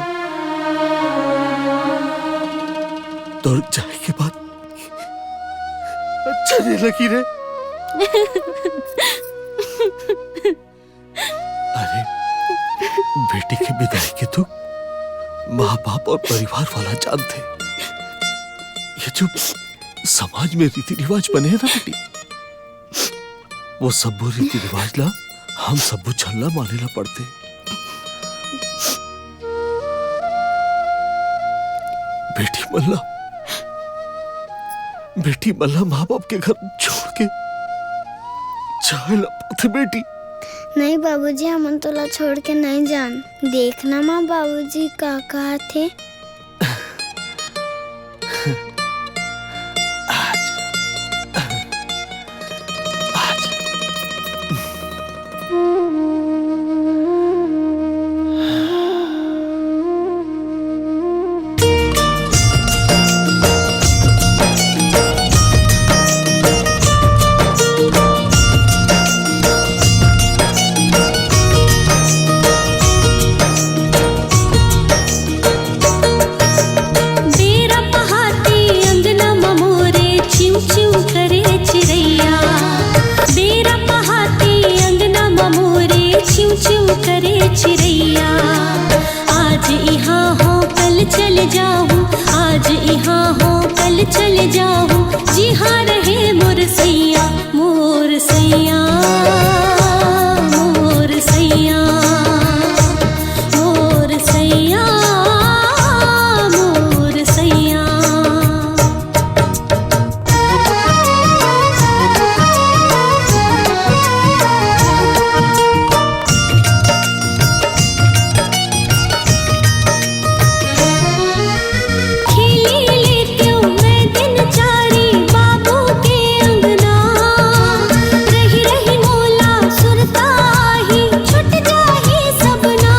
तोर जाए के बाद अच्छा नहीं लगी रे। अरे, बेटी के बिदाई के दुख माँ बाप अउ परिवार वाला जानथे। ये जो समाज में रीति रिवाज बने हैं ना बेटी, वो सब्बो रीति रिवाज ला हम सब्बो झन ला माने ला पड़थे। बेटी मन ला, बेटी मन ला माँ बाप के घर छोड़ के जाए ला पड़थे बेटी। नहीं बाबूजी, हमन तोला छोड़ के नहीं जान। देखना माँ बाबूजी का कहत हे। बेरा पहाती अंगना म मोरे चिव चिव करे चिरैया। बेरा पहाती अंगना म मोरे चिव चिव करे चिरैया। आज इहाँ हो कल चल जाहूँ, आज इहाँ हो कल चल जाहूँ। जिहाँ रहे मोर सैया, मोर सैया, मोर सैया, मोर सैया, मोर सैया। खेली लेतेव मैं दिन चारी बाबू के अंगना। रही रही मोला सुरता आही, छुट जाही सबना।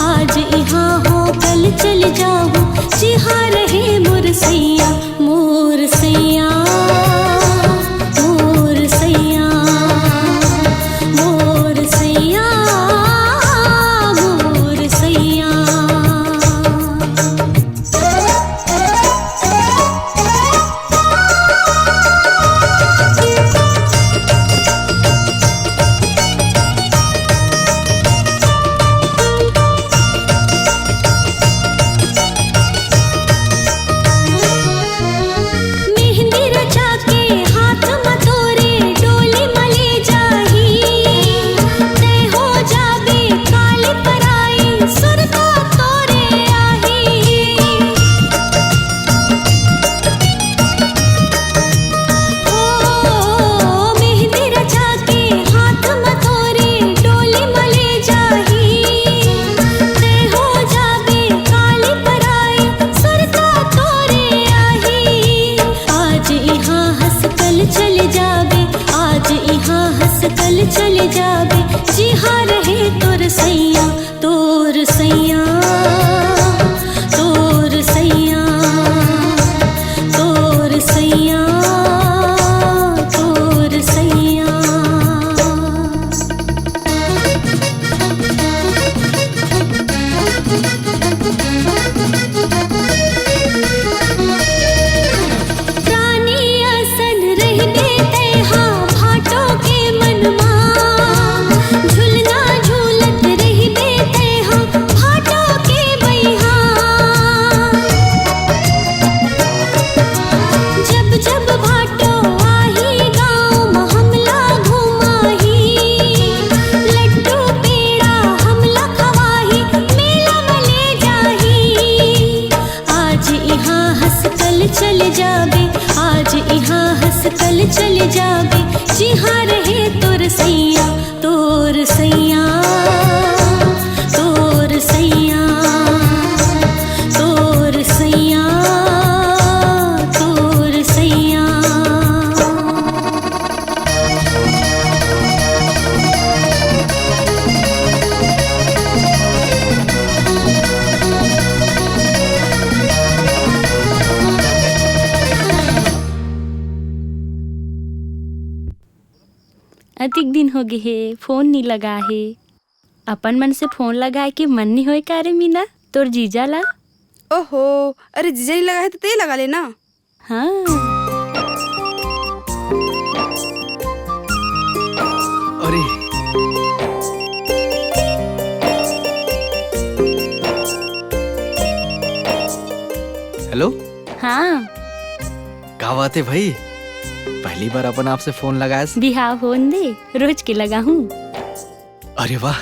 आज इहाँ हो कल चल जाहूँ, जिहाँ रहे मोर सैया, मोर सैया, मोर सैया, मोर सैया, मोर सैया। मेहंदी रचा के हाथ म तोरे डोली म ले जाही। तैं हो जाबे काली पराई, सुरता तोरे आही। ओ, मेहंदी रचा के हाथ म तोरे डोली म ले जाही। तैं हो जाबे काली पराई, सुरता तोरे आही। आज इहाँ हँस कल चल जाबे, आज इहाँ हँस कल चल जाबे। जिहाँ रहे तोर सैया, तोर सैया, तोर सैया, तोर सैया, तोर सैया। रानी असन रहिबे तैहा भाटो के मनमा, झुलना झूलत रहिबे तैहा भाटो के बइहा। जब जब भाटो आही गाँव म हमला घुमाही, लड्डू पेड़ा हमला खवाही, मेला म ले जाही। आज इहाँ हँस कल चल जाबे, आज इहाँ हँस कल चल जाबे। जिहाँ रहे तोर सैया, तोर सैया, तोर सैया, तोर सैया, तोर सैया। अतिक दिन हो गे हे, फोन नी लगा हे। अपन मन से फोन लगाए के मन नी होय का रे मीना, तोर जीजा ला? ओहो, अरे जीजा नी लगा हे त तें लगा ले ना। हाँ। अरे। हेलो। हाँ। का बात हे भाई? पहली बार अपन आप से फोन लगायस। बिहाव होन दे, रोज के लगाहूँ। अरे वाह,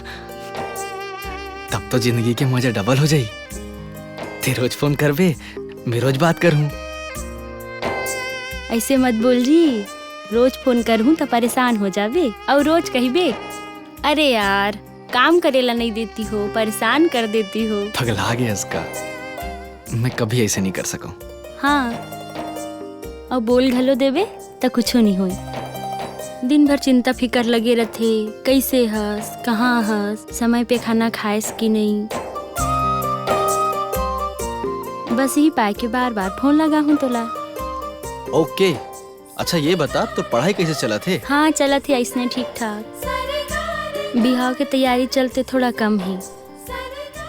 तब तो जिंदगी के मजा डबल हो जाई। ते रोज फोन करबे, मैं रोज बात करहूँ। ऐसे मत बोल जी, रोज फोन करहूँ त परेशान हो जाबे। अउ रोज कहिबे, "अरे यार, काम करे ला नहीं देती हो, परेशान कर देती हो।" पगला गे हस का, मैं कभी ऐसे नहीं कर सकूँ। हाँ, अउ बोल घलो देबे त कुछो नहीं होय। दिन भर चिंता फिकर लगे रथे, कैसे हस, कहाँ हस, समय पे खाना खाएस कि नहीं। बस यही पाए के बार बार फोन लगा हूँ तोला। ओके, अच्छा ये बता, तो पढ़ाई कैसे चलत हे? हाँ, चलत हे ऐसने ठीक ठाक। बिहाव के तैयारी चलते थोड़ा कम हे।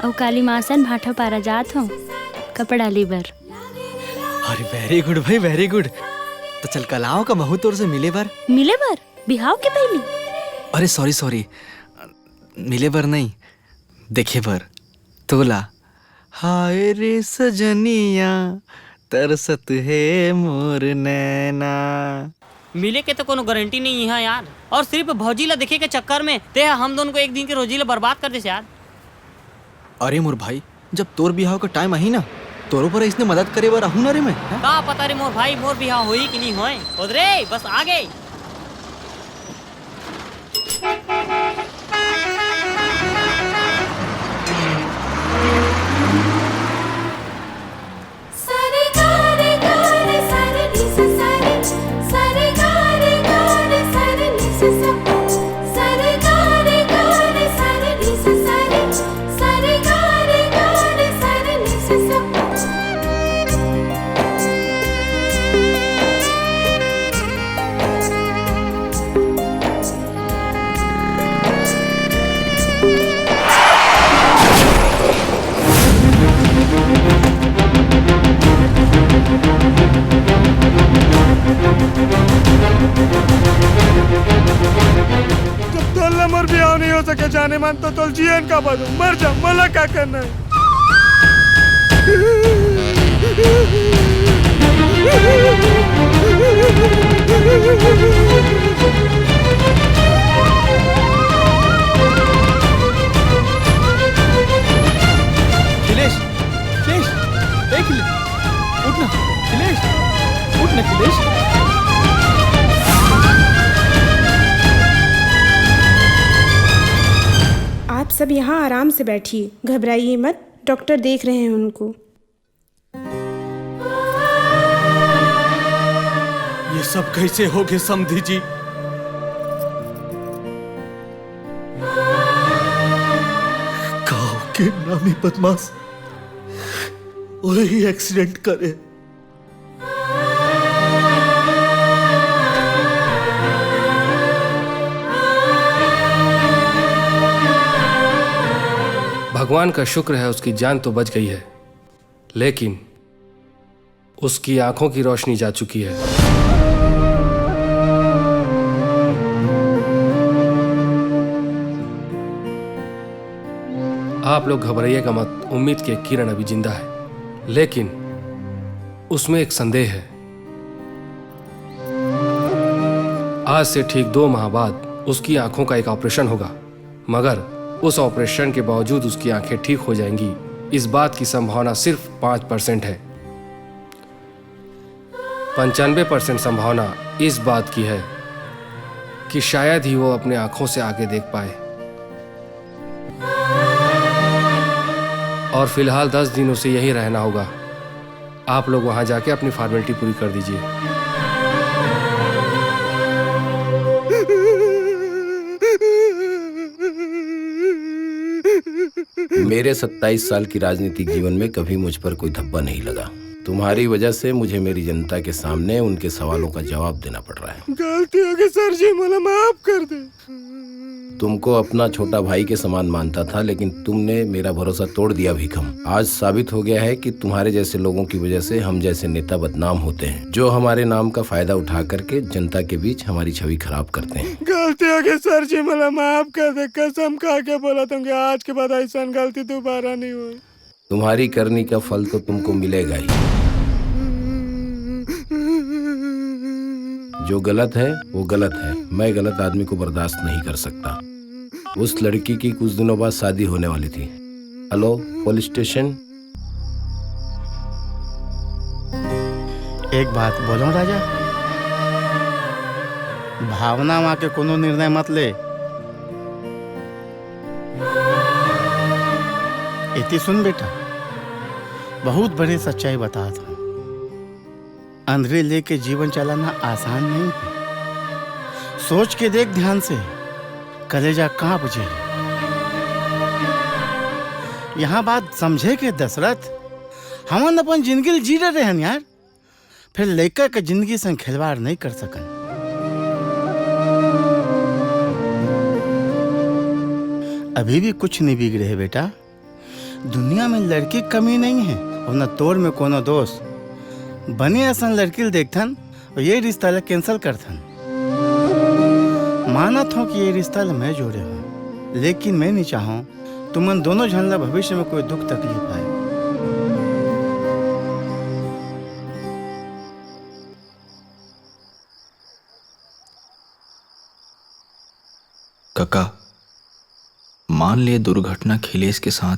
अउ काली मासन भाठा पारा जात हूँ कपड़ा ले बर। अरे very good भाई, very good। तो चल कल आव का महू तोर से मिले बर। मिले बर? बिहाव के पहली? अरे सॉरी सॉरी, मिले बर नहीं, देखे बर। तोला। हाय रे सजनिया, तरसत हे मोर नैना। मिले के तो कोनो गारंटी नहीं है यार, और सिर्फ भौजी ला देखे के चक्कर में ते ह हम दोनों को एक दिन के रोजी ला बर्बाद कर देस यार। अरे मोर भाई, जब तोर बिहाव का टाइम आही ना, तोरो पर इसने मदद करे बर आहू ना रे मैं, हैं? का पता रे मोर भाई, मोर बिहाव होही कि नहीं होय। खुद रे, बस आ गए। जब तोर ले मोर बिहाव नहीं हो सके जाने मन, तो तोल जियन का बदू, मर जा, मोला का करना है? अखिलेश, अखिलेश, ए अखिलेश, उठ ना, अखिलेश, उठ ना, अखिलेश। आप सब यहाँ आराम से बैठिए, घबराइए मत, डॉक्टर देख रहे हैं उनको। ये सब कैसे हो गए समधी जी? गांव के नामी बदमाश वही एक्सीडेंट करे। भगवान का शुक्र है, उसकी जान तो बच गई है, लेकिन उसकी आंखों की रोशनी जा चुकी है। आप लोग घबराइएगा मत, उम्मीद की एक किरण अभी जिंदा है, लेकिन उसमें एक संदेह है। आज से ठीक दो माह बाद उसकी आंखों का एक ऑपरेशन होगा, मगर उस ऑपरेशन के बावजूद उसकी आंखें ठीक हो जाएंगी, इस बात की संभावना सिर्फ पाँच परसेंट है। पंचानवे परसेंट संभावना इस बात की है कि शायद ही वो अपने आंखों से आगे देख पाए। और फिलहाल दस दिन उसे यहीं रहना होगा। आप लोग वहां जाके अपनी फॉर्मेलिटी पूरी कर दीजिए। मेरे सत्ताईस साल की राजनीतिक जीवन में कभी मुझ पर कोई धब्बा नहीं लगा। तुम्हारी वजह से मुझे मेरी जनता के सामने उनके सवालों का जवाब देना पड़ रहा है। गलती हो गई सर जी, मोला माफ कर दे। तुमको अपना छोटा भाई के समान मानता था, लेकिन तुमने मेरा भरोसा तोड़ दिया भीखम। आज साबित हो गया है कि तुम्हारे जैसे लोगों की वजह से हम जैसे नेता बदनाम होते हैं, जो हमारे नाम का फायदा उठा करके जनता के बीच हमारी छवि खराब करते हैं। गलती हो गई सर जी, मोला माफ कर दे, कसम खा के बोला तुमके आज के बाद ऐसा गलती दोबारा नहीं होए। तुम्हारी करनी का फल तो तुमको मिलेगा ही। जो गलत है वो गलत है, मैं गलत आदमी को बर्दाश्त नहीं कर सकता। उस लड़की की कुछ दिनों बाद शादी होने वाली थी। Hello, police station. एक बात बोलंव राजा, भावना म आके कोनो निर्णय मत ले। एती सुन बेटा, बहुत बड़े सच्चाई बतात हंव। अंधरी लेके जीवन चलाना आसान नहीं हे। सोच के देख ध्यान से, कलेजा कांप जही। इहां बात समझे के दशरथ, हमन अपन जिनगी ल जी डरे हन यार। फेर लइका के जिनगी संग खिलवाड़ नइ कर सकन। अभी भी कुछ नइ बिगड़े हे बेटा। दुनिया में लड़की के कमी नइ हे, अउ न तोर में कोनो दोष। बने असन लड़की ल देखथन अउ ये रिश्ता ल cancel करथन। मानत हंव कि ये रिश्ता ल मैं जोड़े हंव, लेकिन मैं नइ चाहंव तुमन दोनों झन ला भविष्य में कोई दुख तकलीफ आए। कका, मान ले दुर्घटना खिलेश के साथ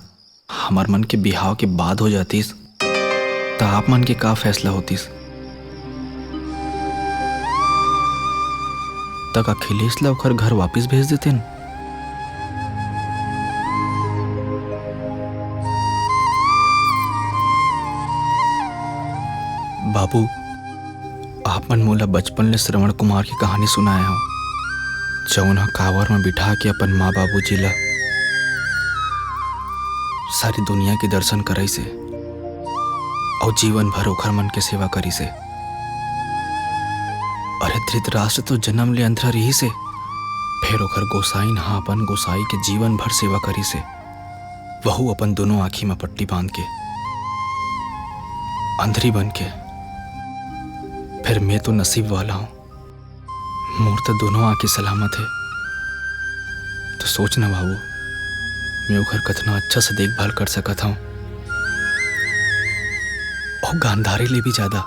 हमर मन के बिहाव के बाद हो जातिस, त आप मन के का फैसला होतिस? त का खिलेश ला ओखर घर वापिस भेज देतेन? बाबू, आप मन मोला बचपन ले श्रवण कुमार के कहानी सुनाए हव, जऊन ह कांवर म बिठा के अपन माँ बाबूजी ला सारी दुनिया के दर्शन कराइस हे अउ जीवन भर ओखर मन के सेवा करिस हे। अरे, धृतराष्ट्र तो जनम ले अंधरा रिहिस हे, फेर ओखर गोसाइन ह अपन गोसाई के जीवन भर सेवा करिस हे, वहू अपन दोनों आँखी म पट्टी बांध के, अंधरी बन के। फेर मैं तो नसीब वाला हूँ, मोर त दोनों आँखी सलामत हे। तो सोच ना बाबू, मैं ओखर कतना अच्छा से देखभाल कर सकत हूँ, अउ गांधारी ले भी ज्यादा।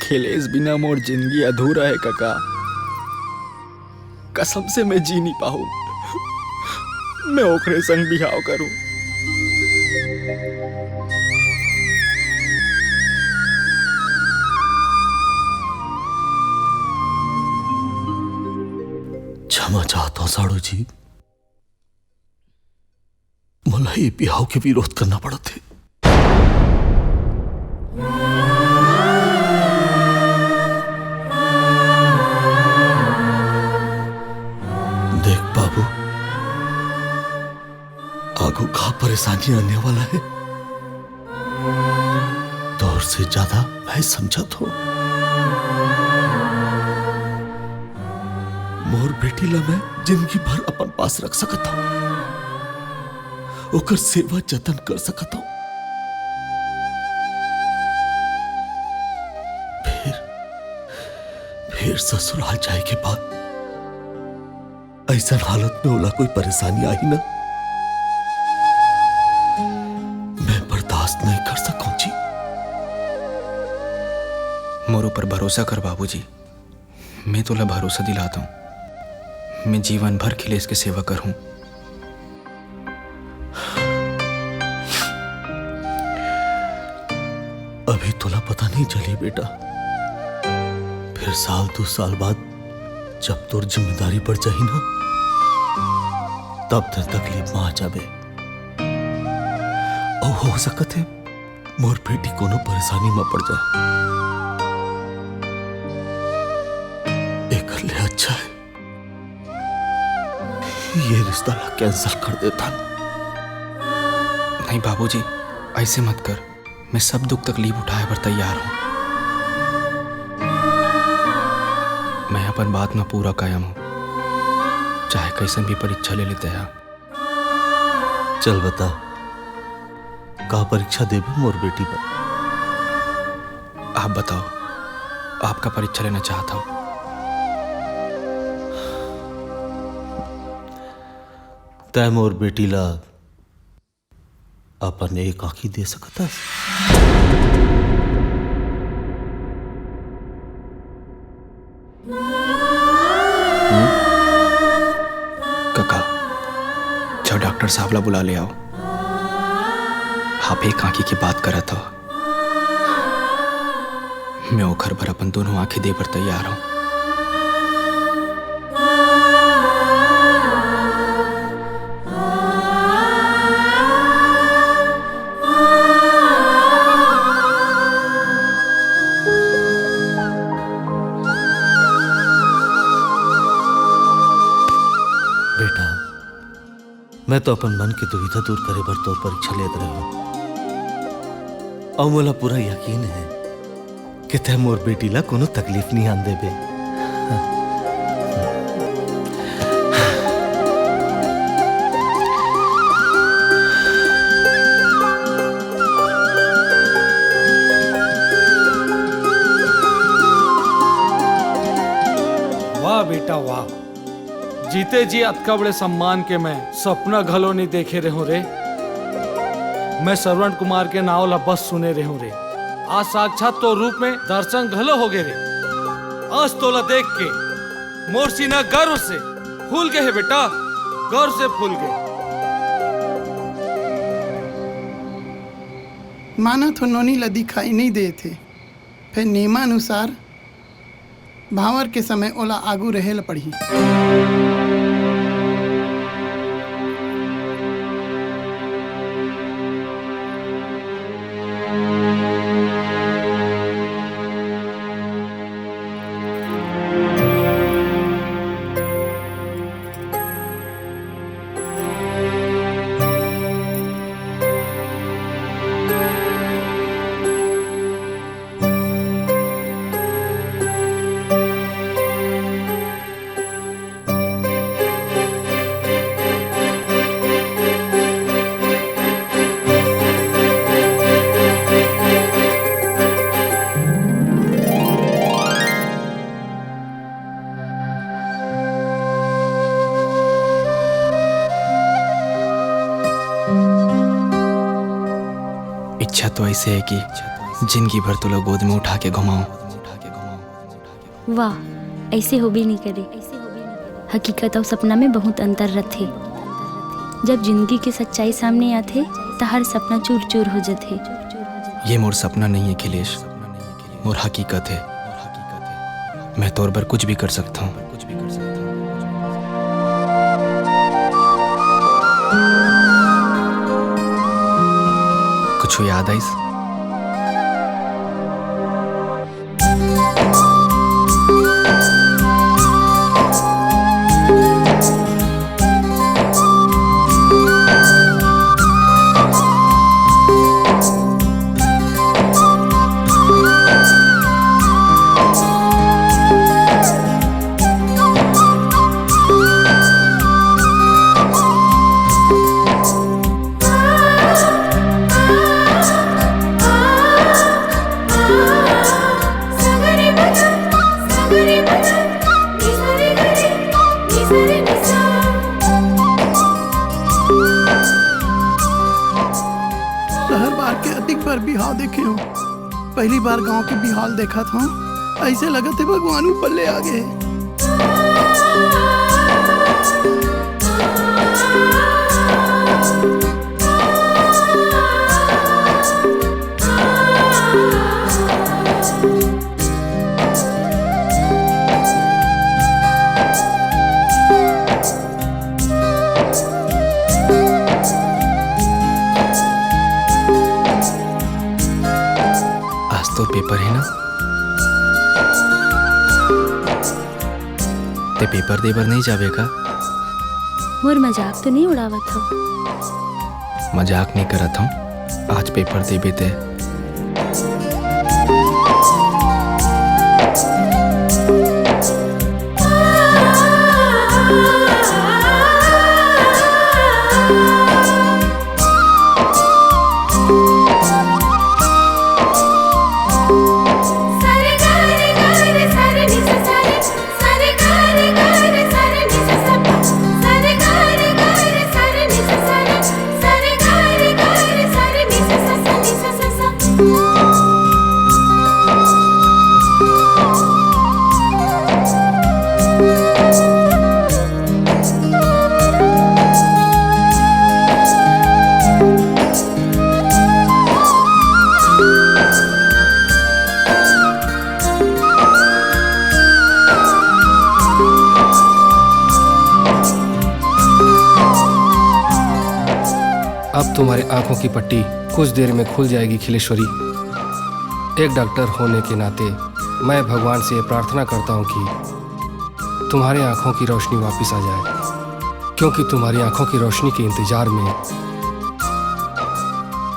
खिलेश बिना मोर जिंदगी अधूरा हे कका। कसम से मैं जी नहीं पाहूँ। मैं ओकरे संग बिहाव करूँ। क्षमा चाहता हूँ साड़ू जी, मोला ये बिहाव के विरोध करना पड़त हे। देख बाबू, आगू का परेशानी आने वाला हे, तोर से ज्यादा मैं समझत हूँ। मोर बेटी ला मैं जिंदगी भर अपन पास रख सकत हूँ, ओकर सेवा जतन कर सकत हूँ। फिर, फिर ससुराल जाए के बाद ऐसन हालत में ओला कोई परेशानी आही ना, मैं बर्दाश्त नहीं कर सकूं जी। मोर ऊपर भरोसा कर बाबूजी, मैं तोला भरोसा दिलाता हूँ, मैं जीवन भर खिलेश के सेवा करहूँ। अभी तोला पता नहीं चली बेटा, फिर साल दो साल बाद जब तोर जिम्मेदारी बढ़ जाही ना, तब तैं तकलीफ में आ जाबे। अउ हो सकत हे मोर बेटी कोनो परेशानी में पड़ जाए। एकर ले अच्छा हे ये रिश्ता ला cancel कर देथन। नहीं बाबूजी, ऐसे मत कर। मैं सब दुख तकलीफ उठाए बर तैयार हूँ। मैं अपन बात में पूरा कायम हूँ, चाहे कैसन भी परीक्षा ले लेते हैं। चल बता, का परीक्षा देबे मोर बेटी बर? आप बताओ, आप का परीक्षा लेना चाहत हव? तैं मोर बेटी ला अपन एक आँखी दे सकत हस? हम्म? कका, जाओ, डॉक्टर साहब ला बुला ले आओ। आप एक आंखी के बात करत हो, मैं ओखर बर अपन दोनों आंखी दे बर तैयार हूँ। बेटा, मैं तो अपन मन के दुविधा दूर करे बर तोर परीक्षा लेत रहेंव। अउ मोला पूरा यकीन हे कि तैं मोर बेटी ला कोनो तकलीफ नइ आन देबे। वाह बेटा, वाह। जीते जी अतका बड़े सम्मान के मैं सपना घलो नइ देखे रहेंव रे। मैं श्रवण कुमार के नाव ला बस सुने रहेंव रे। आज साक्षात तोर रूप में दर्शन घलो होगे रे। आज तोला देख के मोर सीना गर्व से फूल गे हे बेटा, गर्व से फूल गे। मानत हों नोनी ला दिखाई नइ देत हे, फेर नियमानुसार भांवर के समय ओला आगू रहे ल पड़ही। इच्छा तो ऐसे हे कि जिंदगी भर तोला गोद में उठा के घुमाऊं। वाह, ऐसे होबे नइ करे। हकीकत अउ सपना में बहुत अंतर रथे। जब जिंदगी के सच्चाई सामने आथे, त हर सपना चूर-चूर हो जथे। ये मोर सपना नइ हे अखिलेश, मोर हकीकत हे। मैं तोर बर कुछ भी कर सकता हूँ। कुछ याद आइस? शहर बार के अतिक बार बिहाव देखे हूँ, पहली बार गांव के बिहाव ल देखत हूँ। ऐसे लगत हे भगवान ऊपर ले आ गए। आज तो पेपर हे ना? ते पेपर दे बर नइ जाबे का? मोर मजाक तो नइ उड़ावत हव? मजाक नइ करत हंव, आज पेपर देबे ते। अब तुम्हारी आंखों की पट्टी कुछ देर में खुल जाएगी खिलेश्वरी। एक डॉक्टर होने के नाते मैं भगवान से प्रार्थना करता हूँ कि तुम्हारी आंखों की रोशनी वापस आ जाए, क्योंकि तुम्हारी आंखों की रोशनी के इंतजार में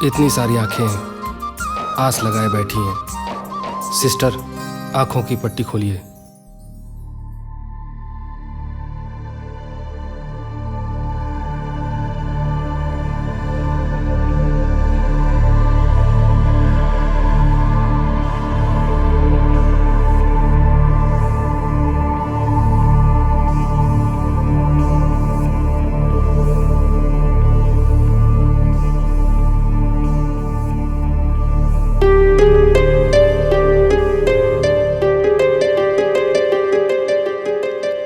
इतनी सारी आंखें आस लगाए बैठी हैं। सिस्टर, आंखों की पट्टी खोलिए।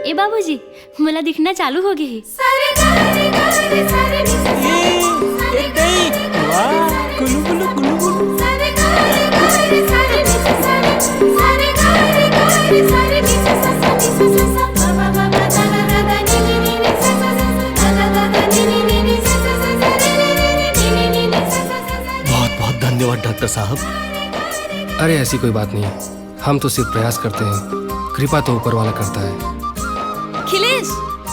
ए बाबूजी, मोला दिखना चालू हो गे हे। बहुत बहुत धन्यवाद डॉक्टर साहब। अरे, ऐसी कोई बात नहीं, हम तो सिर्फ प्रयास करते हैं, कृपा तो ऊपर वाला करता है। खिलेश,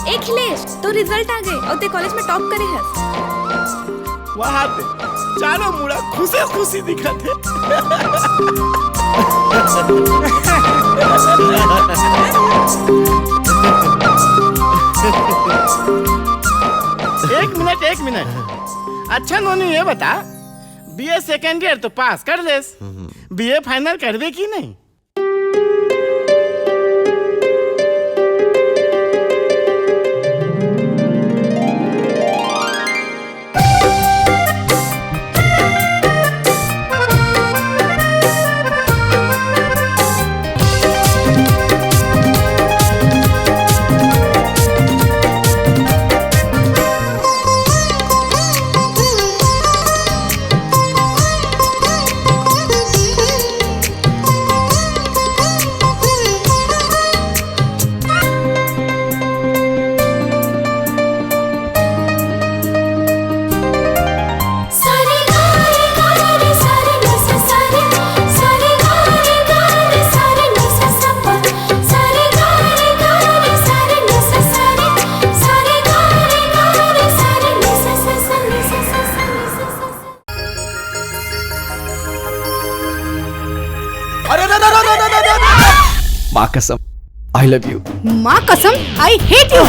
ए खिलेश, तोर रिजल्ट आ गे अउ तैं कॉलेज में टॉप करे हस। वाह बे, चारों मुड़ा खुशी खुशी दिखत हे। एक मिनट, एक मिनट। अच्छा नोनी, ये बता, बीए सेकंड ईयर तो पास कर लेस, बीए फाइनल करबे कि नहीं? अरे, अरे, अरे, अरे, अरे, अरे, अरे! माँ कसम, I love you। माँ कसम, I hate you।